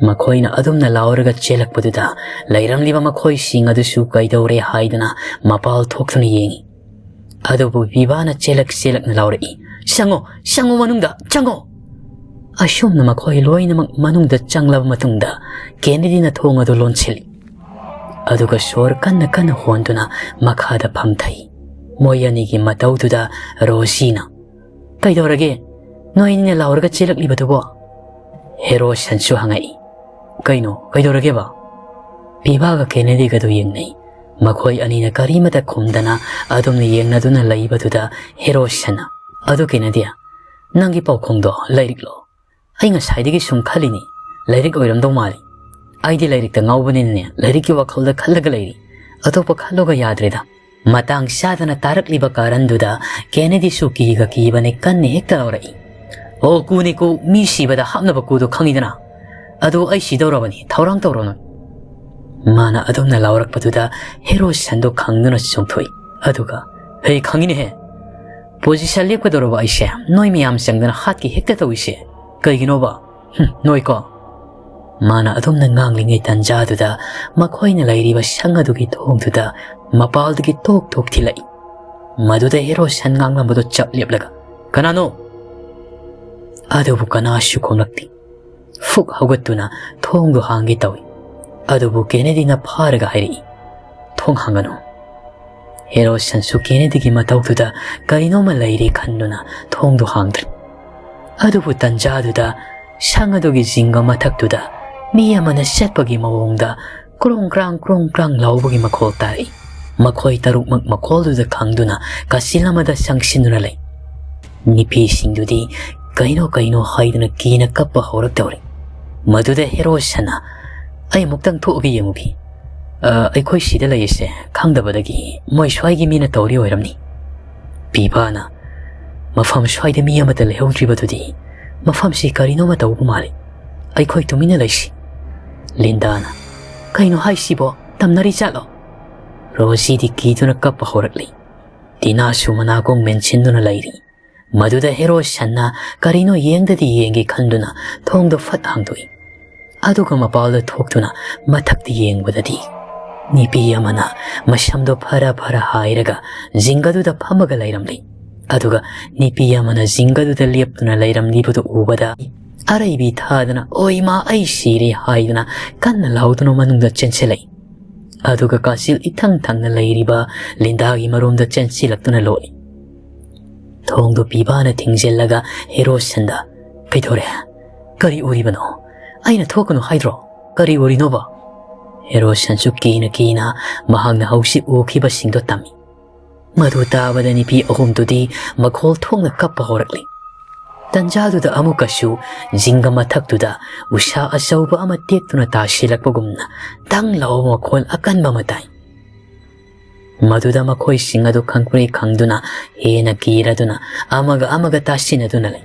ꯃꯈꯣꯏꯅ ꯑꯗꯨꯝꯅ ꯂꯥꯎꯔꯒ ꯆꯦꯜꯂꯛꯄꯗꯨꯗ ꯂꯩꯔꯝꯂꯤꯕ ꯃꯈꯣꯏꯁꯤꯡ ꯑꯗꯨꯁꯨ ꯀꯩꯗꯧꯔꯦ ꯍꯥꯏꯗꯅ ꯃꯄꯥꯜ ꯊꯣꯛꯇꯨꯅ ꯌꯦꯡꯉꯤ꯫ ꯑꯗꯨꯕꯨ ꯄꯤꯕꯥꯅ ꯆꯦꯜꯂꯛ ꯆꯦꯜꯂꯛꯅ ꯂꯥꯎꯔꯛꯏ, "ꯆꯪꯉꯣ, ꯆꯪꯉꯣ, ꯃꯅꯨꯡꯗ ꯆꯪꯉꯣ!" ꯑꯁꯨꯝꯅ ꯃꯈꯣꯏ ꯂꯣꯏꯅꯃꯛ ꯃꯅꯨꯡꯗ ꯆꯪꯂꯕ ꯃꯇꯨꯡꯗ ꯀꯦꯅꯦꯗꯤꯅ ꯊꯣꯡ ꯑꯗꯨ ꯂꯣꯟꯁꯤꯜꯂꯤ꯫ ꯑꯗꯨꯒ ꯁꯣꯔ ꯀꯟꯅ ꯀꯟꯅ ꯍꯣꯟꯗꯨꯅ ꯃꯈꯥꯗ ꯐꯝꯊꯩ꯫ ꯃꯣꯏ ꯑꯅꯤꯒꯤ ꯃꯇꯧꯗꯨꯗ ꯔꯣꯖꯤꯅ, "ꯀꯩꯗꯧꯔꯒꯦ? ꯅꯣꯏ ꯑꯅꯤꯅ ꯂꯥꯎꯔꯒ ꯆꯦꯜꯂꯛꯂꯤꯕꯗꯨꯕꯣ?" ꯍꯦꯔꯣꯁꯟꯁꯨ ꯍꯪꯉꯛꯏ꯫ "ꯀꯩꯅꯣ? ꯀꯩꯗꯧꯔꯒꯦꯕ?" ꯄꯤꯕꯥꯒ ꯀꯦꯅꯦꯗꯤꯒꯗꯨ ꯌꯦꯡꯅꯩ꯫ ꯃꯈꯣꯏ ꯑꯅꯤꯅ ꯀꯔꯤꯃꯇ ꯈꯨꯝꯗꯅ ꯑꯗꯨꯝꯅ ꯌꯦꯡꯅꯗꯨꯅ ꯂꯩꯕꯗꯨꯗ ꯍꯦꯔꯣꯁꯟꯅ, "ꯑꯗꯨ ꯀꯦꯅꯦꯗꯤ, ꯅꯪꯒꯤ ꯄꯥꯎꯈꯣꯡꯗꯣ ꯂꯥꯏꯔꯤꯛꯂꯣ? ꯑꯩ ꯉꯁꯥꯏꯗꯒꯤ ꯁꯨꯝ ꯈꯜꯂꯤꯅꯤ, ꯂꯥꯏꯔꯤꯛ ꯑꯣꯏꯔꯝꯗꯧ ꯃꯥꯜꯂꯤ꯫ ꯑꯩꯗꯤ ꯂꯥꯏꯔꯤꯛꯇ ꯉꯥꯎꯕꯅꯤꯅꯅꯦ, ꯂꯥꯏꯔꯤꯛꯀꯤ ꯋꯥꯈꯜꯗ ꯈꯜꯂꯒ ꯂꯩꯔꯤ꯫ ꯑꯇꯣꯞꯄ ꯈꯜꯂꯣꯒ ꯌꯥꯗ꯭ꯔꯦꯗ꯫" ꯃꯇꯥꯡ ꯆꯥꯗꯅ ꯇꯥꯔꯛꯂꯤꯕ ꯀꯥꯔꯟꯗꯨꯗ ꯀꯦꯅꯦꯗꯤꯁꯨ ꯀꯤꯒ ꯀꯤꯕꯅꯦ, ꯀꯟꯅ ꯍꯦꯛꯇ ꯂꯥꯎꯔꯛꯏ꯫ "ꯑꯣ, ꯀꯨꯅꯤ ꯀꯨ, ꯃꯤ ꯁꯤꯕꯗ ꯍꯥꯞꯅꯕ ꯀꯨꯗꯣ ꯈꯪꯉꯤꯗꯅ? ꯑꯗꯨ ꯑꯩ ꯁꯤꯗꯧꯔꯕꯅꯤ, ꯊꯧꯔꯥꯡ ꯇꯧꯔꯣ ꯅꯣꯏ꯫" ꯃꯥꯅ ꯑꯗꯨꯝꯅ ꯂꯥꯎꯔꯛꯄꯗꯨꯗ ꯍꯦꯔꯣꯁꯟꯗꯣ ꯈꯪꯗꯨꯅ ꯆꯣꯡꯊꯣꯛꯏ꯫ ꯑꯗꯨꯒ, "ꯍꯦ, ꯈꯪꯉꯤꯅꯦꯍꯦ, ꯄꯣꯖꯤꯁꯟ ꯂꯦꯞꯀꯗꯧꯔꯕ ꯑꯩꯁꯦ ꯅꯣꯏ ꯃꯌꯥꯝ ꯆꯪꯗꯅ ꯍꯥꯠꯀꯦ ꯍꯦꯛꯇ ꯇꯧꯏꯁꯦ ꯀꯩꯒꯤꯅꯣꯕ? ꯍꯨꯝ, ꯅꯣꯏꯀꯣ꯫" ꯃꯥꯅ ꯑꯗꯨꯝꯅ ꯉꯥꯡꯂꯤꯉꯩ ꯇꯟꯖꯥꯗꯨꯗ ꯃꯈꯣꯏꯅ ꯂꯩꯔꯤꯕ ꯁꯪ ꯑꯗꯨꯒꯤ ꯊꯣꯡꯗꯨꯗ ꯃꯄꯥꯜꯗꯒꯤ ꯇꯣꯛ ꯇꯣꯛ ꯊꯤꯜꯂꯛꯏ꯫ ꯃꯗꯨꯗ ꯍꯦꯔꯣꯁꯟ ꯉꯥꯡꯂꯝꯕꯗꯣ ꯆꯞ ꯂꯦꯞꯂꯒ, "ꯀꯅꯥꯅꯣ?" ꯑꯗꯨꯕꯨ ꯀꯅꯥꯁꯨ ꯈꯨꯝꯂꯛꯇꯦ꯫ ꯐꯨꯛ ꯍꯧꯒꯠꯇꯨꯅ ꯊꯣꯡꯗꯨ ꯍꯥꯡꯒꯦ ꯇꯧꯏ꯫ ꯑꯗꯨꯕꯨ ꯀꯦꯅꯦꯗꯤꯅ ꯐꯥꯔꯒ ꯍꯥꯏꯔꯛꯏ, "ꯊꯣꯡ ꯍꯥꯡꯒꯅꯨ꯫" ꯍꯦꯔꯣꯁꯟꯁꯨ ꯀꯦꯅꯦꯗꯤꯒꯤ ꯃꯇꯧꯗꯨꯗ ꯀꯔꯤꯅꯣꯃ ꯂꯩꯔꯦ ꯈꯟꯗꯨꯅ ꯊꯣꯡꯗꯨ ꯍꯥꯡꯗ꯭ꯔꯦ꯫ ꯑꯗꯨꯕꯨ ꯇꯟꯖꯥꯗꯨꯗ ꯁꯪ ꯑꯗꯨꯒꯤ ꯖꯤꯡꯒ ꯃꯊꯛꯇꯨꯗ ꯃꯤ ꯑꯃꯅ ꯆꯠꯄꯒꯤ ꯃꯑꯣꯡꯗ ꯀ꯭ꯔꯣꯡ ꯀ꯭ꯔꯥꯡ, ꯀ꯭ꯔꯣꯡ ꯀ꯭ꯔꯥꯡ ꯂꯥꯎꯕꯒꯤ ꯃꯈꯣꯜ ꯇꯥꯔꯛꯏ꯫ ꯃꯈꯣꯏ ꯇꯔꯨꯛꯃꯛ ꯃꯈꯣꯜꯗꯨꯗ ꯈꯪꯗꯨꯅ ꯀꯥꯆꯤꯟ ꯑꯃꯗ ꯆꯪꯁꯤꯟꯗꯨꯅ ꯂꯩ꯫ ꯅꯨꯄꯤꯁꯤꯡꯗꯨꯗꯤ ꯀꯩꯅꯣ ꯀꯩꯅꯣ ꯍꯥꯏꯗꯨꯅ ꯀꯤꯅ ꯀꯞꯄ ꯍꯧꯔꯛꯇꯧꯔꯤ꯫ ꯃꯗꯨꯗ ꯍꯦꯔꯣꯁꯟꯅ, "ꯑꯩ ꯑꯃꯨꯛꯇꯪ ꯊꯣꯛꯑꯒ ꯌꯦꯡꯉꯨꯈꯤ꯫ ꯑ, ꯑꯩꯈꯣꯏ ꯁꯤꯗ ꯂꯩꯔꯤꯁꯦ ꯈꯪꯗꯕꯗꯒꯤ ꯃꯣꯏ ꯁ꯭ꯋꯥꯏꯒꯤ ꯃꯤꯅ ꯇꯧꯔꯤ ꯑꯣꯏꯔꯝꯅꯤ꯫" ꯄꯤꯕꯥꯅ, "ꯃꯐꯝ ꯁ꯭ꯋꯥꯏꯗ ꯃꯤ ꯑꯃꯠꯇ ꯂꯩꯍꯧꯗ꯭ꯔꯤꯕꯗꯨꯗꯤ ꯃꯐꯝꯁꯤ ꯀꯔꯤꯅꯣꯃ ꯇꯧꯕ ꯃꯥꯜꯂꯤ꯫ ꯑꯩꯈꯣꯏ ꯇꯨꯃꯤꯟꯅ ꯂꯩꯁꯤ꯫" ꯂꯤꯟꯗꯥꯅ, "ꯀꯩꯅꯣ ꯍꯥꯏꯁꯤꯕꯣ? ꯇꯝꯅꯔꯤ ꯆꯠꯂꯣ?" ꯔꯣꯖꯤꯗꯤ ꯀꯤꯗꯨꯅ ꯀꯞꯄ ꯍꯧꯔꯛꯂꯤ꯫ ꯇꯤꯅꯥꯁꯨ ꯃꯅꯥꯀꯣꯡ ꯃꯦꯟꯁꯤꯟꯗꯨꯅ ꯂꯩꯔꯤ꯫ ꯃꯗꯨꯗ ꯍꯦꯔꯣꯁꯟꯅ ꯀꯔꯤꯅꯣ ꯌꯦꯡꯗꯗꯤ ꯌꯦꯡꯒꯦ ꯈꯟꯗꯨꯅ ꯊꯣꯡꯗꯣ ꯐꯠ ꯍꯥꯡꯗꯣꯛꯏ꯫ ꯑꯗꯨꯒ ꯃꯄꯥꯜꯗ ꯊꯣꯛꯇꯨꯅ ꯃꯊꯛꯇ ꯌꯦꯡꯕꯗꯗꯤ ꯅꯨꯄꯤ ꯑꯃꯅ ꯃꯁꯝꯗꯣ ꯐꯔ ꯐꯔ ꯍꯥꯏꯔꯒ ꯖꯤꯡꯒꯗꯨꯗ ꯐꯝꯃꯒ ꯂꯩꯔꯝꯂꯤ꯫ ꯑꯗꯨꯒ ꯅꯨꯄꯤ ꯑꯃꯅ ꯖꯤꯡꯒꯗꯨꯗ ꯂꯦꯞꯇꯨꯅ ꯂꯩꯔꯝꯂꯤꯕꯗꯨ ꯎꯕꯗ ꯑꯔꯩꯕꯤ ꯊꯥꯗꯅ, "ꯑꯣꯏ ꯃꯥ, ꯑꯩ ꯁꯤꯔꯦ!" ꯍꯥꯏꯗꯨꯅ ꯀꯟꯅ ꯂꯥꯎꯗꯨꯅ ꯃꯅꯨꯡꯗ ꯆꯦꯟꯁꯤꯜꯂꯛꯏ꯫ ꯑꯗꯨꯒ ꯀꯥꯁꯤꯜ ꯏꯊꯪ ꯊꯪꯅ ꯂꯩꯔꯤꯕ ꯂꯤꯟꯗꯥꯒꯤ ꯃꯔꯨꯝꯗ ꯆꯦꯟꯁꯤꯜꯂꯛꯇꯨꯅ ꯂꯣꯠꯂꯤ꯫ ꯊꯣꯡꯗꯨ ꯄꯤꯕꯥꯅ ꯊꯤꯡꯖꯤꯜꯂꯒ ꯍꯦꯔꯣꯁꯟꯗ, "ꯀꯩꯗꯧꯔꯦ? ꯀꯔꯤ ꯎꯔꯤꯕꯅꯣ? ꯑꯩꯅ ꯊꯣꯛꯀꯅꯨ ꯍꯥꯏꯗ꯭ꯔꯣ? ꯀꯔꯤ ꯎꯔꯤꯅꯣꯕ?" ꯍꯦꯔꯣꯁꯟꯁꯨ ꯀꯤꯅ ꯀꯤꯅ ꯃꯍꯥꯛꯅ ꯍꯧꯖꯤꯛ ꯎꯈꯤꯕꯁꯤꯡꯗꯣ ꯇꯝꯃꯤ꯫ ꯃꯗꯨ ꯇꯥꯕꯗ ꯅꯨꯄꯤ ꯑꯍꯨꯝꯗꯨꯗꯤ ꯃꯈꯣꯜ ꯊꯣꯛꯅ ꯀꯞꯄ ꯍꯧꯔꯛꯂꯤ꯫ ꯇꯟꯖꯥꯗꯨꯗ ꯑꯃꯨꯛꯀꯁꯨ ꯖꯤꯡꯒ ꯃꯊꯛꯇꯨꯗ ꯎꯁꯥ ꯑꯆꯧꯕ ꯑꯃ ꯇꯦꯛꯇꯨꯅ ꯇꯥꯁꯤꯜꯂꯛꯄꯒꯨꯝꯅ ꯗꯪ ꯂꯥꯎꯕ ꯃꯈꯣꯜ ꯑꯀꯟꯕ ꯑꯃ ꯇꯥꯏ꯫ ꯃꯗꯨꯗ ꯃꯈꯣꯏꯁꯤꯡ ꯑꯗꯨ ꯈꯪꯄ꯭ꯔꯦꯛ ꯈꯪꯗꯨꯅ ꯍꯦꯟꯅ ꯀꯤꯔꯗꯨꯅ ꯑꯃꯒ ꯑꯃꯒ ꯇꯥꯁꯤꯟꯅꯗꯨꯅ ꯂꯩ꯫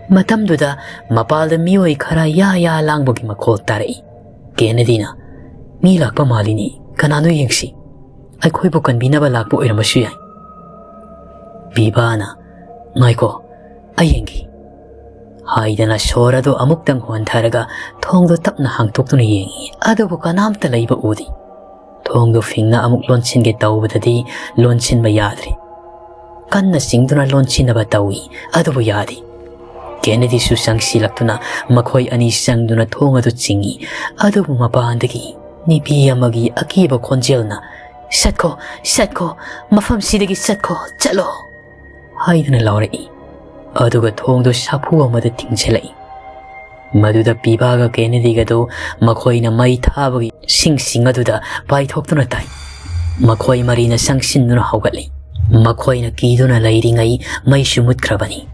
ꯃꯇꯝꯗꯨꯗ ꯃꯄꯥꯜꯗ ꯃꯤꯑꯣꯏ ꯈꯔ ꯌꯥ ꯌꯥ ꯂꯥꯡꯕꯒꯤ ꯃꯈꯣꯜ ꯇꯥꯔꯛꯏ꯫ ꯀꯦꯅꯦꯗꯤꯅ, "ꯃꯤ ꯂꯥꯛꯄ ꯃꯥꯜꯂꯤꯅꯤ, ꯀꯅꯥꯅꯣ ꯌꯦꯡꯁꯤ꯫ ꯑꯩꯈꯣꯏꯕꯨ ꯀꯟꯕꯤꯅꯕ ꯂꯥꯛꯄ ꯑꯣꯏꯔꯝꯕꯁꯨ ꯌꯥꯏ꯫" ꯄꯤꯕꯥꯅ, "ꯉꯥꯏꯈꯣ, ꯑꯩ ꯌꯦꯡꯒꯦ" ꯍꯥꯏꯗꯅ ꯁꯣꯔ ꯑꯗꯨ ꯑꯃꯨꯛꯇꯪ ꯍꯣꯟꯊꯔꯒ ꯊꯣꯡꯗꯣ ꯇꯞꯅ ꯍꯥꯡꯇꯣꯛꯇꯨꯅ ꯌꯦꯡꯉꯤ꯫ ꯑꯗꯨꯕꯨ ꯀꯅꯥꯝꯇ ꯂꯩꯕ ꯎꯗꯦ꯫ ꯊꯣꯡꯗꯨ ꯐꯤꯡꯅ ꯑꯃꯨꯛ ꯂꯣꯟꯁꯤꯟꯒꯦ ꯇꯧꯕꯗꯗꯤ ꯂꯣꯟꯁꯤꯟꯕ ꯌꯥꯗ꯭ꯔꯦ꯫ ꯀꯟꯅ ꯆꯤꯡꯗꯨꯅ ꯂꯣꯟꯁꯤꯟꯅꯕ ꯇꯧꯏ, ꯑꯗꯨꯕꯨ ꯌꯥꯗꯦ꯫ ꯀꯦꯅꯦꯗꯤꯁꯨ ꯆꯪꯁꯤꯜꯂꯛꯇꯨꯅ ꯃꯈꯣꯏ ꯑꯅꯤ ꯆꯪꯗꯨꯅ ꯊꯣꯡ ꯑꯗꯨ ꯆꯤꯡꯏ, ꯑꯗꯨꯕꯨ ꯃꯄꯥꯟꯗꯒꯤ ꯅꯨꯄꯤ ꯑꯃꯒꯤ ꯑꯀꯤꯕ ꯈꯣꯟꯖꯦꯜꯅ, "ꯆꯠꯈꯣ, ꯆꯠꯈꯣ, ꯃꯐꯝꯁꯤꯗꯒꯤ ꯆꯠꯈꯣ, ꯆꯠꯂꯣ" ꯍꯥꯏꯗꯨꯅ ꯂꯥꯎꯔꯛꯏ꯫ ꯑꯗꯨꯒ ꯊꯣꯡꯗꯨ ꯁꯥꯐꯨ ꯑꯃꯗ ꯊꯤꯡꯖꯤꯜꯂꯛꯏ꯫ ꯃꯗꯨꯗ ꯄꯤꯕꯥꯒ ꯀꯦꯅꯦꯗꯤꯒꯗꯨ ꯃꯈꯣꯏꯅ ꯃꯩ ꯊꯥꯕꯒꯤ ꯁꯤꯡꯁꯤꯡ ꯑꯗꯨꯗ ꯄꯥꯏꯊꯣꯛꯇꯨꯅ ꯇꯥꯏ꯫ ꯃꯈꯣꯏ ꯃꯔꯤꯅ ꯆꯪꯁꯤꯟꯗꯨꯅ ꯍꯧꯒꯠꯂꯤ꯫ ꯃꯈꯣꯏꯅ ꯀꯤꯗꯨꯅ ꯂꯩꯔꯤꯉꯩ ꯃꯩꯁꯨ ꯃꯨꯠꯈ꯭ꯔꯕꯅꯤ꯫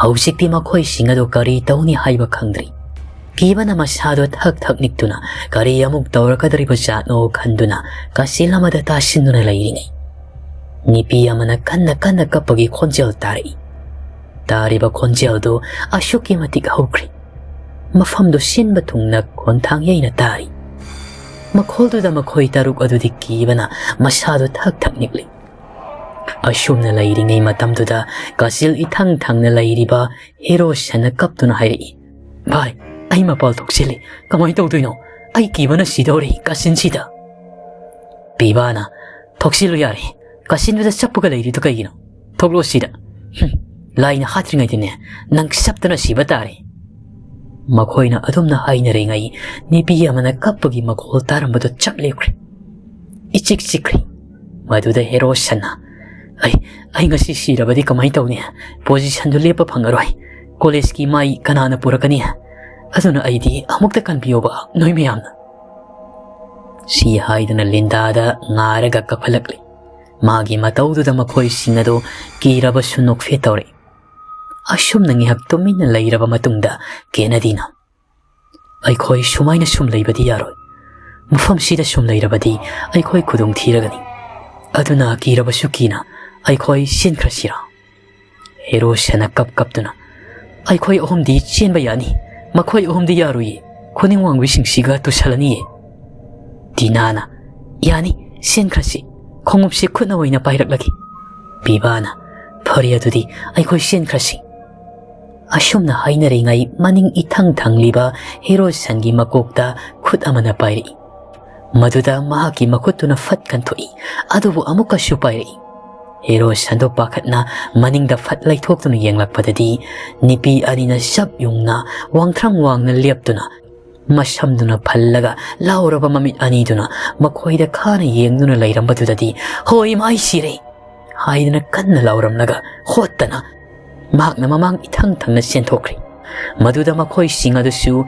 ꯍꯧꯖꯤꯛꯇꯤ ꯃꯈꯣꯏꯁꯤꯡ ꯑꯗꯨ ꯀꯔꯤ ꯇꯧꯅꯤ ꯍꯥꯏꯕ ꯈꯪꯗ꯭ꯔꯤ꯫ ꯀꯤꯕꯅ ꯃꯁꯥꯗꯣ ꯊꯛ ꯊꯛ ꯅꯤꯛꯇꯨꯅ ꯀꯔꯤ ꯑꯃꯨꯛ ꯇꯧꯔꯛꯀꯗꯧꯔꯤꯕ ꯖꯥꯠꯅꯣ ꯈꯟꯗꯨꯅ ꯀꯥꯆꯤꯜ ꯑꯃꯗ ꯇꯥꯁꯤꯟꯗꯨꯅ ꯂꯩꯔꯤꯉꯩ, ꯅꯨꯄꯤ ꯑꯃꯅ ꯀꯟꯅ ꯀꯟꯅ ꯀꯞꯄꯒꯤ ꯈꯣꯟꯖꯦꯜ ꯇꯥꯔꯛꯏ꯫ ꯇꯥꯔꯤꯕ ꯈꯣꯟꯖꯦꯜꯗꯨ ꯑꯁꯨꯛꯀꯤ ꯃꯇꯤꯛ ꯍꯧꯈ꯭ꯔꯦ꯫ ꯃꯐꯝꯗꯨ ꯁꯤꯟꯕ ꯊꯨꯡꯅ ꯈꯣꯟꯊꯥꯡ ꯌꯩꯅ ꯇꯥꯔꯤ꯫ ꯃꯈꯣꯜꯗꯨꯗ ꯃꯈꯣꯏ ꯇꯔꯨꯛ ꯑꯗꯨꯗꯤ ꯀꯤꯕꯅ ꯃꯁꯥꯗꯨ ꯊꯛ ꯊꯛ ꯅꯤꯛꯂꯤ꯫ ꯑꯁꯨꯝꯅ ꯂꯩꯔꯤꯉꯩ ꯃꯇꯝꯗꯨꯗ ꯀꯥꯆꯤꯜ ꯏꯊꯪ ꯊꯪꯅ ꯂꯩꯔꯤꯕ ꯍꯦꯔꯣꯁꯟꯅ ꯀꯞꯇꯨꯅ ꯍꯥꯏꯔꯛꯏ, "ꯚꯥꯏ, ꯑꯩ ꯃꯄꯥꯜ ꯊꯣꯛꯆꯤꯜꯂꯤ꯫ ꯀꯃꯥꯏꯅ ꯇꯧꯗꯣꯏꯅꯣ? ꯑꯩ ꯀꯤꯕꯅ ꯁꯤꯗꯧꯔꯦ ꯀꯥꯆꯤꯟꯁꯤꯗ꯫" ꯄꯤꯕꯥꯅ, "ꯊꯣꯛꯆꯤꯜꯂꯨ ꯌꯥꯔꯦ꯫ ꯀꯥꯆꯤꯟꯗꯨꯗ ꯆꯞꯄꯒ ꯂꯩꯔꯤꯗꯨ ꯀꯩꯒꯤꯅꯣ? ꯊꯣꯛꯂꯛꯑꯣ ꯁꯤꯗ꯫ ꯍꯨꯝ, ꯂꯥꯏꯅ ꯍꯥꯠꯇ꯭ꯔꯤꯉꯩꯗꯅꯦ ꯅꯪ ꯆꯞꯇꯅ ꯁꯤꯕ ꯇꯥꯔꯦ꯫" ꯃꯈꯣꯏꯅ ꯑꯗꯨꯝꯅ ꯍꯥꯏꯅꯔꯤꯉꯩ ꯅꯨꯄꯤ ꯑꯃꯅ ꯀꯞꯄꯒꯤ ꯃꯈꯣꯜ ꯇꯥꯔꯝꯕꯗꯨ ꯆꯞ ꯂꯦꯞꯈ꯭ꯔꯦ꯫ ꯏꯆꯤꯛ ꯆꯤꯛꯈ꯭ꯔꯤ꯫ ꯃꯗꯨꯗ ꯍꯦꯔꯣ ꯁꯟꯅ, "ꯑꯩ, ꯑꯩ ꯉꯁꯤ ꯁꯤꯔꯕꯗꯤ ꯀꯃꯥꯏ ꯇꯧꯅꯤ? ꯄꯣꯖꯤꯁꯟꯗꯨ ꯂꯦꯞꯄ ꯐꯪꯉꯔꯣꯏ꯫ ꯀꯣꯂꯦꯖꯀꯤ ꯃꯥꯏ ꯀꯅꯥꯅ ꯄꯨꯔꯛꯀꯅꯤ? ꯑꯗꯨꯅ ꯑꯩꯗꯤ ꯑꯃꯨꯛꯇ ꯀꯟꯕꯤꯌꯣꯕ, ꯅꯣꯏ ꯃꯌꯥꯝꯅ꯫" ꯁꯤ ꯍꯥꯏꯗꯨꯅ ꯂꯤꯟꯗꯥꯗ ꯉꯥꯔꯒ ꯀꯞꯈꯠꯂꯛꯂꯤ꯫ ꯃꯥꯒꯤ ꯃꯇꯧꯗꯨꯗ ꯃꯈꯣꯏꯁꯤꯡ ꯑꯗꯨ ꯀꯤꯔꯕꯁꯨ ꯅꯣꯛꯐꯦꯠ ꯇꯧꯔꯛꯏ꯫ ꯑꯁꯨꯝꯅ ꯉꯥꯏꯍꯥꯛ ꯇꯨꯃꯤꯟꯅ ꯂꯩꯔꯕ ꯃꯇꯨꯡꯗ ꯀꯦꯅꯗꯤꯅ, "ꯑꯩꯈꯣꯏ ꯁꯨꯃꯥꯏꯅ ꯁꯨꯝ ꯂꯩꯕꯗꯤ ꯌꯥꯔꯣꯏ꯫ ꯃꯐꯝꯁꯤꯗ ꯁꯨꯝ ꯂꯩꯔꯕꯗꯤ ꯑꯩꯈꯣꯏ ꯈꯨꯗꯣꯡ ꯊꯤꯔꯒꯅꯤ꯫ ꯑꯗꯨꯅ ꯀꯤꯔꯕꯁꯨ ꯀꯤꯅ ꯑꯩꯈꯣꯏ ꯆꯦꯟꯈ꯭ꯔꯁꯤꯔꯥ?" ꯍꯦꯔꯣ ꯁꯟꯅ ꯀꯞ ꯀꯞꯇꯨꯅ, "ꯑꯩꯈꯣꯏ ꯑꯍꯨꯝꯗꯤ ꯆꯦꯟꯕ ꯌꯥꯅꯤ, ꯃꯈꯣꯏ ꯑꯍꯨꯝꯗꯤ ꯌꯥꯔꯣꯏꯌꯦ, ꯈꯨꯅꯤꯡ ꯋꯥꯡꯕꯤꯁꯤꯡꯁꯤꯒ ꯇꯨꯁꯜꯂꯅꯤꯌꯦ꯫" ꯗꯤꯅꯥꯅ, "ꯌꯥꯅꯤ, ꯆꯦꯟꯈ꯭ꯔꯁꯤ, ꯈꯣꯡꯎꯞꯁꯤ ꯈꯨꯠꯅ ꯑꯣꯏꯅ ꯄꯥꯏꯔꯛꯂꯒꯦ꯫" ꯕꯤꯕꯥꯅ, "ꯐꯔꯦ, ꯑꯗꯨꯗꯤ ꯑꯩꯈꯣꯏ ꯆꯦꯟꯈ꯭ꯔꯁꯤ꯫" ꯑꯁꯨꯝꯅ ꯍꯥꯏꯅꯔꯤꯉꯩ ꯃꯅꯤꯡ ꯏꯊꯪ ꯊꯪꯂꯤꯕ ꯍꯦꯔꯣ ꯁꯟꯒꯤ ꯃꯀꯣꯛꯇ ꯈꯨꯠ ꯑꯃꯅ ꯄꯥꯏꯔꯛꯏ꯫ ꯃꯗꯨꯗ ꯃꯍꯥꯛꯀꯤ ꯃꯈꯨꯠꯇꯨꯅ ꯐꯠ ꯀꯟꯊꯣꯛꯏ, ꯑꯗꯨꯕꯨ ꯑꯃꯨꯛꯀꯁꯨ ꯄꯥꯏꯔꯛꯏ꯫ ꯍꯦꯔꯣ ꯁꯟꯗꯣ ꯄꯥꯈꯠꯅ ꯃꯅꯤꯡꯗ ꯐꯠ ꯂꯩꯊꯣꯛꯇꯨꯅ ꯌꯦꯡꯂꯛꯄꯗꯗꯤ ꯅꯨꯄꯤ ꯑꯅꯤꯅ ꯆꯞ ꯌꯨꯡꯅ ꯋꯥꯡꯊ꯭ꯔꯪ ꯋꯥꯡꯅ ꯂꯦꯞꯇꯨꯅ ꯃꯁꯝꯗꯨꯅ ꯐꯜꯂꯒ ꯂꯥꯎꯔꯕ ꯃꯃꯤꯠ ꯑꯅꯤꯗꯨꯅ ꯃꯈꯣꯏꯗ ꯈꯥꯅ ꯌꯦꯡꯗꯨꯅ ꯂꯩꯔꯝꯕꯗꯨꯗꯗꯤ, "ꯍꯣꯏ, ꯃꯥꯏ ꯁꯤꯔꯦ!" ꯍꯥꯏꯗꯨꯅ ꯀꯟꯅ ꯂꯥꯎꯔꯝꯂꯒ ꯍꯣꯠꯇꯅ ꯃꯍꯥꯛꯅ ꯃꯃꯥꯡ ꯏꯊꯪ ꯊꯪꯅ ꯆꯦꯟꯊꯣꯛꯈ꯭ꯔꯦ꯫ ꯃꯗꯨꯗ ꯃꯈꯣꯏꯁꯤꯡ ꯑꯗꯨꯁꯨ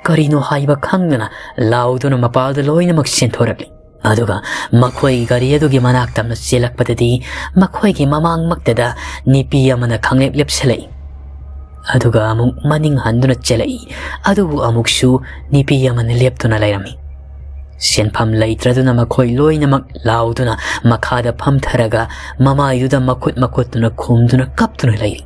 ꯀꯔꯤꯅꯣ ꯍꯥꯏꯕ ꯈꯪꯗꯅ ꯂꯥꯎꯗꯨꯅ ꯃꯄꯥꯜꯗ ꯂꯣꯏꯅꯃꯛ ꯆꯦꯟꯊꯣꯔꯛꯂꯤ꯫ ꯑꯗꯨꯒ ꯃꯈꯣꯏ ꯒꯥꯔꯤ ꯑꯗꯨꯒꯤ ꯃꯅꯥꯛ ꯇꯝꯅ ꯆꯦꯜꯂꯛꯄꯗꯗꯤ ꯃꯈꯣꯏꯒꯤ ꯃꯃꯥꯡꯃꯛꯇꯗ ꯅꯨꯄꯤ ꯑꯃꯅ ꯈꯪꯂꯦꯞ ꯂꯦꯞꯁꯤꯜꯂꯛꯏ꯫ ꯑꯗꯨꯒ ꯑꯃꯨꯛ ꯃꯅꯤꯡ ꯍꯟꯗꯨꯅ ꯆꯦꯜꯂꯛꯏ꯫ ꯑꯗꯨꯕꯨ ꯑꯃꯨꯛꯁꯨ ꯅꯨꯄꯤ ꯑꯃꯅ ꯂꯦꯞꯇꯨꯅ ꯂꯩꯔꯝꯃꯤ꯫ ꯁꯦꯟꯐꯝ ꯂꯩꯇ꯭ꯔꯗꯨꯅ ꯃꯈꯣꯏ ꯂꯣꯏꯅꯃꯛ ꯂꯥꯎꯗꯨꯅ ꯃꯈꯥꯗ ꯐꯝꯊꯔꯒ ꯃꯃꯥꯏꯗꯨꯗ ꯃꯈꯨꯠ ꯃꯈꯨꯠꯇꯨꯅ ꯈꯨꯝꯗꯨꯅ ꯀꯞꯇꯨꯅ ꯂꯩꯔꯤ꯫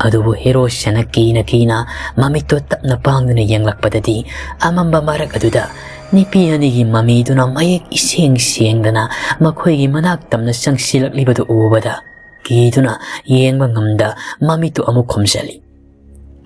ꯑꯗꯨꯕꯨ ꯍꯦꯔꯣꯁꯅ ꯀꯤꯅ ꯀꯤꯅ ꯃꯃꯤꯠꯇꯣ ꯇꯞꯅ ꯄꯥꯡꯗꯨꯅ ꯌꯦꯡꯂꯛꯄꯗꯗꯤ ꯑꯃꯝꯕ ꯃꯔꯛ ꯑꯗꯨꯗ ꯅꯨꯄꯤ ꯑꯅꯤꯒꯤ ꯃꯃꯤꯗꯨꯅ ꯃꯌꯦꯛ ꯏꯁꯦꯡ ꯁꯦꯡꯗꯅ ꯃꯈꯣꯏꯒꯤ ꯃꯅꯥꯛ ꯇꯝꯅ ꯆꯪꯁꯤꯜꯂꯛꯂꯤꯕꯗꯨ ꯎꯕꯗ ꯀꯤꯗꯨꯅ ꯌꯦꯡꯕ ꯉꯝꯗ ꯃꯃꯤꯠꯇꯨ ꯑꯃꯨꯛ ꯈꯨꯝꯖꯤꯜꯂꯤ꯫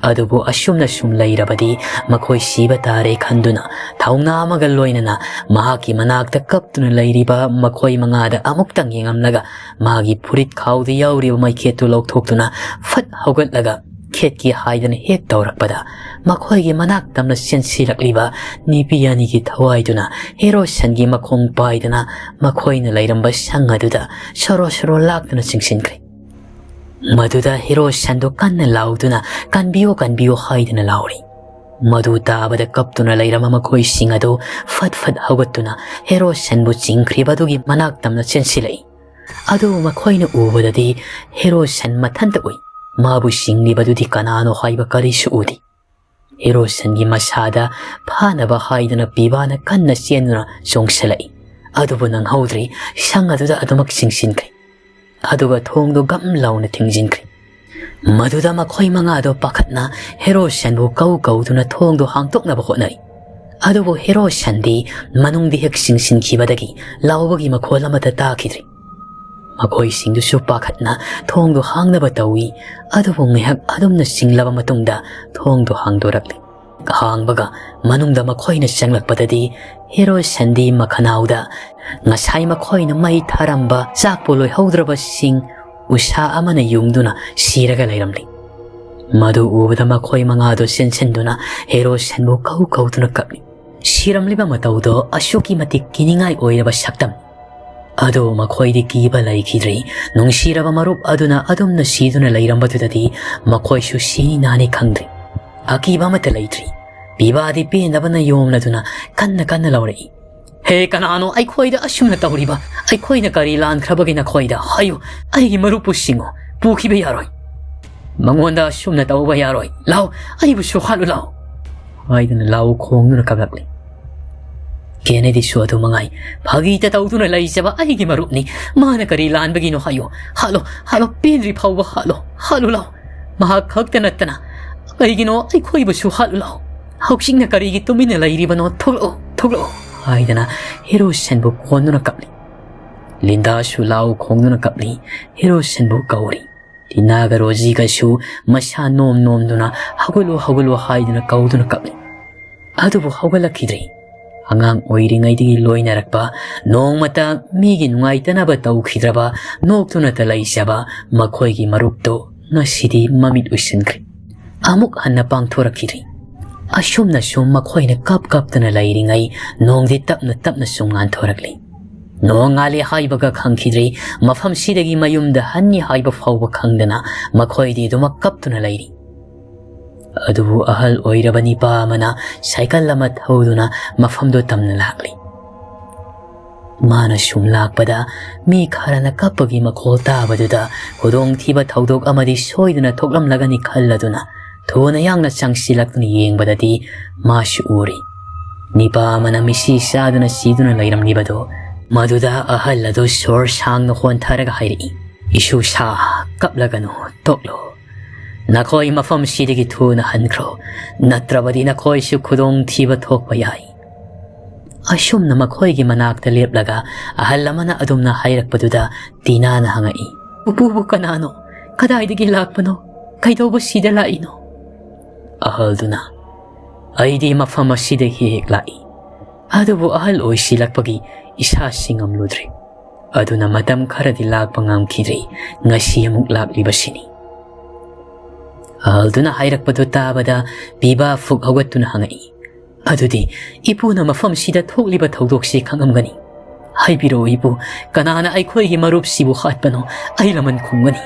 ꯑꯗꯨꯕꯨ ꯑꯁꯨꯝꯅ ꯁꯨꯝ ꯂꯩꯔꯕꯗꯤ ꯃꯈꯣꯏ ꯁꯤꯕ ꯇꯥꯔꯦ ꯈꯟꯗꯨꯅ ꯊꯧꯅꯥ ꯑꯃꯒ ꯂꯣꯏꯅꯅ ꯃꯍꯥꯛꯀꯤ ꯃꯅꯥꯛꯇ ꯀꯞꯇꯨꯅ ꯂꯩꯔꯤꯕ ꯃꯈꯣꯏ ꯃꯉꯥꯗ ꯑꯃꯨꯛꯇꯪ ꯌꯦꯡꯂꯝꯂꯒ ꯃꯥꯒꯤ ꯐꯨꯔꯤꯠ ꯈꯥꯎꯗ ꯌꯥꯎꯔꯤꯕ ꯃꯩꯈꯦꯠꯇꯨ ꯂꯧꯊꯣꯛꯇꯨꯅ ꯐꯠ ꯍꯧꯒꯠꯂꯒ ꯈꯦꯠꯀꯦ ꯍꯥꯏꯗꯅ ꯍꯦꯛ ꯇꯧꯔꯛꯄꯗ, ꯃꯈꯣꯏꯒꯤ ꯃꯅꯥꯛ ꯇꯝꯅ ꯆꯦꯟꯁꯤꯜꯂꯛꯂꯤꯕ ꯅꯨꯄꯤ ꯑꯅꯤꯒꯤ ꯊꯋꯥꯏꯗꯨꯅ ꯍꯦꯔꯣ ꯁꯟꯒꯤ ꯃꯈꯣꯡ ꯄꯥꯏꯗꯨꯅ ꯃꯈꯣꯏꯅ ꯂꯩꯔꯝꯕ ꯁꯪ ꯑꯗꯨꯗ ꯁꯣꯔꯣ ꯁꯣꯔꯣ ꯂꯥꯛꯇꯨꯅ ꯆꯤꯡꯁꯤꯟꯈ꯭ꯔꯦ꯫ ꯃꯗꯨꯗ ꯍꯦꯔꯣ ꯁꯟꯗꯨ ꯀꯟꯅ ꯂꯥꯎꯗꯨꯅ, "ꯀꯟꯕꯤꯌꯨ, ꯀꯟꯕꯤꯌꯨ" ꯍꯥꯏꯗꯨꯅ ꯂꯥꯎꯔꯤ꯫ ꯃꯗꯨ ꯇꯥꯕꯗ ꯀꯞꯇꯨꯅ ꯂꯩꯔꯝꯕ ꯃꯈꯣꯏꯁꯤꯡ ꯑꯗꯨ ꯐꯠ ꯐꯠ ꯍꯧꯒꯠꯇꯨꯅ ꯍꯦꯔꯣ ꯁꯟꯕꯨ ꯆꯤꯡꯈ꯭ꯔꯤꯕ ꯑꯗꯨꯒꯤ ꯃꯅꯥꯛ ꯇꯝꯅ ꯆꯦꯟꯁꯤꯜꯂꯛꯏ꯫ ꯑꯗꯨꯕꯨ ꯃꯈꯣꯏꯅ ꯎꯕꯗꯗꯤ ꯍꯦꯔꯣ ꯁꯟ ꯃꯊꯟꯇ ꯎꯏ꯫ ꯃꯥꯕꯨ ꯆꯤꯡꯂꯤꯕꯗꯨꯗꯤ ꯀꯅꯥꯅꯣ ꯍꯥꯏꯕ ꯀꯔꯤꯁꯨ ꯎꯗꯦ꯫ ꯍꯦꯔꯣ ꯁꯟꯒꯤ ꯃꯁꯥꯗ ꯐꯥꯅꯕ ꯍꯥꯏꯗꯨꯅ ꯄꯤꯕꯥꯅ ꯀꯟꯅ ꯆꯦꯟꯗꯨꯅ ꯆꯣꯡꯁꯤꯜꯂꯛꯏ꯫ ꯑꯗꯨꯕꯨ ꯅꯪꯍꯧꯗ꯭ꯔꯤ, ꯁꯪ ꯑꯗꯨꯗ ꯑꯗꯨꯃꯛ ꯆꯤꯡꯁꯤꯟꯈ꯭ꯔꯦ꯫ ꯑꯗꯨꯒ ꯊꯣꯡꯗꯨ ꯒꯝ ꯂꯥꯎꯅ ꯊꯤꯡꯖꯤꯟꯈ꯭ꯔꯦ꯫ ꯃꯗꯨꯗ ꯃꯈꯣꯏ ꯃꯉꯥꯗꯣ ꯄꯥꯈꯠꯅ ꯍꯦꯔꯣ ꯁꯟꯕꯨ ꯀꯧ ꯀꯧꯗꯨꯅ ꯊꯣꯡꯗꯨ ꯍꯥꯡꯗꯣꯛꯅꯕ ꯍꯣꯠꯅꯔꯤ꯫ ꯑꯗꯨꯕꯨ ꯍꯦꯔꯣ ꯁꯟꯗꯤ ꯃꯅꯨꯡꯗ ꯍꯦꯛ ꯆꯤꯡꯁꯤꯟꯈꯤꯕꯗꯒꯤ ꯂꯥꯎꯕꯒꯤ ꯃꯈꯣꯜ ꯑꯃꯠꯇ ꯇꯥꯈꯤꯗ꯭ꯔꯦ꯫ ꯃꯈꯣꯏꯁꯤꯡꯗꯨꯁꯨ ꯄꯥꯈꯠꯅ ꯊꯣꯡꯗꯨ ꯍꯥꯡꯅꯕ ꯇꯧꯏ꯫ ꯑꯗꯨꯕꯨ ꯉꯥꯏꯍꯥꯛ ꯑꯗꯨꯝꯅ ꯆꯤꯡꯂꯕ ꯃꯇꯨꯡꯗ ꯊꯣꯡꯗꯨ ꯍꯥꯡꯗꯣꯔꯛꯂꯤ꯫ ꯍꯥꯡꯕꯒ ꯃꯅꯨꯡꯗ ꯃꯈꯣꯏꯅ ꯆꯪꯂꯛꯄꯗꯗꯤ ꯍꯦꯔꯣ ꯁꯟꯗꯤ ꯃꯈꯅꯥꯎꯗ ꯉꯁꯥꯏ ꯃꯈꯣꯏꯅ ꯃꯩ ꯊꯥꯔꯝꯕ ꯆꯥꯛꯄꯨ ꯂꯣꯏꯍꯧꯗ꯭ꯔꯕꯁꯤꯡ ꯎꯁꯥ ꯑꯃꯅ ꯌꯨꯡꯗꯨꯅ ꯁꯤꯔꯒ ꯂꯩꯔꯝꯂꯤ꯫ ꯃꯗꯨ ꯎꯕꯗ ꯃꯈꯣꯏ ꯃꯉꯥꯗꯨ ꯆꯦꯟꯁꯤꯟꯗꯨꯅ ꯍꯦꯔꯣ ꯁꯟꯕꯨ ꯀꯧ ꯀꯧꯗꯨꯅ ꯀꯞꯂꯤ꯫ ꯁꯤꯔꯝꯂꯤꯕ ꯃꯇꯧꯗꯣ ꯑꯁꯨꯛꯀꯤ ꯃꯇꯤꯛ ꯀꯤꯅꯤꯡꯉꯥꯏ ꯑꯣꯏꯔꯕ ꯁꯛꯇꯝ꯫ ꯑꯗꯨ ꯃꯈꯣꯏꯗꯤ ꯀꯤꯕ ꯂꯩꯈꯤꯗ꯭ꯔꯤ꯫ ꯅꯨꯡꯁꯤꯔꯕ ꯃꯔꯨꯞ ꯑꯗꯨꯅ ꯑꯗꯨꯝꯅ ꯁꯤꯗꯨꯅ ꯂꯩꯔꯝꯕꯗꯨꯗꯗꯤ ꯃꯈꯣꯏꯁꯨ ꯁꯤꯅꯤ ꯅꯥꯅꯤ ꯈꯪꯗ꯭ꯔꯤ꯫ ꯑꯀꯤꯕ ꯑꯃꯠꯇ ꯂꯩꯇ꯭ꯔꯤ꯫ ꯄꯤꯕꯥꯗꯤ ꯄꯦꯟꯗꯕꯅ ꯌꯣꯝꯂꯗꯨꯅ ꯀꯟꯅ ꯀꯟꯅ ꯂꯥꯎꯔꯛꯏ, "ꯍꯦ, ꯀꯅꯥꯅꯣ ꯑꯩꯈꯣꯏꯗ ꯑꯁꯨꯝꯅ ꯇꯧꯔꯤꯕ? ꯑꯩꯈꯣꯏꯅ ꯀꯔꯤ ꯂꯥꯟꯈ꯭ꯔꯕꯒꯦ ꯅꯈꯣꯏꯗ? ꯍꯥꯏꯌꯨ, ꯑꯩꯒꯤ ꯃꯔꯨꯞꯄꯨ ꯁꯤꯡꯉꯨ, ꯄꯨꯈꯤꯕ ꯌꯥꯔꯣꯏ꯫ ꯃꯉꯣꯟꯗ ꯑꯁꯨꯝꯅ ꯇꯧꯕ ꯌꯥꯔꯣꯏ꯫ ꯂꯥꯎ, ꯑꯩꯕꯨꯁꯨ ꯍꯥꯠꯂꯨ ꯂꯥꯎ" ꯍꯥꯏꯗꯨꯅ ꯂꯥꯎ ꯈꯣꯡꯗꯨꯅ ꯀꯞꯂꯛꯂꯤ꯫ ꯀꯦꯅꯦꯗꯤꯁꯨ ꯑꯗꯨ ꯃꯉꯥꯏ꯫ "ꯐꯥꯒꯤꯇ ꯇꯧꯗꯨꯅ ꯂꯩꯖꯕ ꯑꯩꯒꯤ ꯃꯔꯨꯞꯅꯤ꯫ ꯃꯥꯅ ꯀꯔꯤ ꯂꯥꯟꯕꯒꯤꯅꯣ ꯍꯥꯏꯌꯨ꯫ ꯍꯥꯠꯂꯣ, ꯍꯥꯠꯂꯣ, ꯄꯦꯟꯗ꯭ꯔꯤ ꯐꯥꯎꯕ ꯍꯥꯠꯂꯣ, ꯍꯥꯠꯂꯨ ꯂꯥꯎ꯫ ꯃꯍꯥꯛ ꯈꯛꯇ ꯅꯠꯇꯅ ꯀꯔꯤꯒꯤꯅꯣ ꯑꯩꯈꯣꯏꯕꯨꯁꯨ ꯍꯥꯠꯂꯨ ꯂꯥꯎ꯫ ꯍꯧꯖꯤꯛꯅ ꯀꯔꯤꯒꯤ ꯇꯨꯃꯤꯟꯅ ꯂꯩꯔꯤꯕꯅꯣ? ꯊꯣꯛꯂꯛꯑꯣ, ꯊꯣꯛꯂꯛꯑꯣ" ꯍꯥꯏꯗꯅ ꯍꯦꯔꯣ ꯁꯟꯕꯨ ꯀꯣꯟꯗꯨꯅ ꯀꯞꯂꯤ꯫ ꯂꯤꯟꯗꯥꯁꯨ ꯂꯥꯎ ꯈꯣꯡꯗꯨꯅ ꯀꯞꯂꯤ꯫ ꯍꯦꯔꯣ ꯁꯟꯕꯨ ꯀꯧꯔꯤ꯫ ꯇꯤꯅꯥꯒ ꯔꯣꯖꯤꯒꯁꯨ ꯃꯁꯥ ꯅꯣꯝ ꯅꯣꯝꯗꯨꯅ "ꯍꯧꯒꯠꯂꯨ, ꯍꯧꯒꯠꯂꯨ" ꯍꯥꯏꯗꯨꯅ ꯀꯧꯗꯨꯅ ꯀꯞꯂꯤ꯫ ꯑꯗꯨꯕꯨ ꯍꯧꯒꯠꯂꯛꯈꯤꯗ꯭ꯔꯦ꯫ ꯑꯉꯥꯡ ꯑꯣꯏꯔꯤꯉꯩꯗꯒꯤ ꯂꯣꯏꯅꯔꯛꯄ, ꯅꯣꯡꯃꯇ ꯃꯤꯒꯤ ꯅꯨꯡꯉꯥꯏꯇꯅꯕ ꯇꯧꯈꯤꯗ꯭ꯔꯕ, ꯅꯣꯛꯇꯨꯅꯇ ꯂꯩꯖꯕ ꯃꯈꯣꯏꯒꯤ ꯃꯔꯨꯞꯇꯨ ꯉꯁꯤꯗꯤ ꯃꯃꯤꯠ ꯎꯏꯁꯤꯟꯈ꯭ꯔꯦ꯫ ꯑꯃꯨꯛ ꯍꯟꯅ ꯄꯥꯡꯊꯣꯔꯛꯈꯤꯗ꯭ꯔꯤ꯫ ꯑꯁꯨꯝꯅ ꯁꯨꯝ ꯃꯈꯣꯏꯅ ꯀꯞ ꯀꯞꯇꯨꯅ ꯂꯩꯔꯤꯉꯩ ꯅꯣꯡꯗꯤ ꯇꯞꯅ ꯇꯞꯅ ꯁꯨꯝ ꯉꯥꯟꯊꯣꯔꯛꯂꯤ꯫ ꯅꯣꯡ ꯉꯥꯜꯂꯦ ꯍꯥꯏꯕꯒ ꯈꯪꯈꯤꯗ꯭ꯔꯤ, ꯃꯐꯝꯁꯤꯗꯒꯤ ꯃꯌꯨꯝꯗ ꯍꯟꯅꯤ ꯍꯥꯏꯕ ꯐꯥꯎꯕ ꯈꯪꯗꯅ ꯃꯈꯣꯏꯗꯤ ꯑꯗꯨꯃꯛ ꯀꯞꯇꯨꯅ ꯂꯩꯔꯤ꯫ ꯑꯗꯨꯕꯨ ꯑꯍꯜ ꯑꯣꯏꯔꯕ ꯅꯤꯄꯥ ꯑꯃꯅ ꯁꯥꯏꯀꯜ ꯑꯃ ꯊꯧꯗꯨꯅ ꯃꯐꯝꯗꯨ ꯇꯝꯅ ꯂꯥꯛꯂꯤ꯫ ꯃꯥꯅ ꯁꯨꯝ ꯂꯥꯛꯄꯗ ꯃꯤ ꯈꯔꯅ ꯀꯞꯄꯒꯤ ꯃꯈꯣꯜ ꯇꯥꯕꯗꯨꯗ ꯈꯨꯗꯣꯡꯊꯤꯕ ꯊꯧꯗꯣꯛ ꯑꯃꯗꯤ ꯁꯣꯏꯗꯅ ꯊꯣꯛꯂꯝꯂꯒꯅꯤ ꯈꯜꯂꯗꯨꯅ ꯊꯨꯅ ꯌꯥꯡꯅ ꯆꯪꯁꯤꯜꯂꯛꯇꯨꯅ ꯌꯦꯡꯕꯗꯗꯤ ꯃꯥꯁꯨ ꯎꯔꯤ꯫ ꯅꯤꯄꯥ ꯑꯃꯅ ꯃꯤꯁꯤ ꯆꯥꯗꯨꯅ ꯁꯤꯗꯨꯅ ꯂꯩꯔꯝꯂꯤꯕꯗꯨ꯫ ꯃꯗꯨꯗ ꯑꯍꯜ ꯑꯗꯨ ꯁꯣꯔ ꯁꯥꯡꯅ ꯍꯣꯟꯊꯔꯒ ꯍꯥꯏꯔꯛꯏ, "ꯏꯁꯨ ꯁꯥ, ꯀꯞꯂꯒꯅꯨ, ꯇꯣꯛꯂꯣ꯫ ꯅꯈꯣꯏ ꯃꯐꯝꯁꯤꯗꯒꯤ ꯊꯨꯅ ꯍꯟꯈ꯭ꯔꯣ, ꯅꯠꯇ꯭ꯔꯕꯗꯤ ꯅꯈꯣꯏꯁꯨ ꯈꯨꯗꯣꯡꯊꯤꯕ ꯊꯣꯛꯄ ꯌꯥꯏ"꯫ ꯑꯁꯨꯝꯅ ꯃꯈꯣꯏꯒꯤ ꯃꯅꯥꯛꯇ ꯂꯦꯞꯂꯒ ꯑꯍꯜ ꯑꯃꯅ ꯑꯗꯨꯝꯅ ꯍꯥꯏꯔꯛꯄꯗꯨꯗ ꯇꯤꯅꯥꯅ ꯍꯪꯉꯛꯏ, "ꯄꯨꯄꯨꯕꯨ ꯀꯅꯥꯅꯣ? ꯀꯗꯥꯏꯗꯒꯤ ꯂꯥꯛꯄꯅꯣ? ꯀꯩꯗꯧꯕ ꯁꯤꯗ ꯂꯥꯛꯏꯅꯣ?" ꯑꯍꯜꯗꯨꯅ, "ꯑꯩꯗꯤ ꯃꯐꯝ ꯑꯁꯤꯗ ꯍꯦꯛ ꯍꯦꯛ ꯂꯥꯛꯏ, ꯑꯗꯨꯕꯨ ꯑꯍꯜ ꯑꯣꯏꯁꯤꯜꯂꯛꯄꯒꯤ ꯏꯁꯥꯁꯤ ꯉꯝꯂꯨꯗ꯭ꯔꯦ꯫ ꯑꯗꯨꯅ ꯃꯇꯝ ꯈꯔꯗꯤ ꯂꯥꯛꯄ ꯉꯝꯈꯤꯗ꯭ꯔꯤ, ꯉꯁꯤ ꯑꯃꯨꯛ ꯂꯥꯛꯂꯤꯕꯁꯤꯅꯤ"꯫ ꯑꯍꯜꯗꯨꯅ ꯍꯥꯏꯔꯛꯄꯗꯨ ꯇꯥꯕꯗ ꯄꯤꯕꯥ ꯐꯨꯛ ꯍꯧꯒꯠꯇꯨꯅ ꯍꯪꯉꯛꯏ, "ꯑꯗꯨꯗꯤ ꯏꯄꯨꯅ ꯃꯐꯝꯁꯤꯗ ꯊꯣꯛꯂꯤꯕ ꯊꯧꯗꯣꯛꯁꯤ ꯈꯪꯉꯝꯒꯅꯤ꯫ ꯍꯥꯏꯕꯤꯔꯛꯑꯣ ꯏꯄꯨ, ꯀꯅꯥꯅ ꯑꯩꯈꯣꯏꯒꯤ ꯃꯔꯨꯞꯁꯤꯕꯨ ꯍꯥꯠꯄꯅꯣ? ꯑꯩ ꯂꯃꯟ ꯈꯨꯝꯒꯅꯤ꯫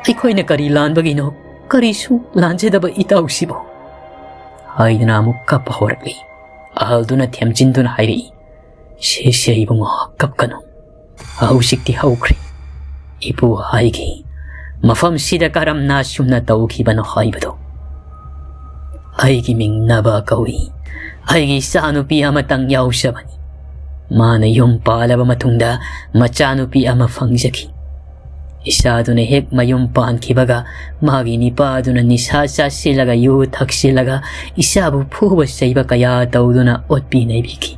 ꯑꯩꯈꯣꯏꯅ ꯀꯔꯤ ꯂꯥꯟꯕꯒꯤꯅꯣ? ꯀꯔꯤꯁꯨ ꯂꯥꯟꯖꯗꯕ ꯏꯇꯥꯎꯁꯤꯕꯨ?" ꯍꯥꯏꯗꯨꯅ ꯑꯃꯨꯛ ꯀꯞꯄ ꯍꯧꯔꯛꯂꯤ꯫ ꯑꯍꯜꯗꯨꯅ ꯊꯦꯝꯖꯤꯟꯗꯨꯅ ꯍꯥꯏꯔꯛꯏ, "ꯁꯦ ꯁꯦ ꯏꯕꯨꯡꯉꯣ, ꯀꯞꯀꯅꯨ꯫ ꯍꯧꯖꯤꯛꯇꯤ ꯍꯧꯈ꯭ꯔꯦ꯫ ꯏꯄꯨ ꯍꯥꯏꯒꯦ, ꯃꯐꯝꯁꯤꯗ ꯀꯔꯝꯅ ꯑꯁꯨꯝꯅ ꯇꯧꯈꯤꯕꯅꯣ ꯍꯥꯏꯕꯗꯣ꯫ ꯑꯩꯒꯤ ꯃꯤꯡ ꯅꯕ ꯀꯧꯏ꯫ ꯑꯩꯒꯤ ꯏꯆꯥꯅꯨꯄꯤ ꯑꯃꯇꯪ ꯌꯥꯎꯖꯕꯅꯤ꯫ ꯃꯥꯅ ꯌꯨꯝ ꯄꯥꯜꯂꯕ ꯃꯇꯨꯡꯗ ꯃꯆꯥꯅꯨꯄꯤ ꯑꯃ ꯐꯪꯖꯈꯤ꯫ ꯏꯆꯥꯗꯨꯅ ꯍꯦꯛ ꯃꯌꯨꯝ ꯄꯥꯟꯈꯤꯕꯒ ꯃꯥꯒꯤ ꯅꯤꯄꯥꯗꯨꯅ ꯅꯤꯁꯥ ꯆꯥꯁꯤꯜꯂꯒ ꯌꯨ ꯊꯛꯆꯤꯜꯂꯒ ꯏꯆꯥꯕꯨ ꯐꯨꯕ ꯆꯩꯕ ꯀꯌꯥ ꯇꯧꯗꯨꯅ ꯑꯣꯠꯄꯤ ꯅꯩꯕꯤꯈꯤ꯫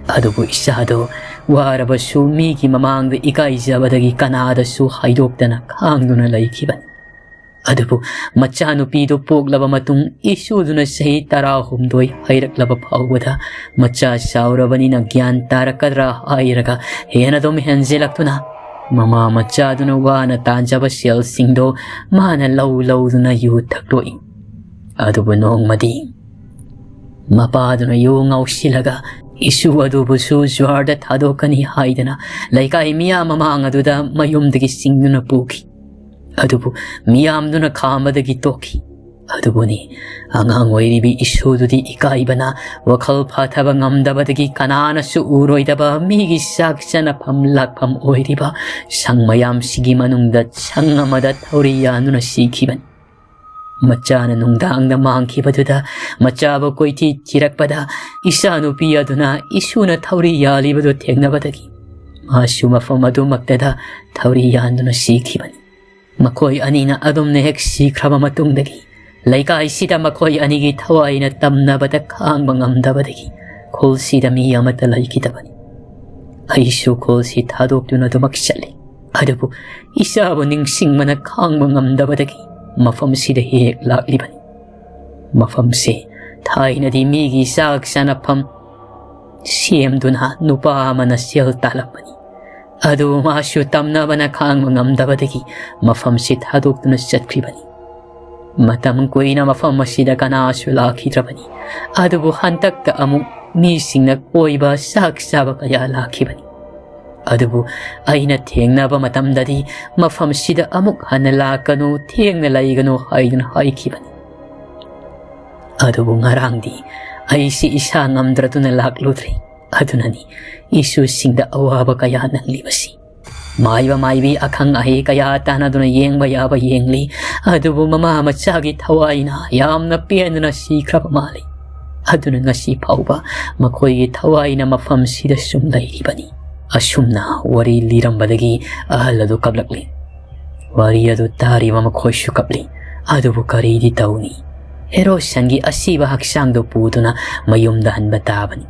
ꯑꯗꯨꯕꯨ ꯏꯆꯥꯗꯣ ꯋꯥꯔꯕꯁꯨ ꯃꯤꯒꯤ ꯃꯃꯥꯡꯗ ꯏꯀꯥꯏꯖꯕꯗꯒꯤ ꯀꯅꯥꯗꯁꯨ ꯍꯥꯏꯗꯣꯛꯇꯅ ꯈꯥꯡꯗꯨꯅ ꯂꯩꯈꯤꯕꯅꯤ꯫ ꯑꯗꯨꯕꯨ ꯃꯆꯥꯅꯨꯄꯤꯗꯨ ꯄꯣꯛꯂꯕ ꯃꯇꯨꯡ ꯏꯁꯨꯗꯨꯅ ꯆꯍꯤ ꯇꯔꯥꯍꯨꯝꯗꯣꯏ ꯍꯩꯔꯛꯂꯕ ꯐꯥꯎꯕꯗ ꯃꯆꯥ ꯆꯥꯎꯔꯕꯅꯤꯅ ꯒ꯭ꯌꯥꯟ ꯇꯥꯔꯛꯀꯗ꯭ꯔꯥ ꯍꯥꯏꯔꯒ ꯍꯦꯟꯅ ꯑꯗꯨꯝ ꯍꯦꯟꯖꯤꯜꯂꯛꯇꯨꯅ ꯃꯃꯥ ꯃꯆꯥꯗꯨꯅ ꯋꯥꯅ ꯇꯥꯟꯖꯕ ꯁꯦꯜꯁꯤꯡꯗꯣ ꯃꯥꯅ ꯂꯧ ꯂꯧꯗꯨꯅ ꯌꯨ ꯊꯛꯂꯣꯛꯏ꯫ ꯑꯗꯨꯕꯨ ꯅꯣꯡꯃꯗꯤ ꯃꯄꯥꯗꯨꯅ ꯌꯨ ꯉꯥꯎꯁꯤꯜꯂꯒ ꯏꯁꯨ ꯑꯗꯨꯕꯨꯁꯨ ꯖ꯭ꯋꯥꯔꯗ ꯊꯥꯗꯣꯛꯀꯅꯤ ꯍꯥꯏꯗꯅ ꯂꯩꯀꯥꯏ ꯃꯤꯌꯥꯝ ꯃꯃꯥꯡ ꯑꯗꯨꯗ ꯃꯌꯨꯝꯗꯒꯤ ꯆꯤꯡꯗꯨꯅ ꯄꯨꯈꯤ꯫ ꯑꯗꯨꯕꯨ ꯃꯤꯌꯥꯝꯗꯨꯅ ꯈꯥꯝꯕꯗꯒꯤ ꯇꯣꯛꯈꯤ꯫ ꯑꯗꯨꯕꯨꯅꯤ, ꯑꯉꯥꯡ ꯑꯣꯏꯔꯤꯕꯤ ꯏꯁꯨꯗꯨꯗꯤ ꯏꯀꯥꯏꯕꯅ ꯋꯥꯈꯜ ꯐꯥꯊꯕ ꯉꯝꯗꯕꯗꯒꯤ ꯀꯅꯥꯅꯁꯨ ꯎꯔꯣꯏꯗꯕ ꯃꯤꯒꯤ ꯆꯥꯛ ꯆꯥꯅꯐꯝ ꯂꯥꯛꯐꯝ ꯑꯣꯏꯔꯤꯕ ꯁꯪ ꯃꯌꯥꯝꯁꯤꯒꯤ ꯃꯅꯨꯡꯗ ꯁꯪ ꯑꯃꯗ ꯊꯧꯔꯤ ꯌꯥꯟꯗꯨꯅ ꯁꯤꯈꯤꯕꯅꯤ꯫ ꯃꯆꯥꯅ ꯅꯨꯡꯗꯥꯡꯗ ꯃꯥꯡꯈꯤꯕꯗꯨꯗ ꯃꯆꯥꯕꯨ ꯀꯣꯏꯊꯤ ꯊꯤꯔꯛꯄꯗ ꯏꯆꯥꯅꯨꯄꯤ ꯑꯗꯨꯅ ꯏꯁꯨꯅ ꯊꯧꯔꯤ ꯌꯥꯜꯂꯤꯕꯗꯨ ꯊꯦꯡꯅꯕꯗꯒꯤ ꯃꯥꯁꯨ ꯃꯐꯝ ꯑꯗꯨꯃꯛꯇꯗ ꯊꯧꯔꯤ ꯌꯥꯟꯗꯨꯅ ꯁꯤꯈꯤꯕꯅꯤ꯫ ꯃꯈꯣꯏ ꯑꯅꯤꯅ ꯑꯗꯨꯝꯅ ꯍꯦꯛ ꯁꯤꯈ꯭ꯔꯕ ꯃꯇꯨꯡꯗꯒꯤ ꯂꯩꯀꯥꯏꯁꯤꯗ ꯃꯈꯣꯏ ꯑꯅꯤꯒꯤ ꯊꯋꯥꯏꯅ ꯇꯝꯅꯕꯗ ꯈꯥꯡꯕ ꯉꯝꯗꯕꯗꯒꯤ ꯈꯨꯜꯁꯤꯗ ꯃꯤ ꯑꯃꯠꯇ ꯂꯩꯈꯤꯗꯕꯅꯤ꯫ ꯑꯩꯁꯨ ꯈꯨꯜꯁꯤ ꯊꯥꯗꯣꯛꯇꯨꯅ ꯑꯗꯨꯃꯛ ꯆꯠꯂꯤ꯫ ꯑꯗꯨꯕꯨ ꯏꯆꯥꯕꯨ ꯅꯤꯡꯁꯤꯡꯕꯅ ꯈꯥꯡꯕ ꯉꯝꯗꯕꯗꯒꯤ ꯃꯐꯝꯁꯤꯗ ꯍꯦꯛ ꯂꯥꯛꯂꯤꯕꯅꯤ꯫ ꯃꯐꯝꯁꯤ ꯊꯥꯏꯅꯗꯤ ꯃꯤꯒꯤ ꯆꯥꯛ ꯆꯥꯅꯐꯝ ꯁꯦꯝꯗꯨꯅ ꯅꯨꯄꯥ ꯑꯃꯅ ꯁꯦꯜ ꯇꯥꯜꯂꯝꯕꯅꯤ꯫ ꯑꯗꯨꯕꯨ ꯃꯥꯁꯨ ꯇꯝꯅꯕꯅ ꯈꯥꯡꯕ ꯉꯝꯗꯕꯗꯒꯤ ꯃꯐꯝꯁꯤ ꯊꯥꯗꯣꯛꯇꯨꯅ ꯆꯠꯈ꯭ꯔꯤꯕꯅꯤ꯫ ꯃꯇꯝ ꯀꯨꯏꯅ ꯃꯐꯝ ꯑꯁꯤꯗ ꯀꯅꯥꯁꯨ ꯂꯥꯛꯈꯤꯗ꯭ꯔꯕꯅꯤ꯫ ꯑꯗꯨꯕꯨ ꯍꯟꯗꯛꯇ ꯑꯃꯨꯛ ꯃꯤꯁꯤꯡꯅ ꯀꯣꯏꯕ ꯆꯥꯛ ꯆꯥꯕ ꯀꯌꯥ ꯂꯥꯛꯈꯤꯕꯅꯤ꯫ ꯑꯗꯨꯕꯨ ꯑꯩꯅ ꯊꯦꯡꯅꯕ ꯃꯇꯝꯗꯗꯤ ꯃꯐꯝꯁꯤꯗ ꯑꯃꯨꯛ ꯍꯟꯅ ꯂꯥꯛꯀꯅꯨ, ꯊꯦꯡꯅ ꯂꯩꯒꯅꯨ ꯍꯥꯏꯗꯨꯅ ꯍꯥꯏꯈꯤꯕꯅꯤ꯫ ꯑꯗꯨꯕꯨ ꯉꯔꯥꯡꯗꯤ ꯑꯩꯁꯤ ꯏꯁꯥ ꯉꯝꯗ꯭ꯔꯗꯨꯅ ꯂꯥꯛꯂꯨꯗ꯭ꯔꯤ꯫ ꯑꯗꯨꯅꯅꯤ ꯏꯁꯨꯁꯤꯡꯗ ꯑꯋꯥꯕ ꯀꯌꯥ ꯅꯪꯂꯤꯕꯁꯤ꯫ ꯃꯥꯏꯕ ꯃꯥꯏꯕꯤ ꯑꯈꯪ ꯑꯍꯩ ꯀꯌꯥ ꯇꯥꯟꯅꯗꯨꯅ ꯌꯦꯡꯕ ꯌꯥꯕ ꯌꯦꯡꯂꯤ꯫ ꯑꯗꯨꯕꯨ ꯃꯃꯥ ꯃꯆꯥꯒꯤ ꯊꯋꯥꯏꯅ ꯌꯥꯝꯅ ꯄꯦꯟꯗꯨꯅ ꯁꯤꯈ꯭ꯔꯕ ꯃꯥꯜꯂꯤ꯫ ꯑꯗꯨꯅ ꯉꯁꯤ ꯐꯥꯎꯕ ꯃꯈꯣꯏꯒꯤ ꯊꯋꯥꯏꯅ ꯃꯐꯝꯁꯤꯗ ꯁꯨꯝ ꯂꯩꯔꯤꯕꯅꯤ꯫ ꯑꯁꯨꯝꯅ ꯋꯥꯔꯤ ꯂꯤꯔꯝꯕꯗꯒꯤ ꯑꯍꯜ ꯑꯗꯨ ꯀꯞꯂꯛꯂꯤ꯫ ꯋꯥꯔꯤ ꯑꯗꯨ ꯇꯥꯔꯤꯕ ꯃꯈꯣꯏꯁꯨ ꯀꯞꯂꯤ꯫ ꯑꯗꯨꯕꯨ ꯀꯔꯤꯗꯤ ꯇꯧꯅꯤ? ꯍꯦꯔꯣꯁꯟꯒꯤ ꯑꯁꯤꯕ ꯍꯛꯆꯥꯡꯗꯨ ꯄꯨꯗꯨꯅ ꯃꯌꯨꯝꯗ ꯍꯟꯕ ꯇꯥꯕꯅꯤ꯫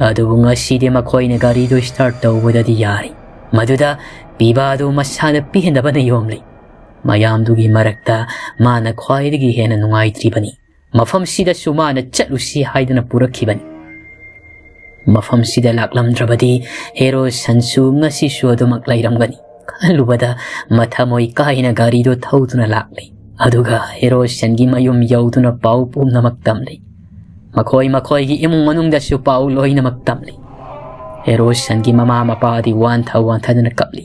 ꯑꯗꯨꯕꯨ ꯉꯁꯤꯗꯤ ꯃꯈꯣꯏꯅ ꯒꯥꯔꯤꯗꯨ start ꯇꯧꯕꯗꯗꯤ ꯌꯥꯔꯤ꯫ ꯃꯗꯨꯗ ꯄꯤꯕꯥꯗꯨ ꯃꯁꯥꯅ ꯄꯦꯟꯗꯕꯅ ꯌꯣꯝꯂꯤ꯫ ꯃꯌꯥꯝꯗꯨꯒꯤ ꯃꯔꯛꯇ ꯃꯥꯅ ꯈ꯭ꯋꯥꯏꯗꯒꯤ ꯍꯦꯟꯅ ꯅꯨꯡꯉꯥꯏꯇ꯭ꯔꯤꯕꯅꯤ꯫ ꯃꯐꯝꯁꯤꯗꯁꯨ ꯃꯥꯅ ꯆꯠꯂꯨꯁꯤ ꯍꯥꯏꯗꯨꯅ ꯄꯨꯔꯛꯈꯤꯕꯅꯤ꯫ ꯃꯐꯝꯁꯤꯗ ꯂꯥꯛꯂꯝꯗ꯭ꯔꯕꯗꯤ ꯍꯦꯔꯣꯁꯟꯁꯨ ꯉꯁꯤꯁꯨ ꯑꯗꯨꯃꯛ ꯂꯩꯔꯝꯒꯅꯤ ꯈꯜꯂꯨꯕꯗ ꯃꯊꯃꯣꯏ ꯀꯥꯏꯅ ꯒꯥꯔꯤꯗꯣ ꯊꯧꯗꯨꯅ ꯂꯥꯛꯂꯤ꯫ ꯑꯗꯨꯒ ꯍꯦꯔꯣꯁꯟꯒꯤ ꯃꯌꯨꯝ ꯌꯧꯗꯨꯅ ꯄꯥꯎ ꯄꯨꯝꯅꯃꯛ ꯇꯝꯂꯤ꯫ ꯃꯈꯣꯏ ꯃꯈꯣꯏꯒꯤ ꯏꯃꯨꯡ ꯃꯅꯨꯡꯗꯁꯨ ꯄꯥꯎ ꯂꯣꯏꯅꯃꯛ ꯇꯝꯂꯤ꯫ ꯍꯦꯔꯣꯁꯟꯒꯤ ꯃꯃꯥ ꯃꯄꯥꯗꯤ ꯋꯥꯟꯊ ꯋꯥꯟꯊꯗꯨꯅ ꯀꯞꯂꯤ꯫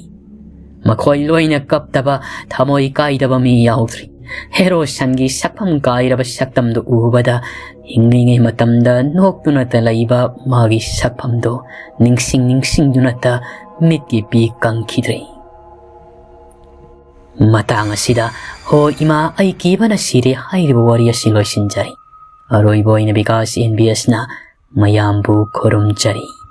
ꯃꯈꯣꯏ ꯂꯣꯏꯅ ꯀꯞꯇꯕ, ꯊꯃꯣꯏ ꯀꯥꯏꯗꯕ ꯃꯤ ꯌꯥꯎꯗ꯭ꯔꯤ꯫ ꯍꯦꯔꯣꯁꯟꯒꯤ ꯁꯛꯐꯝ ꯀꯥꯏꯔꯕ ꯁꯛꯇꯝꯗꯨ ꯎꯕꯗ ꯍꯤꯡꯂꯤꯉꯩ ꯃꯇꯝꯗ ꯅꯣꯛꯇꯨꯅꯇ ꯂꯩꯕ ꯃꯥꯒꯤ ꯁꯛꯐꯝꯗꯨ ꯅꯤꯡꯁꯤꯡ ꯅꯤꯡꯁꯤꯡꯗꯨꯅꯇ ꯃꯤꯠꯀꯤ ꯄꯤ ꯀꯪꯈꯤꯗ꯭ꯔꯦ꯫ ꯃꯇꯥꯡ ꯑꯁꯤꯗ "ꯍꯣ ꯏꯃꯥ, ꯑꯩ ꯀꯤꯕꯅ ꯁꯤꯔꯦ" ꯍꯥꯏꯔꯤꯕ ꯋꯥꯔꯤ ꯑꯁꯤ ꯂꯣꯏꯁꯤꯟꯖꯔꯤ꯫ ꯑꯔꯣꯏꯕ ꯑꯣꯏꯅ ꯕꯤꯀꯥꯁ ꯑꯦꯟ ꯕꯤ ꯑꯦꯁꯅ ꯃꯌꯥꯝꯕꯨ ꯈꯨꯔꯨꯝꯖꯔꯤ꯫